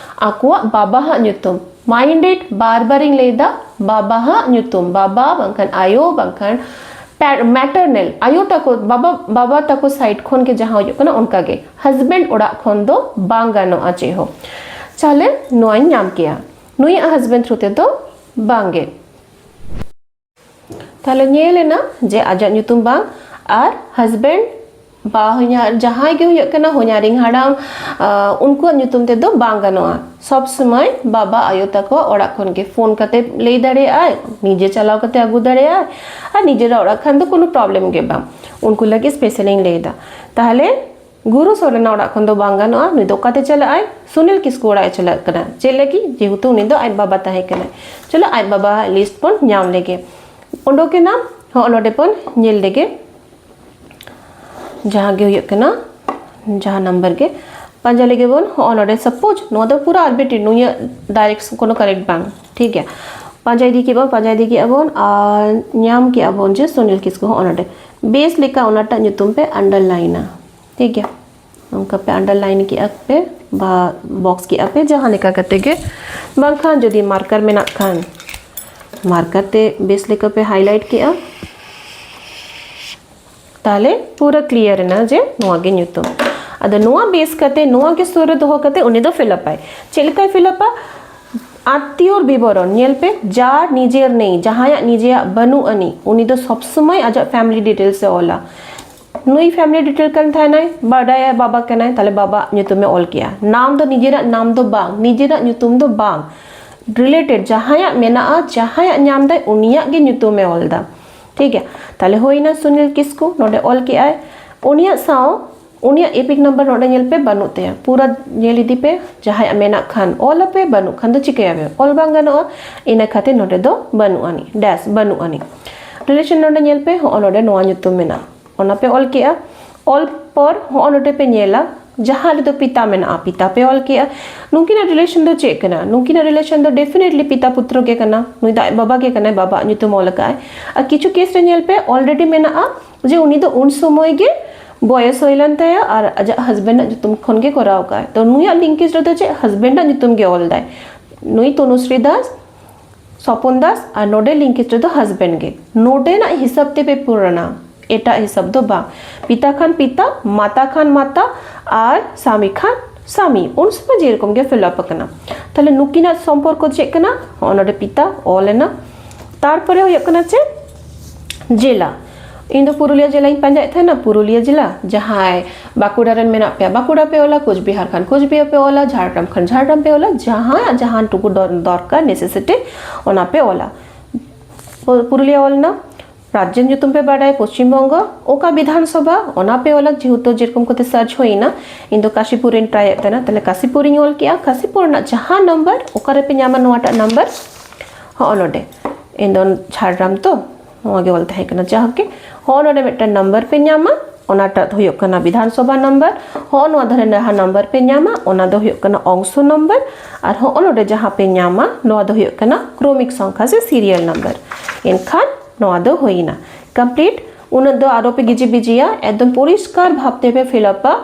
ᱟᱠᱚᱣᱟᱜ ᱵᱟᱵᱟᱣᱟᱜ ᱧᱩᱛᱩᱢ, ᱢᱟᱭᱤᱱᱰ ᱤᱴ, ᱵᱟᱨ ᱵᱟᱨᱤᱧ ᱞᱟᱹᱭᱫᱟ, ᱵᱟᱵᱟᱣᱟᱜ ᱧᱩᱛᱩᱢ, ᱵᱟᱵᱟ ᱵᱟᱝᱠᱷᱟᱱ ᱟᱭᱳ ᱵᱟᱝᱠᱷᱟᱱ ᱢᱮᱴᱟᱨᱱᱟᱞ, ᱟᱭᱳ ᱛᱟᱠᱚ, ᱵᱟᱵᱟ ᱵᱟᱵᱟ ᱛᱟᱠᱚ ᱥᱟᱭᱤᱰ ᱠᱷᱚᱱ ᱜᱮ ᱡᱟᱦᱟᱸ ᱦᱩᱭᱩᱜ ᱠᱟᱱᱟ ᱚᱱᱠᱟ ᱜᱮ᱾ ᱦᱟᱡᱵᱮᱱᱰ ᱚᱲᱟᱜ ᱠᱷᱚᱱ ᱫᱚ ᱵᱟᱝ ᱜᱟᱱᱚᱜᱼᱟ ᱪᱮᱫ ᱦᱚᱸ᱾ ᱛᱟᱦᱞᱮ ᱱᱚᱣᱟᱧ ᱧᱟᱢ ᱠᱮᱭᱟ, ᱱᱩᱭᱟᱜ ᱦᱟᱡᱵᱮᱱᱰ ᱛᱷᱨᱩ ᱛᱮᱫᱚ ᱵᱟᱝ ᱜᱮ᱾ ᱛᱟᱦᱞᱮ ᱧᱮᱞ ᱮᱱᱟ ᱡᱮ ᱟᱡᱟᱜ ᱧᱩᱛᱩᱢ ᱵᱟᱝ, ᱟᱨ ᱦᱟᱡᱵᱮᱱᱰ ᱵᱟ ᱦᱚᱧᱦᱟᱨ, ᱡᱟᱦᱟᱸᱭ ᱜᱮ ᱦᱩᱭᱩᱜ ᱠᱟᱱᱟ, ᱦᱚᱧᱦᱟᱨᱤᱧ ᱦᱟᱲᱟᱢ, ᱟᱸ, ᱩᱱᱠᱩᱣᱟᱜ ᱧᱩᱛᱩᱢ ᱛᱮᱫᱚ ᱵᱟᱝ ᱜᱟᱱᱚᱜᱼᱟ᱾ ᱥᱚᱵᱽ ᱥᱚᱢᱚᱭ ᱵᱟᱵᱟ ᱟᱭᱳ ᱛᱟᱠᱚᱣᱟᱜ ᱚᱲᱟᱜ ᱠᱷᱚᱱ ᱜᱮ ᱯᱷᱳᱱ ᱠᱟᱛᱮ ᱞᱟᱹᱭ ᱫᱟᱲᱮᱭᱟᱜᱼᱟᱭ, ᱱᱤᱡᱮ ᱪᱟᱞᱟᱣ ᱠᱟᱛᱮ ᱟᱹᱜᱩ ᱫᱟᱲᱮᱭᱟᱜᱼᱟᱭ, ᱟᱨ ᱱᱤᱡᱮᱨᱟᱜ ᱚᱲᱟᱜ ᱠᱷᱟᱱ ᱫᱚ ᱠᱳᱱᱳ ᱯᱨᱚᱵᱞᱮᱢ ᱜᱮ ᱵᱟᱝ᱾ ᱩᱱᱠᱩ ᱞᱟᱹᱜᱤᱫ ᱥᱯᱮᱥᱟᱞᱤᱧ ᱞᱟᱹᱭ ᱮᱫᱟ᱾ ᱛᱟᱦᱞᱮ ᱜᱩᱨᱩ ᱥᱚᱨᱮᱱᱟᱜ ᱚᱲᱟᱜ ᱠᱷᱚᱱ ᱫᱚ ᱵᱟᱝ ᱜᱟᱱᱚᱜᱼᱟ᱾ ᱱᱩᱭ ᱫᱚ ᱚᱠᱟᱛᱮ ᱪᱟᱞᱟᱜᱼᱟᱭ? ᱥᱩᱱᱤᱞ ᱠᱤᱥᱠᱩ ᱚᱲᱟᱜ ᱮ ᱪᱟᱞᱟᱜ ᱠᱟᱱᱟ᱾ ᱪᱮᱫ ᱞᱟᱹᱜᱤᱫ? ᱡᱮᱦᱮᱛᱩ ᱩᱱᱤ ᱫᱚ ᱟᱡ ᱵᱟᱵᱟ ᱛᱟᱦᱮᱸ ᱠᱟᱱᱟᱭ᱾ ᱪᱚᱞᱚ, ᱟᱡ ᱵᱟᱵᱟ ᱞᱤᱥᱴ ᱵᱚᱱ ᱧᱟᱢ ᱞᱮᱜᱮ᱾ ᱩᱰᱩᱠᱮᱱᱟ, ᱦᱚᱸᱜᱼᱚ ᱱᱚᱰᱮ ᱵᱚᱱ ᱧᱮᱞ ᱞᱮᱜᱮ᱾ ᱡᱟᱦᱟᱸ ᱜᱮ ᱦᱩᱭᱩᱜ ᱠᱟᱱᱟ, ᱡᱟᱦᱟᱸ ᱱᱟᱢᱵᱟᱨ ᱜᱮ ᱯᱟᱸᱡᱟ ᱞᱮᱜᱮ ᱵᱚᱱ᱾ ᱦᱚᱸᱜᱼᱚ ᱱᱚᱰᱮ, ᱥᱟᱯᱳᱡᱽ ᱱᱚᱣᱟ ᱫᱚ ᱯᱩᱨᱟᱹ ᱟᱨᱵᱤᱴᱨᱟᱨᱤ, ᱱᱩᱭᱟᱜ ᱰᱟᱭᱨᱮᱠᱴ ᱠᱳᱱᱳ ᱠᱟᱱᱮᱠᱴ ᱵᱟᱝ, ᱴᱷᱤᱠ ᱜᱮᱭᱟ᱾ ᱯᱟᱸᱡᱟ ᱤᱫᱤ ᱠᱮᱫ ᱵᱚᱱ, ᱯᱟᱸᱡᱟ ᱤᱫᱤ ᱠᱮᱫᱼᱟ ᱵᱚᱱ, ᱟᱨ ᱧᱟᱢ ᱠᱮᱫᱼᱟ ᱵᱚᱱ ᱡᱮ ᱥᱩᱱᱤᱞ ᱠᱤᱥᱠᱩ᱾ ᱦᱚᱸᱜᱼᱚ ᱱᱚᱰᱮ ᱵᱮᱥ ᱞᱮᱠᱟ ᱚᱱᱟᱴᱟᱜ ᱧᱩᱛᱩᱢ ᱯᱮ ᱟᱱᱰᱟᱨᱞᱟᱭᱤᱱᱟ, ᱴᱷᱤᱠ ᱜᱮᱭᱟ᱾ ᱱᱚᱝᱠᱟ ᱯᱮ ᱟᱱᱰᱟᱨᱞᱟᱭᱤᱱ ᱠᱮᱫᱼᱟ ᱯᱮ ᱵᱟ ᱵᱚᱠᱥ ᱠᱮᱫᱼᱟ ᱯᱮ, ᱡᱟᱦᱟᱸ ᱞᱮᱠᱟ ᱠᱟᱛᱮ ᱜᱮ, ᱵᱟᱝᱠᱷᱟᱱ ᱡᱩᱫᱤ ᱢᱟᱨᱠᱟᱨ ᱢᱮᱱᱟᱜ ᱠᱷᱟᱱ ᱢᱟᱨᱠᱟᱨ ᱛᱮ ᱵᱮᱥ ᱞᱮᱠᱟ ᱯᱮ ᱦᱟᱭᱞᱟᱭᱤᱴ ᱠᱮᱫᱼᱟ᱾ ᱛᱟᱦᱞᱮ ᱯᱩᱨᱟᱹ ᱠᱞᱤᱭᱟᱨ ᱮᱱᱟ ᱡᱮ ᱱᱚᱣᱟ ᱜᱮ ᱧᱩᱛᱩᱢ᱾ ᱟᱫᱚ ᱱᱚᱣᱟ ᱵᱮᱥ ᱠᱟᱛᱮ, ᱱᱚᱣᱟ ᱜᱮ ᱥᱩᱨ ᱨᱮ ᱫᱚᱦᱚ ᱠᱟᱛᱮ ᱩᱱᱤ ᱫᱚ ᱯᱷᱤᱞᱟᱯᱟᱭ᱾ ᱪᱮᱫ ᱞᱮᱠᱟᱭ ᱯᱷᱤᱞᱟᱯᱟ? ᱟᱛᱛᱤᱭᱚᱨ ᱵᱤᱵᱚᱨᱚᱱ ᱧᱮᱞ ᱯᱮ, ᱡᱟᱨ ᱱᱤᱡᱮᱨ ᱱᱮᱭ, ᱡᱟᱦᱟᱸᱭᱟᱜ ᱱᱤᱡᱮᱭᱟᱜ ᱵᱟᱹᱱᱩᱜ ᱟᱹᱱᱤᱡ, ᱩᱱᱤ ᱫᱚ ᱥᱚᱵᱽ ᱥᱚᱢᱚᱭ ᱟᱡᱟᱜ ᱯᱷᱮᱢᱤᱞᱤ ᱰᱤᱴᱮᱞᱥ ᱮ ᱚᱞᱟ᱾ ᱱᱩᱭ ᱯᱷᱮᱢᱤᱞᱤ ᱰᱤᱴᱮᱞ ᱠᱟᱱ ᱛᱟᱦᱮᱱᱟᱭ, ᱵᱟᱰᱟᱭᱟ ᱵᱟᱵᱟ ᱠᱟᱱᱟᱭ, ᱛᱟᱦᱞᱮ ᱵᱟᱵᱟ ᱧᱩᱛᱩᱢᱮ ᱚᱞ ᱠᱮᱜᱼᱟ᱾ ᱱᱟᱢ ᱫᱚ ᱱᱤᱡᱮᱨᱟᱜ ᱱᱟᱢ ᱫᱚ ᱵᱟᱝ, ᱱᱤᱡᱮᱨᱟᱜ ᱧᱩᱛᱩᱢ ᱫᱚ ᱵᱟᱝ, ᱨᱤᱞᱮᱴᱮᱰ ᱡᱟᱦᱟᱸᱭᱟᱜ ᱢᱮᱱᱟᱜᱼᱟ, ᱡᱟᱦᱟᱸᱭᱟᱜ ᱧᱟᱢ ᱫᱟᱭ, ᱩᱱᱤᱭᱟᱜ ᱜᱮ ᱧᱩᱛᱩᱢᱮ ᱚᱞ ᱫᱟ᱾ ᱴᱷᱤᱠ ᱜᱮᱭᱟ, ᱛᱟᱦᱞᱮ ᱦᱩᱭᱱᱟ ᱥᱩᱱᱤᱞ ᱠᱤᱥᱠᱩ, ᱱᱚᱰᱮ ᱚᱞ ᱠᱮᱜᱼᱟᱭ᱾ ᱩᱱᱤᱭᱟᱜ ᱥᱟᱶ, ᱩᱱᱤᱭᱟᱜ ᱮᱯᱤᱠ ᱱᱟᱢᱵᱟᱨ ᱱᱚᱰᱮ ᱧᱮᱞ ᱯᱮ, ᱵᱟᱹᱱᱩᱜ ᱛᱟᱭᱟ᱾ ᱯᱩᱨᱟᱹ ᱧᱮᱞ ᱤᱫᱤ ᱯᱮ, ᱡᱟᱦᱟᱸᱭᱟᱜ ᱢᱮᱱᱟᱜ ᱠᱷᱟᱱ ᱚᱞ ᱟᱯᱮ, ᱵᱟᱹᱱᱩᱜ ᱠᱷᱟᱱ ᱫᱚ ᱪᱤᱠᱟᱹᱭᱟᱯᱮ? ᱚᱞ ᱵᱟᱝ ᱜᱟᱱᱚᱜᱼᱟ, ᱤᱱᱟᱹ ᱠᱷᱟᱹᱛᱤᱨ ᱱᱚᱰᱮ ᱫᱚ ᱵᱟᱹᱱᱩᱜ ᱟᱹᱱᱤᱡ, ᱰᱮᱥ, ᱵᱟᱹᱱᱩᱜ ᱟᱹᱱᱤᱡ᱾ ᱨᱤᱞᱮᱥᱚᱱ ᱱᱚᱰᱮ ᱧᱮᱞ ᱯᱮ, ᱦᱚᱸᱜᱼᱚ ᱱᱚᱰᱮ ᱱᱚᱣᱟ ᱧᱩᱛᱩᱢ ᱢᱮᱱᱟᱜᱼᱟ, ᱚᱱᱟ ᱯᱮ ᱚᱞ ᱠᱮᱜᱼᱟ᱾ ᱚᱞ ᱯᱚᱨ ᱦᱚᱸᱜᱼᱚ ᱱᱚᱰᱮ ᱯᱮ ᱧᱮᱞᱟ, ᱡᱟᱦᱟᱸ ᱨᱮᱫᱚ ᱯᱤᱛᱟ ᱢᱮᱱᱟᱜᱼᱟ, ᱯᱤᱛᱟ ᱯᱮ ᱚᱞ ᱠᱮᱜᱼᱟ᱾ ᱱᱩᱠᱤᱱᱟᱜ ᱨᱤᱞᱮᱥᱚᱱ ᱫᱚ ᱪᱮᱫ ᱠᱟᱱᱟ? ᱱᱩᱠᱤᱱᱟᱜ ᱨᱤᱞᱮᱥᱚᱱ ᱫᱚ ᱰᱮᱯᱷᱤᱱᱮᱴᱞᱤ ᱯᱤᱛᱟ ᱯᱩᱛᱨᱚ ᱜᱮ ᱠᱟᱱᱟ᱾ ᱱᱩᱭ ᱫᱚ ᱟᱡ ᱵᱟᱵᱟ ᱜᱮ ᱠᱟᱱᱟᱭ, ᱵᱟᱵᱟᱣᱟᱜ ᱧᱩᱛᱩᱢ ᱚᱞ ᱟᱠᱟᱫ ᱟᱭ᱾ ᱟᱨ ᱠᱤᱪᱷᱩ ᱠᱮᱥ ᱨᱮ ᱧᱮᱞ ᱯᱮ, ᱚᱞᱨᱮᱰᱤ ᱢᱮᱱᱟᱜᱼᱟ ᱡᱮ ᱩᱱᱤ ᱫᱚ ᱩᱱ ᱥᱚᱢᱚᱭ ᱜᱮ ᱵᱚᱭᱮᱥ ᱦᱩᱭ ᱞᱮᱱ ᱛᱟᱭᱟ ᱟᱨ ᱟᱡᱟᱜ ᱦᱟᱡᱵᱮᱱᱰ ᱟᱜ ᱧᱩᱛᱩᱢ ᱠᱷᱚᱱ ᱜᱮ ᱠᱚᱨᱟᱣ ᱟᱠᱟᱫ ᱟᱭ᱾ ᱛᱚ ᱱᱩᱭᱟᱜ ᱞᱤᱝᱠᱮᱡᱽ ᱨᱮᱫᱚ ᱪᱮᱫ? ᱦᱟᱡᱵᱮᱱᱰ ᱟᱜ ᱧᱩᱛᱩᱢ ᱜᱮ ᱚᱞ ᱫᱟᱭ᱾ ᱱᱩᱭ ᱛᱚᱱᱩᱥᱨᱤ ᱫᱟᱥ, ᱥᱚᱯᱚᱱ ᱫᱟᱥ, ᱟᱨ ᱱᱚᱰᱮ ᱞᱤᱝᱠᱮᱡᱽ ᱨᱮᱫᱚ ᱦᱟᱡᱵᱮᱱᱰ ᱜᱮ᱾ ᱱᱚᱰᱮᱱᱟᱜ ᱦᱤᱥᱟᱹᱵ ᱛᱮᱯᱮ ᱯᱩᱨᱚᱱᱟ, ᱮᱴᱟᱜ ᱦᱤᱥᱟᱹᱵ ᱫᱚ ᱵᱟᱝ᱾ ᱯᱤᱛᱟ ᱠᱷᱟᱱ ᱯᱤᱛᱟ, ᱢᱟᱛᱟ ᱠᱷᱟᱱ ᱢᱟᱛᱟ, ᱟᱨ ᱥᱟᱢᱤ ᱠᱷᱟᱱ ᱥᱟᱢᱤ᱾ ᱩᱱ ᱥᱚᱢᱚᱭ ᱡᱮᱨᱚᱠᱚᱢ ᱜᱮ ᱯᱷᱤᱞ ᱟᱯ ᱟᱠᱟᱱᱟ᱾ ᱛᱟᱦᱞᱮ ᱱᱩᱠᱤᱱᱟᱜ ᱥᱚᱢᱯᱚᱨᱠᱚ ᱪᱮᱫ ᱠᱟᱱᱟ? ᱦᱚᱸᱜᱼᱚ ᱱᱚᱰᱮ ᱯᱤᱛᱟ ᱚᱞ ᱮᱱᱟ᱾ ᱛᱟᱨᱯᱚᱨᱮ ᱦᱩᱭᱩᱜ ᱠᱟᱱᱟ ᱪᱮᱫ? ᱡᱮᱞᱟ᱾ ᱤᱧ ᱫᱚ ᱯᱩᱨᱩᱞᱤᱭᱟᱹ ᱡᱮᱞᱟᱧ ᱯᱟᱸᱡᱟᱭᱮᱫ ᱛᱟᱦᱮᱱᱟ, ᱯᱩᱨᱩᱞᱤᱭᱟᱹ ᱡᱮᱞᱟ᱾ ᱡᱟᱦᱟᱸᱭ ᱵᱟᱸᱠᱩᱲᱟ ᱨᱮᱱ ᱢᱮᱱᱟᱜ ᱯᱮᱭᱟ, ᱵᱟᱸᱠᱩᱲᱟ ᱯᱮ ᱚᱞᱟ, ᱠᱳᱪᱵᱤᱦᱟᱨ ᱠᱷᱟᱱ ᱠᱳᱪᱵᱤᱦᱟᱨ ᱯᱮ ᱚᱞᱟ, ᱡᱷᱟᱲᱜᱨᱟᱢ ᱠᱷᱟᱱ ᱡᱷᱟᱲᱜᱨᱟᱢ ᱯᱮ ᱚᱞᱟ, ᱡᱟᱦᱟᱸᱭᱟᱜ ᱡᱟᱦᱟᱸ ᱴᱩᱠᱩ ᱫᱚᱨ-, ᱫᱚᱨᱠᱟᱨ, ᱱᱮᱥᱮᱥᱤᱴᱤ, ᱚᱱᱟ ᱯᱮ ᱚᱞᱟ᱾ ᱯᱩ-, ᱯᱩᱨᱩᱞᱤᱭᱟᱹ ᱚᱞ ᱮᱱᱟ᱾ ᱨᱟᱡᱽᱡᱚ ᱧᱩᱛᱩᱢ ᱯᱮ ᱵᱟᱰᱟᱭᱟ, ᱯᱚᱥᱪᱤᱢ ᱵᱚᱝᱜᱚ, ᱚᱠᱟ ᱵᱤᱫᱷᱟᱱ ᱥᱚᱵᱷᱟ, ᱚᱱᱟ ᱯᱮ ᱚᱞᱟ, ᱡᱮᱦᱮᱛᱩ ᱡᱮᱨᱚᱠᱚᱢ ᱠᱟᱛᱮ ᱥᱟᱨᱪ ᱦᱩᱭᱱᱟ᱾ ᱤᱧ ᱫᱚ ᱠᱟᱥᱤᱯᱩᱨ ᱤᱧ ᱴᱨᱟᱭᱮᱫ ᱛᱟᱦᱮᱱᱟ, ᱛᱟᱦᱞᱮ ᱠᱟᱥᱤᱯᱩᱨ ᱤᱧ ᱚᱞ ᱠᱮᱜᱼᱟ᱾ ᱠᱟᱥᱤᱯᱩᱨ ᱨᱮᱱᱟᱜ ᱡᱟᱦᱟᱸ ᱱᱟᱢᱵᱟᱨ, ᱚᱠᱟ ᱨᱮᱯᱮ ᱧᱟᱢᱟ ᱱᱚᱣᱟᱴᱟᱜ ᱱᱟᱢᱵᱟᱨ? ᱦᱚᱸᱜᱼᱚ ᱱᱚᱰᱮ᱾ ᱤᱧ ᱫᱚ ᱡᱷᱟᱲᱜᱨᱟᱢ ᱛᱚ, ᱱᱚᱣᱟ ᱜᱮ ᱚᱞ ᱛᱟᱦᱮᱸ ᱠᱟᱱᱟ᱾ ᱡᱟᱦᱟᱸ ᱜᱮ, ᱦᱚᱸᱜᱼᱚ ᱱᱚᱰᱮ ᱢᱤᱫᱴᱟᱝ ᱱᱟᱢᱵᱟᱨ ᱯᱮ ᱧᱟᱢᱟ, ᱚᱱᱟᱴᱟᱜ ᱫᱚ ᱦᱩᱭᱩᱜ ᱠᱟᱱᱟ ᱵᱤᱫᱷᱟᱱ ᱥᱚᱵᱷᱟ ᱱᱟᱢᱵᱟᱨ᱾ ᱦᱚᱸᱜᱼᱚ ᱱᱚᱣᱟ ᱫᱷᱟᱨᱮ ᱡᱟᱦᱟᱸ ᱱᱟᱢᱵᱟᱨ ᱯᱮ ᱧᱟᱢᱟ, ᱚᱱᱟ ᱫᱚ ᱦᱩᱭᱩᱜ ᱠᱟᱱᱟ ᱚᱝᱥᱚ ᱱᱟᱢᱵᱟᱨ᱾ ᱟᱨ ᱦᱚᱸᱜᱼᱚ ᱱᱚᱰᱮ ᱡᱟᱦᱟᱸ ᱯᱮ ᱧᱟᱢᱟ, ᱱᱚᱣᱟ ᱫᱚ ᱦᱩᱭᱩᱜ ᱠᱟᱱᱟ ᱠᱨᱚᱢᱤᱠ ᱥᱚᱝᱠᱷᱟ ᱥᱮ ᱥᱤᱨᱤᱭᱟᱞ ᱱᱟᱢᱵᱟᱨ᱾ ᱮᱱᱠᱷᱟᱱ ᱱᱚᱣᱟ ᱫᱚ ᱦᱩᱭᱱᱟ ᱠᱚᱢᱯᱞᱤᱴ᱾ ᱩᱱᱟᱹᱜ ᱫᱚ ᱟᱨᱚ ᱯᱮ ᱜᱤᱡᱤ ᱵᱤᱡᱤᱭᱟ, ᱮᱠᱫᱚᱢ ᱯᱚᱨᱤᱥᱠᱟᱨ ᱵᱷᱟᱵᱽ ᱛᱮᱯᱮ ᱯᱷᱤᱞ ᱟᱯᱟ᱾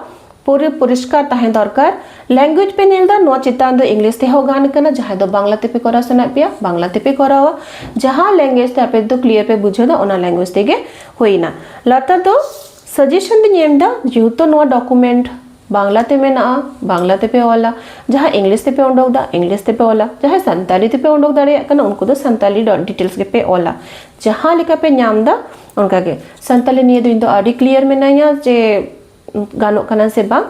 ᱯᱩᱨᱟᱹ ᱯᱚᱨᱤᱥᱠᱟᱨ ᱛᱟᱦᱮᱸ ᱫᱚᱨᱠᱟᱨ᱾ ᱞᱮᱝᱜᱩᱭᱮᱡᱽ ᱯᱮ ᱧᱮᱞ ᱮᱫᱟ, ᱱᱚᱣᱟ ᱪᱮᱛᱟᱱ ᱫᱚ ᱤᱝᱞᱤᱥ ᱛᱮᱦᱚᱸ ᱜᱟᱱ ᱠᱟᱱᱟ, ᱡᱟᱦᱟᱸᱭ ᱫᱚ ᱵᱟᱝᱞᱟ ᱛᱮᱯᱮ ᱠᱚᱨᱟᱣ ᱥᱟᱱᱟᱭᱮᱫ ᱯᱮᱭᱟ, ᱵᱟᱝᱞᱟ ᱛᱮᱯᱮ ᱠᱚᱨᱟᱣᱟ᱾ ᱡᱟᱦᱟᱸ ᱞᱮᱝᱜᱩᱭᱮᱡᱽ ᱛᱮ ᱟᱯᱮ ᱫᱚ ᱠᱞᱤᱭᱟᱨ ᱯᱮ ᱵᱩᱡᱷᱟᱹᱣ ᱮᱫᱟ, ᱚᱱᱟ ᱞᱮᱝᱜᱩᱭᱮᱡᱽ ᱛᱮᱜᱮ ᱦᱩᱭᱱᱟ᱾ ᱞᱟᱛᱟᱨ ᱫᱚ ᱥᱟᱡᱮᱥᱚᱱ ᱫᱚᱧ ᱮᱢ ᱮᱫᱟ, ᱡᱮᱦᱮᱛᱩ ᱱᱚᱣᱟ ᱰᱚᱠᱩᱢᱮᱱᱴ ᱵᱟᱝᱞᱟ ᱛᱮ ᱢᱮᱱᱟᱜᱼᱟ, ᱵᱟᱝᱞᱟ ᱛᱮᱯᱮ ᱚᱞᱟ᱾ ᱡᱟᱦᱟᱸ ᱤᱝᱞᱤᱥ ᱛᱮᱯᱮ ᱩᱰᱩᱠ ᱮᱫᱟ, ᱤᱝᱞᱤᱥ ᱛᱮᱯᱮ ᱚᱞᱟ᱾ ᱡᱟᱦᱟᱸᱭ ᱥᱟᱱᱛᱟᱲᱤ ᱛᱮᱯᱮ ᱩᱰᱩᱠ ᱫᱟᱲᱮᱭᱟᱜ ᱠᱟᱱᱟ, ᱩᱱᱠᱩ ᱫᱚ ᱥᱟᱱᱛᱟᱲᱤ ᱰᱤᱴᱮᱞᱥ ᱜᱮᱯᱮ ᱚᱞᱟ᱾ ᱡᱟᱦᱟᱸ ᱞᱮᱠᱟ ᱯᱮ ᱧᱟᱢ ᱮᱫᱟ, ᱚᱱᱠᱟ ᱜᱮ᱾ ᱥᱟᱱᱛᱟᱲᱤ ᱱᱤᱭᱮ ᱫᱚ ᱤᱧ ᱫᱚ ᱟᱹᱰᱤ ᱠᱞᱤᱭᱟᱨ ᱢᱮᱱᱟᱧᱟ ᱡᱮ ᱜᱟᱱᱚᱜ ᱠᱟᱱᱟ ᱥᱮ ᱵᱟᱝ,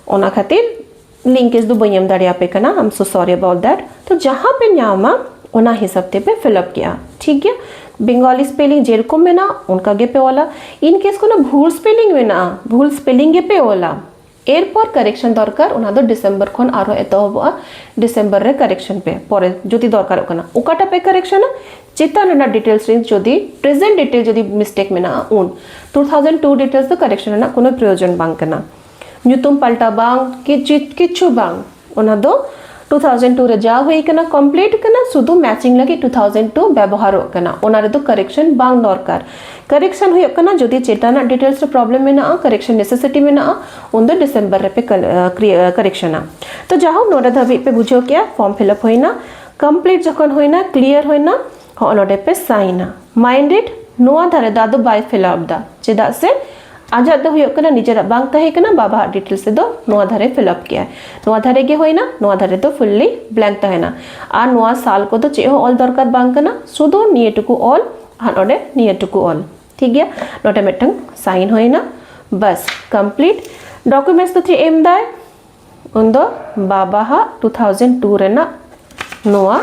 ᱚᱱᱟ ᱠᱷᱟᱹᱛᱤᱨ ᱞᱤᱝᱠᱮᱡᱽ ᱫᱚ ᱵᱟᱹᱧ ᱮᱢ ᱫᱟᱲᱮᱭᱟᱯᱮ ᱠᱟᱱᱟ᱾ I'm so sorry about that. ᱛᱚ ᱡᱟᱦᱟᱸ ᱯᱮ ᱧᱟᱢᱟ, ᱚᱱᱟ ᱦᱤᱥᱟᱹᱵ ᱛᱮᱯᱮ ᱯᱷᱤᱞ ᱟᱯ ᱠᱮᱜᱼᱟ, ᱴᱷᱤᱠ ᱜᱮᱭᱟ? ᱵᱮᱝᱜᱚᱞᱤ ᱥᱯᱮᱞᱤᱝ ᱡᱮᱨᱚᱠᱚᱢ ᱢᱮᱱᱟᱜᱼᱟ, ᱚᱱᱠᱟ ᱜᱮᱯᱮ ᱚᱞᱟ᱾ ᱤᱱ ᱠᱮᱥ ᱠᱳᱱᱳ ᱵᱷᱩᱞ ᱥᱯᱮᱞᱤᱝ ᱢᱮᱱᱟᱜᱼᱟ, ᱵᱷᱩᱞ ᱥᱯᱮᱞᱤᱝ ᱜᱮᱯᱮ ᱚᱞᱟ᱾ ᱮᱨᱯᱚᱨ ᱠᱟᱨᱮᱠᱥᱚᱱ ᱫᱚᱨᱠᱟᱨ, ᱚᱱᱟ ᱫᱚ ᱰᱤᱥᱮᱢᱵᱚᱨ ᱠᱷᱚᱱ ᱟᱨᱦᱚᱸ ᱮᱛᱚᱦᱚᱵᱚᱜᱼᱟ᱾ ᱰᱤᱥᱮᱢᱵᱚᱨ ᱨᱮ ᱠᱟᱨᱮᱠᱥᱚᱱ ᱯᱮ, ᱯᱚᱨᱮ ᱡᱩᱫᱤ ᱫᱚᱨᱠᱟᱨᱚᱜ ᱠᱟᱱᱟ᱾ ᱚᱠᱟᱴᱟᱜ ᱯᱮ ᱠᱟᱨᱮᱠᱥᱚᱱᱟ? ᱪᱮᱛᱟᱱ ᱨᱮᱱᱟᱜ ᱰᱤᱴᱮᱞᱥ ᱨᱮ ᱡᱩᱫᱤ ᱯᱨᱮᱡᱮᱱᱴ ᱰᱤᱴᱮᱞ ᱡᱩᱫᱤ ᱢᱤᱥᱴᱮᱠ ᱢᱮᱱᱟᱜᱼᱟ, ᱩᱱ ᱴᱩ ᱛᱷᱟᱣᱡᱮᱱᱰ ᱴᱩ ᱰᱤᱴᱮᱞᱥ ᱫᱚ ᱠᱟᱨᱮᱠᱥᱚᱱ ᱨᱮᱱᱟᱜ ᱠᱳᱱᱳ ᱯᱨᱚᱭᱳᱡᱚᱱ ᱵᱟᱝ ᱠᱟᱱᱟ᱾ ᱧᱩᱛᱩᱢ ᱯᱟᱞᱴᱟᱣ ᱵᱟᱝ, ᱠᱤᱪᱷᱩ ᱠᱤᱪᱷᱩ ᱵᱟᱝ, ᱚᱱᱟ ᱫᱚ ᱴᱩ ᱛᱷᱟᱣᱡᱮᱱᱰ ᱴᱩ ᱨᱮ ᱡᱟ ᱦᱩᱭ ᱠᱟᱱᱟ, ᱠᱚᱢᱯᱞᱤᱴ ᱠᱟᱱᱟ, ᱥᱩᱫᱷᱩ ᱢᱮᱪᱤᱝ ᱞᱟᱹᱜᱤᱫ ᱴᱩ ᱛᱷᱟᱣᱡᱮᱱᱰ ᱴᱩ ᱵᱮᱵᱚᱦᱟᱨᱚᱜ ᱠᱟᱱᱟ, ᱚᱱᱟ ᱨᱮᱫᱚ ᱠᱟᱨᱮᱠᱥᱚᱱ ᱵᱟᱝ ᱫᱚᱨᱠᱟᱨ᱾ ᱠᱟᱨᱮᱠᱥᱚᱱ ᱦᱩᱭᱩᱜ ᱠᱟᱱᱟ, ᱡᱩᱫᱤ ᱪᱮᱛᱟᱱ ᱨᱮᱱᱟᱜ ᱰᱤᱴᱮᱞᱥ ᱨᱮ ᱯᱨᱚᱵᱞᱮᱢ ᱢᱮᱱᱟᱜᱼᱟ, ᱠᱟᱨᱮᱠᱥᱚᱱ ᱱᱮᱥᱮᱥᱤᱴᱤ ᱢᱮᱱᱟᱜᱼᱟ, ᱩᱱᱫᱚ ᱰᱤᱥᱮᱢᱵᱚᱨ ᱨᱮᱯᱮ ᱠᱟᱨᱮᱠᱥᱚᱱᱟ᱾ ᱛᱚ ᱡᱟᱦᱳᱠ, ᱱᱚᱰᱮ ᱫᱷᱟᱹᱵᱤᱡ ᱯᱮ ᱵᱩᱡᱷᱟᱹᱣ ᱠᱮᱜᱼᱟ, ᱯᱷᱚᱨᱢ ᱯᱷᱤᱞ ᱟᱯ ᱦᱩᱭᱱᱟ, ᱠᱚᱢᱯᱞᱤᱴ ᱡᱚᱠᱷᱚᱱ ᱦᱩᱭᱱᱟ, ᱠᱞᱤᱭᱟᱨ ᱦᱩᱭᱱᱟ, ᱦᱚᱸᱜᱼᱚ ᱱᱚᱰᱮ ᱯᱮ ᱥᱟᱭᱤᱱᱟ᱾ ᱢᱟᱭᱤᱱᱰᱮᱰ, ᱱᱚᱣᱟ ᱫᱷᱟᱨᱮ ᱫᱚ ᱟᱫᱚ ᱵᱟᱭ ᱯᱷᱤᱞ ᱟᱯ ᱫᱟ, ᱪᱮᱫᱟᱜ ᱥᱮ ᱟᱡᱟᱜ ᱫᱚ ᱦᱩᱭᱩᱜ ᱠᱟᱱᱟ ᱱᱤᱡᱮᱨᱟᱜ ᱵᱟᱝ ᱛᱟᱦᱮᱸ ᱠᱟᱱᱟ, ᱵᱟᱵᱟᱣᱟᱜ ᱰᱤᱴᱮᱞᱥ ᱨᱮᱫᱚ ᱱᱚᱣᱟ ᱫᱷᱟᱨᱮ ᱯᱷᱤᱞ ᱟᱯ ᱠᱮᱜᱼᱟᱭ᱾ ᱱᱚᱣᱟ ᱫᱷᱟᱨᱮ ᱜᱮ ᱦᱩᱭᱱᱟ, ᱱᱚᱣᱟ ᱫᱷᱟᱨᱮ ᱫᱚ ᱯᱷᱩᱞᱞᱤ ᱵᱞᱮᱝᱠ ᱛᱟᱦᱮᱱᱟ᱾ ᱟᱨ ᱱᱚᱣᱟ ᱥᱟᱞ ᱠᱚᱫᱚ ᱪᱮᱫ ᱦᱚᱸ ᱚᱞ ᱫᱚᱨᱠᱟᱨ ᱵᱟᱝ ᱠᱟᱱᱟ, ᱥᱩᱫᱷᱩ ᱱᱤᱭᱟᱹ ᱴᱩᱠᱩ ᱚᱞ ᱟᱨ ᱚᱸᱰᱮ ᱱᱤᱭᱟᱹ ᱴᱩᱠᱩ ᱚᱞ᱾ ᱴᱷᱤᱠ ᱜᱮᱭᱟ, ᱱᱚᱰᱮ ᱢᱤᱫᱴᱟᱝ ᱥᱟᱭᱤᱱ ᱦᱩᱭᱱᱟ, ᱵᱟᱥ ᱠᱚᱢᱯᱞᱤᱴ᱾ ᱰᱚᱠᱩᱢᱮᱱᱴᱥ ᱫᱚ ᱪᱮᱫ ᱮᱢ ᱫᱟᱭ? ᱩᱱᱫᱚ ᱵᱟᱵᱟᱦᱟᱜ ᱴᱩ ᱛᱷᱟᱣᱡᱮᱱᱰ ᱴᱩ ᱨᱮᱱᱟᱜ ᱱᱚᱣᱟ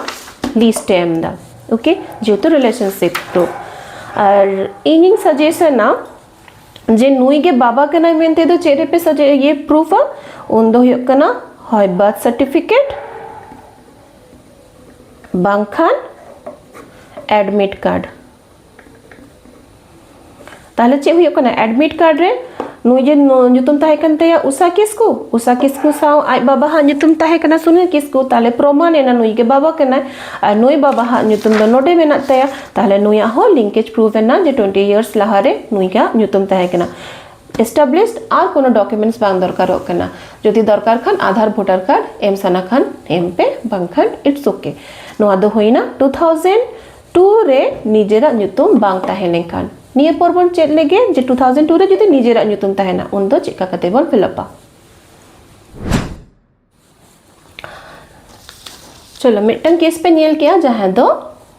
ᱞᱤᱥᱴ ᱮ ᱮᱢ ᱮᱫᱟ᱾ ᱳᱠᱮ, ᱡᱮᱦᱮᱛᱩ ᱨᱤᱞᱮᱥᱚᱱᱥᱤᱯ ᱯᱨᱩᱯᱷ᱾ ᱟᱨ ᱤᱧᱤᱧ ᱥᱟᱡᱮᱥᱚᱱᱟ ᱡᱮ ᱱᱩᱭ ᱜᱮ ᱵᱟᱵᱟ ᱠᱟᱱᱟᱭ ᱢᱮᱱᱛᱮ ᱫᱚ ᱪᱮᱫ ᱨᱮᱯᱮ ᱥᱟᱡᱮ ᱤᱭᱟᱹ ᱯᱨᱩᱯᱷᱟ? ᱩᱱᱫᱚ ᱦᱩᱭᱩᱜ ᱠᱟᱱᱟ ᱦᱚᱭ ᱵᱟᱨᱛᱷ ᱥᱟᱨᱴᱤᱯᱷᱤᱠᱮᱴ ᱵᱟᱝᱠᱷᱟᱱ ᱮᱰᱢᱤᱴ ᱠᱟᱨᱰ᱾ ᱛᱟᱦᱞᱮ ᱪᱮᱫ ᱦᱩᱭᱩᱜ ᱠᱟᱱᱟ? ᱮᱰᱢᱤᱴ ᱠᱟᱨᱰ ᱨᱮ ᱱᱩᱭ ᱡᱮ ᱱᱩ-, ᱧᱩᱛᱩᱢ ᱛᱟᱦᱮᱸ ᱠᱟᱱ ᱛᱟᱭᱟ ᱩᱥᱟ ᱠᱤᱥᱠᱩ, ᱩᱥᱟ ᱠᱤᱥᱠᱩ ᱥᱟᱶ ᱟᱡ ᱵᱟᱵᱟ ᱦᱟᱜ ᱧᱩᱛᱩᱢ ᱛᱟᱦᱮᱸ ᱠᱟᱱᱟ ᱥᱩᱱᱤᱞ ᱠᱤᱥᱠᱩ, ᱛᱟᱦᱞᱮ ᱯᱨᱚᱢᱟᱱ ᱮᱱᱟ ᱱᱩᱭ ᱜᱮ ᱵᱟᱵᱟ ᱠᱟᱱᱟᱭ᱾ ᱟᱨ ᱱᱩᱭ ᱵᱟᱵᱟ ᱦᱟᱜ ᱧᱩᱛᱩᱢ ᱫᱚ ᱱᱚᱰᱮ ᱢᱮᱱᱟᱜ ᱛᱟᱭᱟ, ᱛᱟᱦᱞᱮ ᱱᱩᱭᱟᱜ ᱦᱚᱸ ᱞᱤᱝᱠᱮᱡᱽ ᱯᱨᱩᱯᱷ ᱮᱱᱟ ᱡᱮ ᱴᱩᱭᱮᱱᱴᱤ ᱤᱭᱟᱨᱥ ᱞᱟᱦᱟᱨᱮ ᱱᱩᱭᱟᱜ ᱧᱩᱛᱩᱢ ᱛᱟᱦᱮᱸ ᱠᱟᱱᱟ᱾ ᱮᱥᱴᱟᱵᱞᱤᱥᱰ ᱟᱨ ᱠᱳᱱᱳ ᱰᱚᱠᱩᱢᱮᱱᱴᱥ ᱵᱟᱝ ᱫᱚᱨᱠᱟᱨᱚᱜ ᱠᱟᱱᱟ᱾ ᱡᱩᱫᱤ ᱫᱚᱨᱠᱟᱨ ᱠᱷᱟᱱ ᱟᱫᱷᱟᱨ ᱵᱷᱳᱴᱟᱨ ᱠᱟᱨᱰ ᱮᱢ ᱥᱟᱱᱟ ᱠᱷᱟᱱ ᱮᱢ ᱯᱮ, ᱵᱟᱝᱠᱷᱟᱱ ᱤᱴᱥ ᱳᱠᱮ᱾ ᱱᱚᱣᱟ ᱫᱚ ᱦᱩᱭᱱᱟ ᱴᱩ ᱛᱷᱟᱣᱡᱮᱱᱰ ᱴᱩ ᱨᱮ ᱱᱤᱡᱮᱨᱟᱜ ᱧᱩᱛᱩᱢ ᱵᱟᱝ ᱛᱟᱦᱮᱸ ᱞᱮᱱᱠᱷᱟᱱ᱾ ᱱᱤᱭᱟᱹ ᱯᱚᱨ ᱵᱚᱱ ᱪᱮᱫ ᱞᱮᱜᱮ ᱡᱮ ᱴᱩ ᱛᱷᱟᱣᱡᱮᱱᱰ ᱴᱩ ᱨᱮ ᱡᱩᱫᱤ ᱱᱤᱡᱮᱨᱟᱜ ᱧᱩᱛᱩᱢ ᱛᱟᱦᱮᱱᱟ, ᱩᱱᱫᱚ ᱪᱮᱫ ᱞᱮᱠᱟ ᱠᱟᱛᱮ ᱵᱚᱱ ᱯᱷᱤᱞᱟᱯᱟ? ᱪᱚᱞᱚ, ᱢᱤᱫᱴᱟᱝ ᱠᱮᱥ ᱯᱮ ᱧᱮᱞ ᱠᱮᱜᱼᱟ ᱡᱟᱦᱟᱸ ᱫᱚ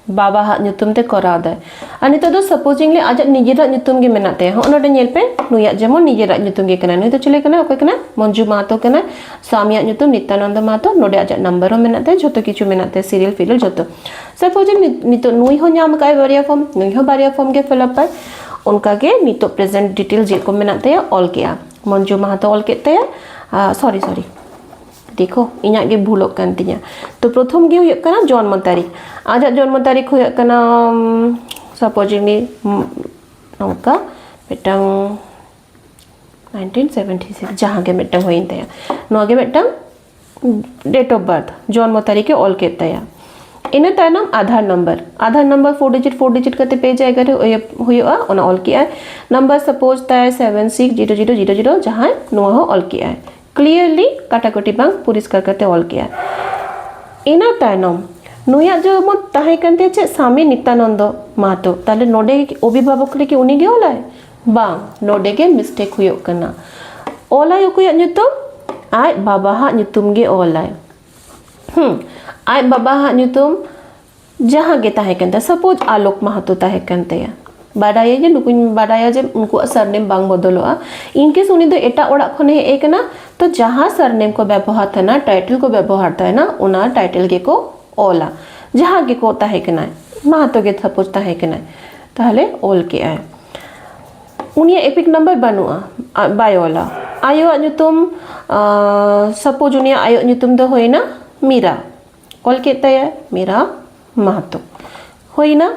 ᱵᱟᱵᱟᱣᱟᱜ ᱧᱩᱛᱩᱢ ᱛᱮ ᱠᱚᱨᱟᱣ ᱫᱟᱭ᱾ ᱟᱨ ᱱᱤᱛᱚᱜ ᱫᱚ ᱥᱟᱯᱳᱡᱤᱝᱞᱤ ᱟᱡᱟᱜ ᱱᱤᱡᱮᱨᱟᱜ ᱧᱩᱛᱩᱢ ᱜᱮ ᱢᱮᱱᱟᱜ ᱛᱟᱭᱟ᱾ ᱦᱚᱸᱜᱼᱚ ᱱᱚᱰᱮ ᱧᱮᱞ ᱯᱮ, ᱱᱩᱭᱟᱜ ᱡᱮᱢᱚᱱ ᱱᱤᱡᱮᱨᱟᱜ ᱧᱩᱛᱩᱢ ᱜᱮ ᱠᱟᱱᱟ᱾ ᱱᱩᱭ ᱫᱚ ᱪᱤᱞᱤ ᱠᱟᱱᱟᱭ? ᱚᱠᱚᱭ ᱠᱟᱱᱟᱭ? ᱢᱚᱧᱡᱩ ᱢᱟᱦᱟᱛᱚ ᱠᱟᱱᱟᱭ᱾ ᱥᱟᱢᱤᱭᱟᱜ ᱧᱩᱛᱩᱢ ᱱᱤᱛᱭᱟᱱᱚᱱᱫᱚ ᱢᱟᱦᱟᱛᱚ᱾ ᱱᱚᱰᱮ ᱟᱡᱟᱜ ᱱᱟᱢᱵᱟᱨ ᱦᱚᱸ ᱢᱮᱱᱟᱜ ᱛᱟᱭᱟ, ᱡᱷᱚᱛᱚ ᱠᱤᱪᱷᱩ ᱢᱮᱱᱟᱜ ᱛᱟᱭᱟ, ᱥᱤᱨᱤᱭᱟᱞ ᱯᱷᱤᱨᱤᱭᱟᱞ ᱡᱷᱚᱛᱚ᱾ ᱥᱟᱯᱳᱡᱤᱝ ᱱᱤᱛᱚᱜ ᱱᱩᱭ ᱦᱚᱸ ᱧᱟᱢ ᱟᱠᱟᱫᱟᱭ ᱵᱟᱨᱭᱟ ᱯᱷᱚᱨᱢ, ᱱᱩᱭ ᱦᱚᱸ ᱵᱟᱨᱭᱟ ᱯᱷᱚᱨᱢ ᱜᱮ ᱯᱷᱤᱞᱟᱯ ᱟᱭ᱾ ᱚᱱᱠᱟᱜᱮ ᱱᱤᱛᱚᱜ ᱯᱨᱮᱡᱮᱱᱴ ᱰᱤᱴᱮᱞ ᱪᱮᱫ ᱠᱚ ᱢᱮᱱᱟᱜ ᱛᱟᱭᱟ ᱚᱞ ᱠᱮᱜᱼᱟ᱾ ᱢᱚᱧᱡᱩ ᱢᱟᱦᱟᱛᱚ ᱚᱞ ᱠᱮᱫ ᱛᱟᱭᱟ, ᱥᱚᱨᱤ ᱥᱚᱨᱤ, ᱫᱮᱠᱷᱳ, ᱤᱧᱟᱹᱜ ᱜᱮ ᱵᱷᱩᱞᱚᱜ ᱠᱟᱱ ᱛᱤᱧᱟᱹ᱾ ᱛᱚ ᱯᱨᱚᱛᱷᱚᱢ ᱜᱮ ᱦᱩᱭᱩᱜ ᱠᱟᱱᱟ ᱡᱚᱱᱢᱚ ᱛᱟᱹᱨᱤᱠᱷ᱾ ᱟᱡᱟᱜ ᱡᱚᱱᱢᱚ ᱛᱟᱹᱨᱤᱠᱷ ᱦᱩᱭᱩᱜ ᱠᱟᱱᱟ, ᱩᱢ, ᱥᱟᱯᱳᱡᱤᱝᱞᱤ, ᱩᱢ, ᱱᱚᱝᱠᱟ ᱢᱤᱫᱴᱟᱝ ᱱᱟᱭᱤᱱᱴᱤᱱ ᱥᱮᱵᱷᱮᱱᱴᱤ ᱥᱤᱠᱥ, ᱡᱟᱦᱟᱸ ᱜᱮ ᱢᱤᱫᱴᱟᱝ ᱦᱩᱭᱮᱱ ᱛᱟᱭᱟ, ᱱᱚᱣᱟ ᱜᱮ ᱢᱤᱫᱴᱟᱝ ᱰᱮᱴ ᱚᱯᱷ ᱵᱟᱨᱛᱷ, ᱡᱚᱱᱢᱚ ᱛᱟᱹᱨᱤᱠᱷ ᱮ ᱚᱞ ᱠᱮᱫ ᱛᱟᱭᱟ᱾ ᱤᱱᱟᱹ ᱛᱟᱭᱱᱚᱢ Aadhaar number, Aadhaar number four digit four digit ᱠᱟᱛᱮ ᱯᱮ ᱡᱟᱭᱜᱟ ᱨᱮ ᱦᱩᱭᱩᱜᱼᱟ, ᱚᱱᱟ ᱚᱞ ᱠᱮᱜᱼᱟᱭ᱾ ᱱᱟᱢᱵᱟᱨ ᱥᱟᱯᱳᱡᱽ ᱛᱟᱭ seven six zero zero zero zero, ᱡᱟᱦᱟᱸᱭ ᱱᱚᱣᱟ ᱦᱚᱸ ᱚᱞ ᱠᱮᱜᱼᱟᱭ᱾ ᱠᱞᱤᱭᱟᱨᱞᱤ ᱠᱟᱴᱟᱠᱟᱴᱤ ᱵᱟᱝ, ᱯᱚᱨᱤᱥᱠᱟᱨ ᱠᱟᱛᱮ ᱚᱞ ᱠᱮᱜᱼᱟᱭ᱾ ᱤᱱᱟᱹ ᱛᱟᱭᱱᱚᱢ ᱱᱩᱭᱟᱜ ᱡᱮᱢᱚᱱ ᱛᱟᱦᱮᱸ ᱠᱟᱱ ᱛᱟᱭᱟ ᱪᱮᱫ, ᱥᱟᱢᱤ ᱱᱤᱛᱭᱟᱱᱚᱱᱫᱚ ᱢᱟᱦᱟᱛᱚ, ᱛᱟᱦᱞᱮ ᱱᱚᱰᱮ ᱚᱵᱷᱤᱵᱷᱟᱵᱚᱠ ᱨᱮᱠᱤ ᱩᱱᱤ ᱜᱮ ᱚᱞᱟᱭ? ᱵᱟᱝ, ᱱᱚᱰᱮ ᱜᱮ ᱢᱤᱥᱴᱮᱠ ᱦᱩᱭᱩᱜ ᱠᱟᱱᱟ᱾ ᱚᱞᱟᱭ ᱚᱠᱚᱭᱟᱜ ᱧᱩᱛᱩᱢ? ᱟᱡ ᱵᱟᱵᱟᱦᱟᱜ ᱧᱩᱛᱩᱢ ᱜᱮ ᱚᱞᱟᱭ᱾ ᱦᱩᱸ, ᱟᱡ ᱵᱟᱵᱟᱦᱟᱜ ᱧᱩᱛᱩᱢ ᱡᱟᱦᱟᱸ ᱜᱮ ᱛᱟᱦᱮᱸ ᱠᱟᱱ ᱛᱟᱭ, ᱥᱟᱯᱳᱡᱽ ᱟᱞᱳᱠ ᱢᱟᱦᱟᱛᱚ ᱛᱟᱦᱮᱸ ᱠᱟᱱ ᱛᱟᱭᱟ, ᱵᱟᱰᱟᱭᱟ ᱡᱮ ᱱᱩᱠᱩᱧ ᱵᱟᱰᱟᱭᱟ ᱡᱮ ᱩᱱᱠᱩᱣᱟᱜ ᱥᱟᱨᱱᱮᱢ ᱵᱟᱝ ᱵᱚᱫᱚᱞᱚᱜᱼᱟ, ᱤᱱ ᱠᱮᱥ ᱩᱱᱤ ᱫᱚ ᱮᱴᱟᱜ ᱚᱲᱟᱜ ᱠᱷᱚᱱᱮ ᱦᱮᱡ ᱟᱠᱟᱱᱟ, ᱛᱚ ᱡᱟᱦᱟᱸ ᱥᱟᱨᱱᱮᱢ ᱠᱚ ᱵᱮᱵᱚᱦᱟᱨ ᱛᱟᱦᱮᱱᱟ, ᱴᱟᱭᱴᱮᱞ ᱠᱚ ᱵᱮᱵᱚᱦᱟᱨ ᱛᱟᱦᱮᱱᱟ, ᱚᱱᱟ ᱴᱟᱭᱴᱮᱞ ᱜᱮᱠᱚ ᱚᱞᱟ᱾ ᱡᱟᱦᱟᱸ ᱜᱮᱠᱚ ᱛᱟᱦᱮᱸ ᱠᱟᱱᱟᱭ, ᱢᱟᱦᱟᱛᱚ ᱜᱮ ᱥᱟᱯᱳᱡᱽ ᱛᱟᱦᱮᱸ ᱠᱟᱱᱟᱭ, ᱛᱟᱦᱞᱮ ᱚᱞ ᱠᱮᱜᱼᱟᱭ᱾ ᱩᱱᱤᱭᱟᱜ ᱮᱯᱤᱠ ᱱᱟᱢᱵᱟᱨ ᱵᱟᱹᱱᱩᱜᱼᱟ, ᱟ-, ᱵᱟᱭ ᱚᱞᱟ᱾ ᱟᱭᱳᱣᱟᱜ ᱧᱩᱛᱩᱢ, ᱥᱟᱯᱳᱡᱽ ᱩᱱᱤᱭᱟᱜ ᱟᱭᱳᱣᱟᱜ ᱧᱩᱛᱩᱢ ᱫᱚ ᱦᱩᱭᱱᱟ ᱢᱤᱨᱟ, ᱚᱞ ᱠᱮᱫ ᱛᱟᱭᱟᱭ ᱢᱤᱨᱟ ᱢᱟᱦᱟᱛᱚ, ᱦᱩᱭᱱᱟ᱾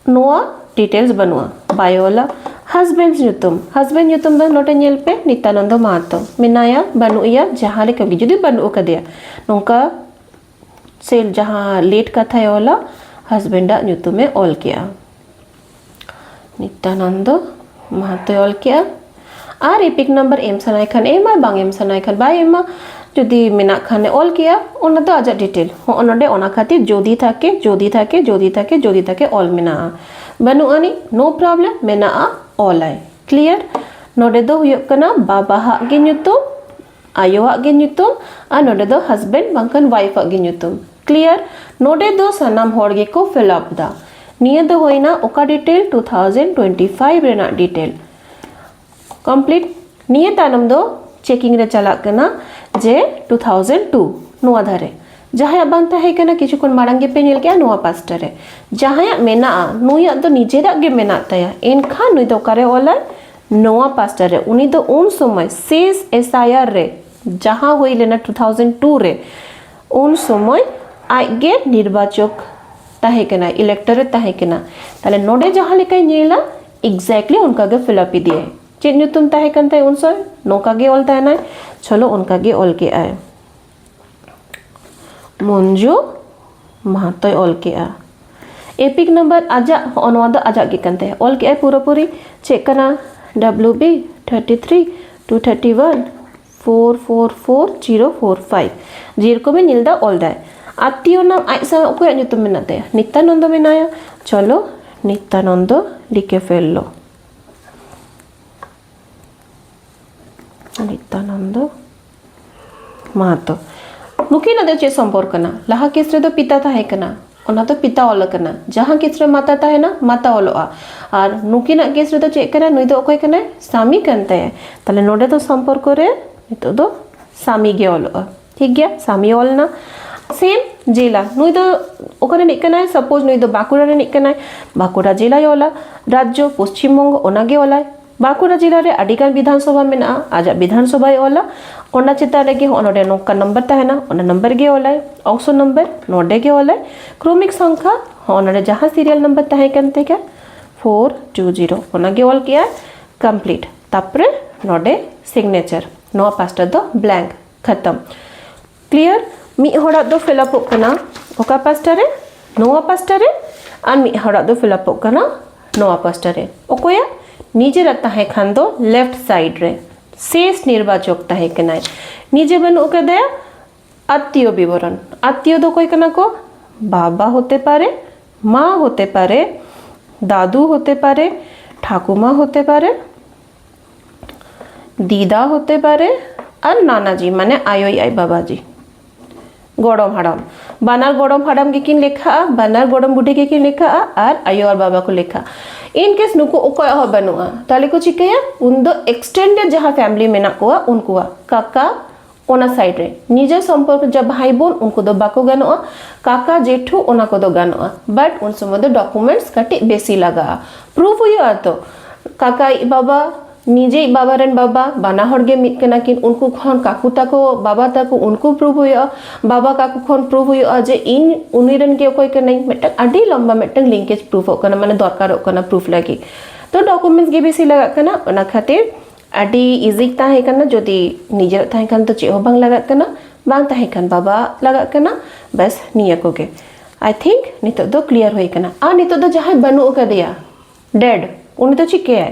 ᱱᱚᱣᱟ ᱰᱤᱴᱮᱞᱥ ᱵᱟᱹᱱᱩᱜᱼᱟ, ᱵᱟᱭ ᱚᱞᱟ᱾ ᱦᱟᱥᱵᱮᱱᱰ ᱧᱩᱛᱩᱢ, ᱦᱟᱥᱵᱮᱱᱰ ᱧᱩᱛᱩᱢ ᱫᱚ ᱱᱚᱰᱮ ᱧᱮᱞ ᱯᱮ, ᱱᱤᱛᱭᱟᱱᱚᱱᱫᱚ ᱢᱟᱦᱟᱛᱚ ᱢᱮᱱᱟᱭᱟ, ᱵᱟᱹᱱᱩᱜ ᱮᱭᱟ, ᱡᱟᱦᱟᱸ ᱞᱮᱠᱟ ᱜᱮ ᱡᱩᱫᱤ ᱵᱟᱹᱱᱩᱜ ᱟᱠᱟᱫᱮᱭᱟ, ᱱᱚᱝᱠᱟ ᱥᱮ ᱡᱟᱦᱟᱸ ᱞᱮᱴ ᱠᱟᱛᱷᱟᱭ ᱚᱞᱟ, ᱦᱟᱥᱵᱮᱱᱰᱟᱜ ᱧᱩᱛᱩᱢᱮ ᱚᱞ ᱠᱮᱜᱼᱟ, ᱱᱤᱛᱭᱟᱱᱚᱱᱫᱚ ᱢᱟᱦᱟᱛᱚᱭ ᱚᱞ ᱠᱮᱜᱼᱟ᱾ ᱟᱨ ᱮᱯᱤᱠ ᱱᱟᱢᱵᱟᱨ ᱮᱢ ᱥᱟᱱᱟᱭ ᱠᱷᱟᱱ ᱮᱢᱟ, ᱵᱟᱝ ᱮᱢ ᱥᱟᱱᱟᱭ ᱠᱷᱟᱱ ᱵᱟᱭ ᱮᱢᱟ᱾ ᱡᱩᱫᱤ ᱢᱮᱱᱟᱜ ᱠᱷᱟᱱᱮ ᱚᱞ ᱠᱮᱜᱼᱟ, ᱚᱱᱟ ᱫᱚ ᱟᱡᱟᱜ ᱰᱤᱴᱮᱞ᱾ ᱦᱚᱸᱜᱼᱚ ᱱᱚᱰᱮ ᱚᱱᱟ ᱠᱷᱟᱹᱛᱤᱨ ᱡᱩᱫᱤ ᱛᱷᱟᱠᱮ, ᱡᱩᱫᱤ ᱛᱷᱟᱠᱮ, ᱡᱩᱫᱤ ᱛᱷᱟᱠᱮ, ᱡᱩᱫᱤ ᱛᱷᱟᱠᱮ ᱚᱞ ᱢᱮᱱᱟᱜᱼᱟ᱾ ᱵᱟᱹᱱᱩᱜ ᱟᱹᱱᱤᱡ, ᱱᱳ ᱯᱨᱚᱵᱞᱮᱢ, ᱢᱮᱱᱟᱜᱼᱟ, ᱚᱞᱟᱭ᱾ ᱠᱞᱤᱭᱟᱨ? ᱱᱚᱰᱮ ᱫᱚ ᱦᱩᱭᱩᱜ ᱠᱟᱱᱟ ᱵᱟᱵᱟᱦᱟᱜ ᱜᱮ ᱧᱩᱛᱩᱢ, ᱟᱭᱳᱣᱟᱜ ᱜᱮ ᱧᱩᱛᱩᱢ, ᱟᱨ ᱱᱚᱰᱮ ᱫᱚ ᱦᱟᱥᱵᱮᱱᱰ ᱵᱟᱝᱠᱷᱟᱱ ᱣᱟᱭᱤᱯᱷ ᱟᱜ ᱜᱮ ᱧᱩᱛᱩᱢ᱾ ᱠᱞᱤᱭᱟᱨ? ᱱᱚᱰᱮ ᱫᱚ ᱥᱟᱱᱟᱢ ᱦᱚᱲ ᱜᱮᱠᱚ ᱯᱷᱤᱞ ᱟᱯ ᱫᱟ᱾ ᱱᱤᱭᱟᱹ ᱫᱚ ᱦᱩᱭᱱᱟ ᱚᱠᱟ detail? Two thousand twenty five ᱨᱮᱱᱟᱜ ᱰᱤᱴᱮᱞ᱾ ᱠᱚᱢᱯᱞᱤᱴ᱾ ᱱᱤᱭᱟᱹ ᱛᱟᱭᱱᱚᱢ ᱫᱚ ᱪᱮᱠᱤᱝ ᱨᱮ ᱪᱟᱞᱟᱜ ᱠᱟᱱᱟ ᱡᱮ ᱴᱩ ᱛᱷᱟᱣᱡᱮᱱᱰ ᱴᱩ ᱱᱚᱣᱟ ᱫᱷᱟᱨᱮ ᱡᱟᱦᱟᱸᱭᱟᱜ ᱵᱟᱝ ᱛᱟᱦᱮᱸ ᱠᱟᱱᱟ, ᱠᱤᱪᱷᱩ ᱠᱷᱚᱱ ᱢᱟᱲᱟᱝ ᱜᱮᱯᱮ ᱧᱮᱞ ᱠᱮᱜᱼᱟ ᱱᱚᱣᱟ ᱯᱟᱥᱴᱟ ᱨᱮ ᱡᱟᱦᱟᱸᱭᱟᱜ ᱢᱮᱱᱟᱜᱼᱟ, ᱱᱩᱭᱟᱜ ᱫᱚ ᱱᱤᱡᱮᱨᱟᱜ ᱜᱮ ᱢᱮᱱᱟᱜ ᱛᱟᱭᱟ, ᱮᱱᱠᱷᱟᱱ ᱱᱩᱭ ᱫᱚ ᱚᱠᱟᱨᱮ ᱚᱞᱟᱭ? ᱱᱚᱣᱟ ᱯᱟᱥᱴᱟ ᱨᱮ᱾ ᱩᱱᱤ ᱫᱚ ᱩᱱ ᱥᱚᱢᱚᱭ ᱥᱮᱥ ᱮᱥ ᱟᱭ ᱟᱨ ᱨᱮ ᱡᱟᱦᱟᱸ ᱦᱩᱭ ᱞᱮᱱᱟ ᱴᱩ ᱛᱷᱟᱣᱡᱮᱱᱰ ᱴᱩ ᱨᱮ, ᱩᱱ ᱥᱚᱢᱚᱭ ᱟᱡᱜᱮ ᱱᱤᱨᱵᱟᱪᱚᱠ ᱛᱟᱦᱮᱸ ᱠᱟᱱᱟ, ᱤᱞᱮᱠᱴᱚᱨ ᱮ ᱛᱟᱦᱮᱸ ᱠᱟᱱᱟ᱾ ᱛᱟᱦᱞᱮ ᱱᱚᱰᱮ ᱡᱟᱦᱟᱸ ᱞᱮᱠᱟᱭ ᱧᱮᱞᱟ, ᱮᱠᱡᱮᱠᱴᱞᱤ ᱚᱱᱠᱟ ᱜᱮ ᱯᱷᱤᱞ ᱟᱯ ᱤᱫᱤᱭᱟᱭ᱾ ᱪᱮᱫ ᱧᱩᱛᱩᱢ ᱛᱟᱦᱮᱸ ᱠᱟᱱ ᱛᱟᱭᱟ ᱩᱱ ᱥᱚᱢᱚᱭ? ᱱᱚᱝᱠᱟ ᱜᱮ ᱚᱞ ᱛᱟᱦᱮᱱᱟᱭ᱾ ᱪᱚᱞᱚ, ᱚᱱᱠᱟ ᱜᱮ ᱚᱞ ᱠᱮᱜᱼᱟᱭ, ᱢᱚᱧᱡᱩ ᱢᱟᱦᱟᱛᱚᱭ ᱚᱞ ᱠᱮᱜᱼᱟ᱾ ᱮᱯᱤᱠ ᱱᱟᱢᱵᱟᱨ ᱟᱡᱟᱜ, ᱦᱚᱸᱜᱼᱚ ᱱᱚᱣᱟ ᱫᱚ ᱟᱡᱟᱜ ᱜᱮ ᱠᱟᱱ ᱛᱟᱭᱟ, ᱚᱞ ᱠᱮᱜᱼᱟᱭ ᱯᱩᱨᱟᱹᱯᱩᱨᱤ᱾ ᱪᱮᱫ ᱠᱟᱱᱟ? W B thirty three two thirty one four four four zero four five, ᱡᱮᱨᱚᱠᱚᱢᱮ ᱧᱮᱞ ᱫᱟ ᱚᱞ ᱫᱟᱭ᱾ ᱟᱛᱛᱤᱭᱚ ᱱᱟᱢ ᱟᱡ ᱥᱟᱶ ᱚᱠᱚᱭᱟᱜ ᱧᱩᱛᱩᱢ ᱢᱮᱱᱟᱜ ᱛᱟᱭᱟ? ᱱᱤᱛᱭᱟᱱᱚᱱᱫᱚ ᱢᱮᱱᱟᱭᱟ᱾ ᱪᱚᱞᱚ, ᱱᱤᱛᱭᱟᱱᱚᱱᱫᱚ ᱞᱤᱠᱷᱮ ᱯᱷᱮᱞ ᱞᱚ᱾ ᱱᱤᱛᱭᱟᱱᱚᱱᱫᱚ ᱢᱟᱦᱟᱛᱚ᱾ ᱱᱩᱠᱤᱱᱟᱜ ᱫᱚ ᱪᱮᱫ ᱥᱚᱢᱯᱚᱨᱠ ᱠᱟᱱᱟ? ᱞᱟᱦᱟ ᱠᱮᱥ ᱨᱮᱫᱚ ᱯᱤᱛᱟ ᱛᱟᱦᱮᱸ ᱠᱟᱱᱟ, ᱚᱱᱟ ᱫᱚ ᱯᱤᱛᱟ ᱚᱞ ᱟᱠᱟᱱᱟ᱾ ᱡᱟᱦᱟᱸ ᱠᱮᱥ ᱨᱮ ᱢᱟᱛᱟ ᱛᱟᱦᱮᱱᱟ, ᱢᱟᱛᱟ ᱚᱞᱚᱜᱼᱟ᱾ ᱟᱨ ᱱᱩᱠᱤᱱᱟᱜ ᱠᱮᱥ ᱨᱮᱫᱚ ᱪᱮᱫ ᱠᱟᱱᱟ? ᱱᱩᱭ ᱫᱚ ᱚᱠᱚᱭ ᱠᱟᱱᱟᱭ? ᱥᱟᱢᱤ ᱠᱟᱱ ᱛᱟᱭᱟᱭ᱾ ᱛᱟᱦᱞᱮ ᱱᱚᱰᱮ ᱫᱚ ᱥᱚᱢᱯᱚᱨᱠᱚ ᱨᱮ ᱱᱤᱛᱚᱜ ᱫᱚ ᱥᱟᱢᱤ ᱜᱮ ᱚᱞᱚᱜᱼᱟ᱾ ᱴᱷᱤᱠ ᱜᱮᱭᱟ, ᱥᱟᱢᱤ ᱚᱞ ᱮᱱᱟ᱾ ᱥᱮᱢ ᱡᱮᱞᱟ, ᱱᱩᱭ ᱫᱚ ᱚᱠᱟ ᱨᱤᱱᱤᱡ ᱠᱟᱱᱟᱭ? ᱥᱟᱯᱳᱡᱽ ᱱᱩᱭ ᱫᱚ ᱵᱟᱸᱠᱩᱲᱟ ᱨᱤᱱᱤᱡ ᱠᱟᱱᱟᱭ, ᱵᱟᱸᱠᱩᱲᱟ ᱡᱮᱞᱟᱭ ᱚᱞᱟ᱾ ᱨᱟᱡᱽᱡᱚ ᱯᱚᱥᱪᱤᱢ ᱵᱚᱝᱜᱚ, ᱚᱱᱟ ᱜᱮ ᱚᱞᱟᱭ᱾ ᱵᱟᱸᱠᱩᱲᱟ ᱡᱮᱞᱟ ᱨᱮ ᱟᱹᱰᱤ ᱜᱟᱱ ᱵᱤᱫᱷᱟᱱ ᱥᱚᱵᱷᱟ ᱢᱮᱱᱟᱜᱼᱟ, ᱟᱡᱟᱜ ᱵᱤᱫᱷᱟᱱ ᱥᱚᱵᱷᱟᱭ ᱚᱞᱟ᱾ ᱚᱱᱟ ᱪᱮᱛᱟᱱ ᱨᱮᱜᱮ ᱦᱚᱸᱜᱼᱚ ᱱᱚᱰᱮ ᱱᱚᱝᱠᱟ ᱱᱟᱢᱵᱟᱨ ᱛᱟᱦᱮᱱᱟ, ᱚᱱᱟ ᱱᱟᱢᱵᱟᱨ ᱜᱮ ᱚᱞᱟᱭ᱾ ᱚᱝᱥᱚ ᱱᱟᱢᱵᱟᱨ ᱱᱚᱰᱮ ᱜᱮ ᱚᱞᱟᱭ᱾ ᱠᱨᱚᱢᱤᱠ ᱥᱚᱝᱠᱷᱟ ᱦᱚᱸᱜᱼᱚ ᱱᱚᱰᱮ ᱡᱟᱦᱟᱸ ᱥᱤᱨᱤᱭᱟᱞ ᱱᱟᱢᱵᱟᱨ ᱛᱟᱦᱮᱸ ᱠᱟᱱ ᱛᱟᱭᱟ ᱯᱷᱳᱨ ᱴᱩ ᱡᱤᱨᱳ, ᱚᱱᱟ ᱜᱮ ᱚᱞ ᱠᱮᱜᱼᱟᱭ᱾ ᱠᱚᱢᱯᱞᱤᱴ᱾ ᱛᱟᱯᱚᱨᱮ ᱱᱚᱰᱮ ᱥᱤᱜᱽᱱᱮᱪᱟᱨ, ᱱᱚᱣᱟ ᱯᱟᱥᱴᱟ ᱫᱚ ᱵᱞᱮᱝᱠ, ᱠᱷᱟᱛᱟᱢ᱾ ᱠᱞᱤᱭᱟᱨ? ᱢᱤᱫ ᱦᱚᱲᱟᱜ ᱫᱚ ᱯᱷᱤᱞᱟᱯᱚᱜ ᱠᱟᱱᱟ ᱚᱠᱟ ᱯᱟᱥᱴᱟ ᱨᱮ? ᱱᱚᱣᱟ ᱯᱟᱥᱴᱟ ᱨᱮ᱾ ᱟᱨ ᱢᱤᱫ ᱦᱚᱲᱟᱜ ᱫᱚ ᱯᱷᱤᱞᱟᱯᱚᱜ ᱠᱟᱱᱟ ᱱᱚᱣᱟ ᱯᱟᱥᱴᱟ ᱨᱮ᱾ ᱚᱠᱚᱭᱟᱜ? ᱱᱤᱡᱮᱨᱟᱜ ᱛᱟᱦᱮᱸ ᱠᱷᱟᱱ ᱫᱚ ᱞᱮᱯᱷᱴ ᱥᱟᱭᱤᱰ ᱨᱮ ᱥᱮᱥ ᱱᱤᱨᱵᱟᱪᱚᱠ ᱛᱟᱦᱮᱸ ᱠᱟᱱᱟᱭ, ᱱᱤᱡᱮ ᱵᱟᱹᱱᱩᱜ ᱠᱟᱫᱮᱭᱟ᱾ ᱟᱛᱛᱤᱭᱚ ᱵᱤᱵᱚᱨᱚᱱ, ᱟᱛᱛᱤᱭᱚ ᱫᱚ ᱚᱠᱚᱭ ᱠᱟᱱᱟ ᱠᱚ? ᱵᱟᱵᱟ ᱦᱚᱛᱮ ᱯᱟᱨᱮ, ᱢᱟ ᱦᱚᱛᱮ ᱯᱟᱨᱮ, ᱫᱟᱫᱩ ᱦᱚᱛᱮ ᱯᱟᱨᱮ, ᱴᱷᱟᱠᱩᱢᱟ ᱦᱚᱛᱮ ᱯᱟᱨᱮ, ᱫᱤᱫᱟ ᱦᱚᱛᱮ ᱯᱟᱨᱮ, ᱟᱨ ᱱᱟᱱᱟ ᱡᱤ, ᱢᱟᱱᱮ ᱟᱭᱳᱭᱤᱡ ᱟᱡ ᱵᱟᱵᱟ ᱡᱤ᱾ ᱜᱚᱲᱚᱢ ᱦᱟᱲᱟᱢ, ᱵᱟᱱᱟᱨ ᱜᱚᱲᱚᱢ ᱦᱟᱲᱟᱢ ᱜᱮᱠᱤᱱ ᱞᱮᱠᱷᱟᱜᱼᱟ, ᱵᱟᱱᱟᱨ ᱜᱚᱲᱚᱢ ᱵᱩᱰᱷᱤ ᱜᱮᱠᱤᱱ ᱞᱮᱠᱷᱟᱜᱼᱟ, ᱟᱨ ᱟᱭᱳ ᱟᱨ ᱵᱟᱵᱟ ᱠᱚ ᱞᱮᱠᱷᱟᱜᱼᱟ᱾ In case ᱱᱩᱠᱩ ᱚᱠᱚᱭᱟᱜ ᱦᱚᱸ ᱵᱟᱹᱱᱩᱜᱼᱟ, ᱛᱟᱦᱞᱮ ᱠᱚ ᱪᱤᱠᱟᱹᱭᱟ? ᱩᱱᱫᱚ extended ᱡᱟᱦᱟᱸ family ᱢᱮᱱᱟᱜ ᱠᱚᱣᱟ, ᱩᱱᱠᱩᱣᱟᱜ ᱠᱟᱠᱟ, ᱚᱱᱟ side ᱨᱮ ᱱᱤᱡᱮᱨ ᱥᱚᱢᱯᱚᱨᱠᱚ ᱡᱟ ᱵᱷᱟᱭ ᱵᱳᱱ, ᱩᱱᱠᱩ ᱫᱚ ᱵᱟᱠᱚ ᱜᱟᱱᱚᱜᱼᱟ᱾ ᱠᱟᱠᱟ ᱡᱮᱴᱷᱩ ᱚᱱᱟ ᱠᱚᱫᱚ ᱜᱟᱱᱚᱜᱼᱟ, but ᱩᱱ ᱥᱚᱢᱚᱭ ᱫᱚ documents ᱠᱟᱹᱴᱤᱡ ᱵᱮᱥᱤ ᱞᱟᱜᱟᱜᱼᱟ, proof ᱦᱩᱭᱩᱜᱼᱟ ᱛᱚ᱾ ᱠᱟᱠᱟᱭᱤᱡ ᱵᱟᱵᱟ, ᱱᱤᱡᱮᱭᱤᱡ ᱵᱟᱵᱟ ᱨᱮᱱ ᱵᱟᱵᱟ, ᱵᱟᱱᱟ ᱦᱚᱲ ᱜᱮ ᱢᱤᱫ ᱠᱟᱱᱟ ᱠᱤᱱ, ᱩᱱᱠᱩ ᱠᱷᱚᱱ ᱠᱟᱠᱩ ᱛᱟᱠᱚ, ᱵᱟᱵᱟ ᱛᱟᱠᱚ, ᱩᱱᱠᱩ proof ᱦᱩᱭᱩᱜᱼᱟ᱾ ᱵᱟᱵᱟ ᱠᱟᱠᱩ ᱠᱷᱚᱱ proof ᱦᱩᱭᱩᱜᱼᱟ ᱡᱮ ᱤᱧ ᱩᱱᱤ ᱨᱮᱱ ᱜᱮ ᱚᱠᱚᱭ ᱠᱟᱹᱱᱟᱹᱧ᱾ ᱢᱤᱫᱴᱟᱝ ᱟᱹᱰᱤ ᱞᱚᱢᱵᱟ ᱢᱤᱫᱴᱟᱝ linkage proof ᱚᱜ ᱠᱟᱱᱟ, ᱢᱟᱱᱮ ᱫᱚᱨᱠᱟᱨᱚᱜ ᱠᱟᱱᱟ proof ᱞᱟᱹᱜᱤᱫ᱾ ᱛᱚ ᱰᱚᱠᱩᱢᱮᱱᱴᱥ ᱜᱮ ᱵᱮᱥᱤ ᱞᱟᱜᱟᱜ ᱠᱟᱱᱟ, ᱚᱱᱟ ᱠᱷᱟᱹᱛᱤᱨ ᱟᱹᱰᱤ ᱤᱡᱤ ᱛᱟᱦᱮᱸ ᱠᱟᱱᱟ᱾ ᱡᱩᱫᱤ ᱱᱤᱡᱮᱨᱟᱜ ᱛᱟᱦᱮᱸ ᱠᱷᱟᱱ ᱫᱚ ᱪᱮᱫ ᱦᱚᱸ ᱵᱟᱝ ᱞᱟᱜᱟᱜ ᱠᱟᱱᱟ, ᱵᱟᱝ ᱛᱟᱦᱮᱸ ᱠᱷᱟᱱ ᱵᱟᱵᱟ ᱞᱟᱜᱟᱜ ᱠᱟᱱᱟ, ᱵᱟᱥ ᱱᱤᱭᱟᱹ ᱠᱚᱜᱮ᱾ ᱟᱭ ᱛᱷᱤᱝᱠ ᱱᱤᱛᱚᱜ ᱫᱚ ᱠᱞᱤᱭᱟᱨ ᱦᱩᱭ ᱠᱟᱱᱟ᱾ ᱟᱨ ᱱᱤᱛᱚᱜ ᱫᱚ ᱡᱟᱦᱟᱸᱭ ᱵᱟᱹᱱᱩᱜ ᱟᱠᱟᱫᱮᱭᱟ, ᱰᱮᱰ, ᱩᱱᱤ ᱫᱚ ᱪᱤᱠᱟᱹᱭᱟᱭ?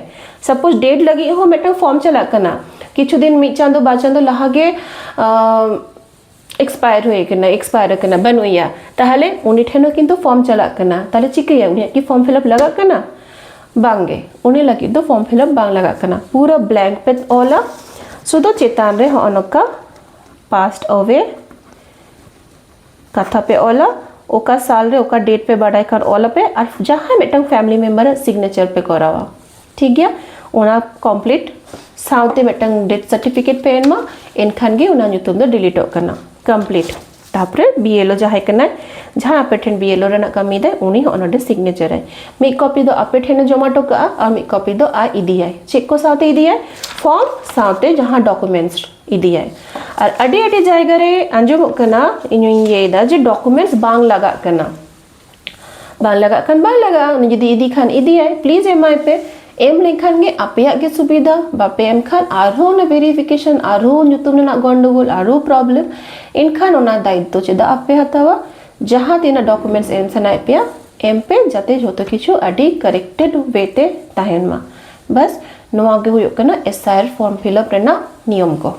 ᱥᱟᱯᱳᱡᱽ ᱰᱮᱰ ᱞᱟᱹᱜᱤᱫ ᱦᱚᱸ ᱢᱤᱫᱴᱟᱝ ᱯᱷᱚᱨᱢ ᱪᱟᱞᱟᱜ ᱠᱟᱱᱟ, ᱠᱤᱪᱷᱩ ᱫᱤᱱ, ᱢᱤᱫ ᱪᱟᱸᱫᱚ ᱵᱟᱨ ᱪᱟᱸᱫᱚ ᱞᱟᱦᱟ ᱜᱮ ᱮᱠᱥᱯᱟᱭᱟᱨ ᱦᱩᱭ ᱟᱠᱟᱱᱟ, ᱮᱠᱥᱯᱟᱭᱟᱨ ᱟᱠᱟᱱᱟ, ᱵᱟᱹᱱᱩᱜ ᱮᱭᱟ, ᱛᱟᱦᱚᱞᱮ ᱩᱱᱤ ᱴᱷᱮᱱ ᱦᱚᱸ ᱠᱤᱱᱛᱩ ᱯᱷᱚᱨᱢ ᱪᱟᱞᱟᱜ ᱠᱟᱱᱟ᱾ ᱛᱟᱦᱚᱞᱮ ᱪᱤᱠᱟᱹᱭᱟ? ᱩᱱᱤᱭᱟᱜ ᱠᱤ ᱯᱷᱚᱨᱢ ᱯᱷᱤᱞᱟᱯ ᱞᱟᱜᱟᱜ ᱠᱟᱱᱟ? ᱵᱟᱝᱜᱮ, ᱩᱱᱤ ᱞᱟᱹᱜᱤᱫ ᱫᱚ ᱯᱷᱚᱨᱢ ᱯᱷᱤᱞᱟᱯ ᱵᱟᱝ ᱞᱟᱜᱟᱜ ᱠᱟᱱᱟ᱾ ᱯᱩᱨᱟᱹ ᱵᱞᱮᱝᱠ ᱯᱮ ᱚᱞᱟ, ᱥᱩᱫᱷᱩ ᱪᱮᱛᱟᱱ ᱨᱮ ᱦᱚᱸᱜᱼᱚ ᱱᱚᱝᱠᱟ ᱯᱟᱥᱰ ᱟᱣᱮ ᱠᱟᱛᱷᱟ ᱯᱮ ᱚᱞᱟ, ᱚᱠᱟ ᱥᱟᱞ ᱨᱮ ᱚᱠᱟ ᱰᱮᱴ ᱯᱮ ᱵᱟᱰᱟᱭ ᱠᱷᱟᱱ ᱚᱞ ᱟᱯᱮ, ᱟᱨ ᱡᱟᱦᱟᱸᱭ ᱢᱤᱫᱴᱟᱝ ᱯᱷᱮᱢᱤᱞᱤ ᱢᱮᱢᱵᱟᱨᱟᱜ ᱥᱤᱜᱽᱱᱮᱪᱟᱨ ᱯᱮ ᱠᱚᱨᱟᱣᱟ, ᱴᱷᱤᱠ ᱜᱮᱭᱟ? ᱚᱱᱟ ᱠᱚᱢᱯᱞᱤᱴ ᱥᱟᱶᱛᱮ ᱢᱤᱫᱴᱟᱝ ᱰᱮᱛᱷ ᱥᱟᱨᱴᱤᱯᱷᱤᱠᱮᱴ ᱯᱮ ᱮᱢᱟ, ᱮᱱᱠᱷᱟᱱ ᱜᱮ ᱚᱱᱟ ᱧᱩᱛᱩᱢ ᱫᱚ ᱰᱤᱞᱤᱴᱚᱜ ᱠᱟᱱᱟ᱾ ᱠᱚᱢᱯᱞᱤᱴ᱾ ᱛᱟᱨᱯᱚᱨᱮ ᱵᱤ ᱮᱞ ᱳ ᱡᱟᱦᱟᱸᱭ ᱠᱟᱱᱟᱭ, ᱡᱟᱦᱟᱸ ᱟᱯᱮ ᱴᱷᱮᱱ ᱵᱤ ᱮᱞ ᱳ ᱨᱮᱱᱟᱜ ᱠᱟᱹᱢᱤᱭᱮᱫᱟᱭ, ᱩᱱᱤ ᱦᱚᱸ ᱱᱚᱰᱮ ᱥᱤᱜᱽᱱᱮᱪᱟᱨᱟᱭ᱾ ᱢᱤᱫ ᱠᱚᱯᱤ ᱫᱚ ᱟᱯᱮ ᱴᱷᱮᱱᱮ ᱡᱚᱢᱟ ᱦᱚᱴᱚ ᱠᱟᱜᱼᱟ ᱟᱨ ᱢᱤᱫ ᱠᱚᱯᱤ ᱫᱚ ᱟᱡ ᱤᱫᱤᱭᱟᱭ᱾ ᱪᱮᱫ ᱠᱚ ᱥᱟᱶᱛᱮ ᱤᱫᱤᱭᱟᱭ? ᱯᱷᱚᱨᱢ ᱥᱟᱶᱛᱮ ᱡᱟᱦᱟᱸ ᱰᱚᱠᱩᱢᱮᱱᱴᱥ ᱤᱫᱤᱭᱟᱭ᱾ ᱟᱨ ᱟᱹᱰᱤ ᱟᱹᱰᱤ ᱡᱟᱭᱜᱟ ᱨᱮ ᱟᱸᱡᱚᱢᱚᱜ ᱠᱟᱱᱟ, ᱤᱧᱤᱧ ᱤᱭᱟᱹᱭᱮᱫᱟ, ᱡᱮ ᱰᱚᱠᱩᱢᱮᱱᱴᱥ ᱵᱟᱝ ᱞᱟᱜᱟᱜ ᱠᱟᱱᱟ᱾ ᱵᱟᱝ ᱞᱟᱜᱟᱜ ᱠᱷᱟᱱ ᱵᱟᱝ ᱞᱟᱜᱟᱜᱼᱟ, ᱩᱱᱤ ᱡᱩᱫᱤ ᱤᱫᱤ ᱠᱷᱟᱱ ᱤᱫᱤᱭᱟᱭ, ᱯᱞᱤᱡᱽ ᱮᱢᱟᱭ ᱯᱮ᱾ ᱮᱢ ᱞᱮᱱᱠᱷᱟᱱ ᱜᱮ ᱟᱯᱮᱭᱟᱜ ᱜᱮ ᱥᱩᱵᱤᱫᱷᱟ, ᱵᱟᱯᱮ ᱮᱢ ᱠᱷᱟᱱ ᱟᱨᱦᱚᱸ ᱚᱱᱟ ᱵᱷᱮᱨᱤᱯᱷᱤᱠᱮᱥᱚᱱ, ᱟᱨᱦᱚᱸ ᱧᱩᱛᱩᱢ ᱨᱮᱱᱟᱜ ᱜᱚᱱᱰᱚᱜᱳᱞ, ᱟᱨᱦᱚᱸ ᱯᱨᱚᱵᱞᱮᱢ᱾ ᱮᱱᱠᱷᱟᱱ ᱚᱱᱟ ᱫᱟᱭᱤᱛᱛᱚ ᱪᱮᱫᱟᱜ ᱟᱯᱮ ᱦᱟᱛᱟᱣᱟ? ᱡᱟᱦᱟᱸ ᱛᱤᱱᱟᱹᱜ ᱰᱚᱠᱩᱢᱮᱱᱴᱥ ᱮᱢ ᱥᱟᱱᱟᱭᱮᱫ ᱯᱮᱭᱟ, ᱮᱢ ᱯᱮ, ᱡᱟᱛᱮ ᱡᱷᱚᱛᱚ ᱠᱤᱪᱷᱩ ᱟᱹᱰᱤ ᱠᱟᱨᱮᱠᱴᱮᱰ ᱣᱮ ᱛᱮ ᱛᱟᱦᱮᱱ ᱢᱟ᱾ ᱵᱟᱥ, ᱱᱚᱣᱟ ᱜᱮ ᱦᱩᱭᱩᱜ ᱠᱟᱱᱟ S I R form fill up ᱨᱮᱱᱟᱜ ᱱᱤᱭᱚᱢ ᱠᱚ᱾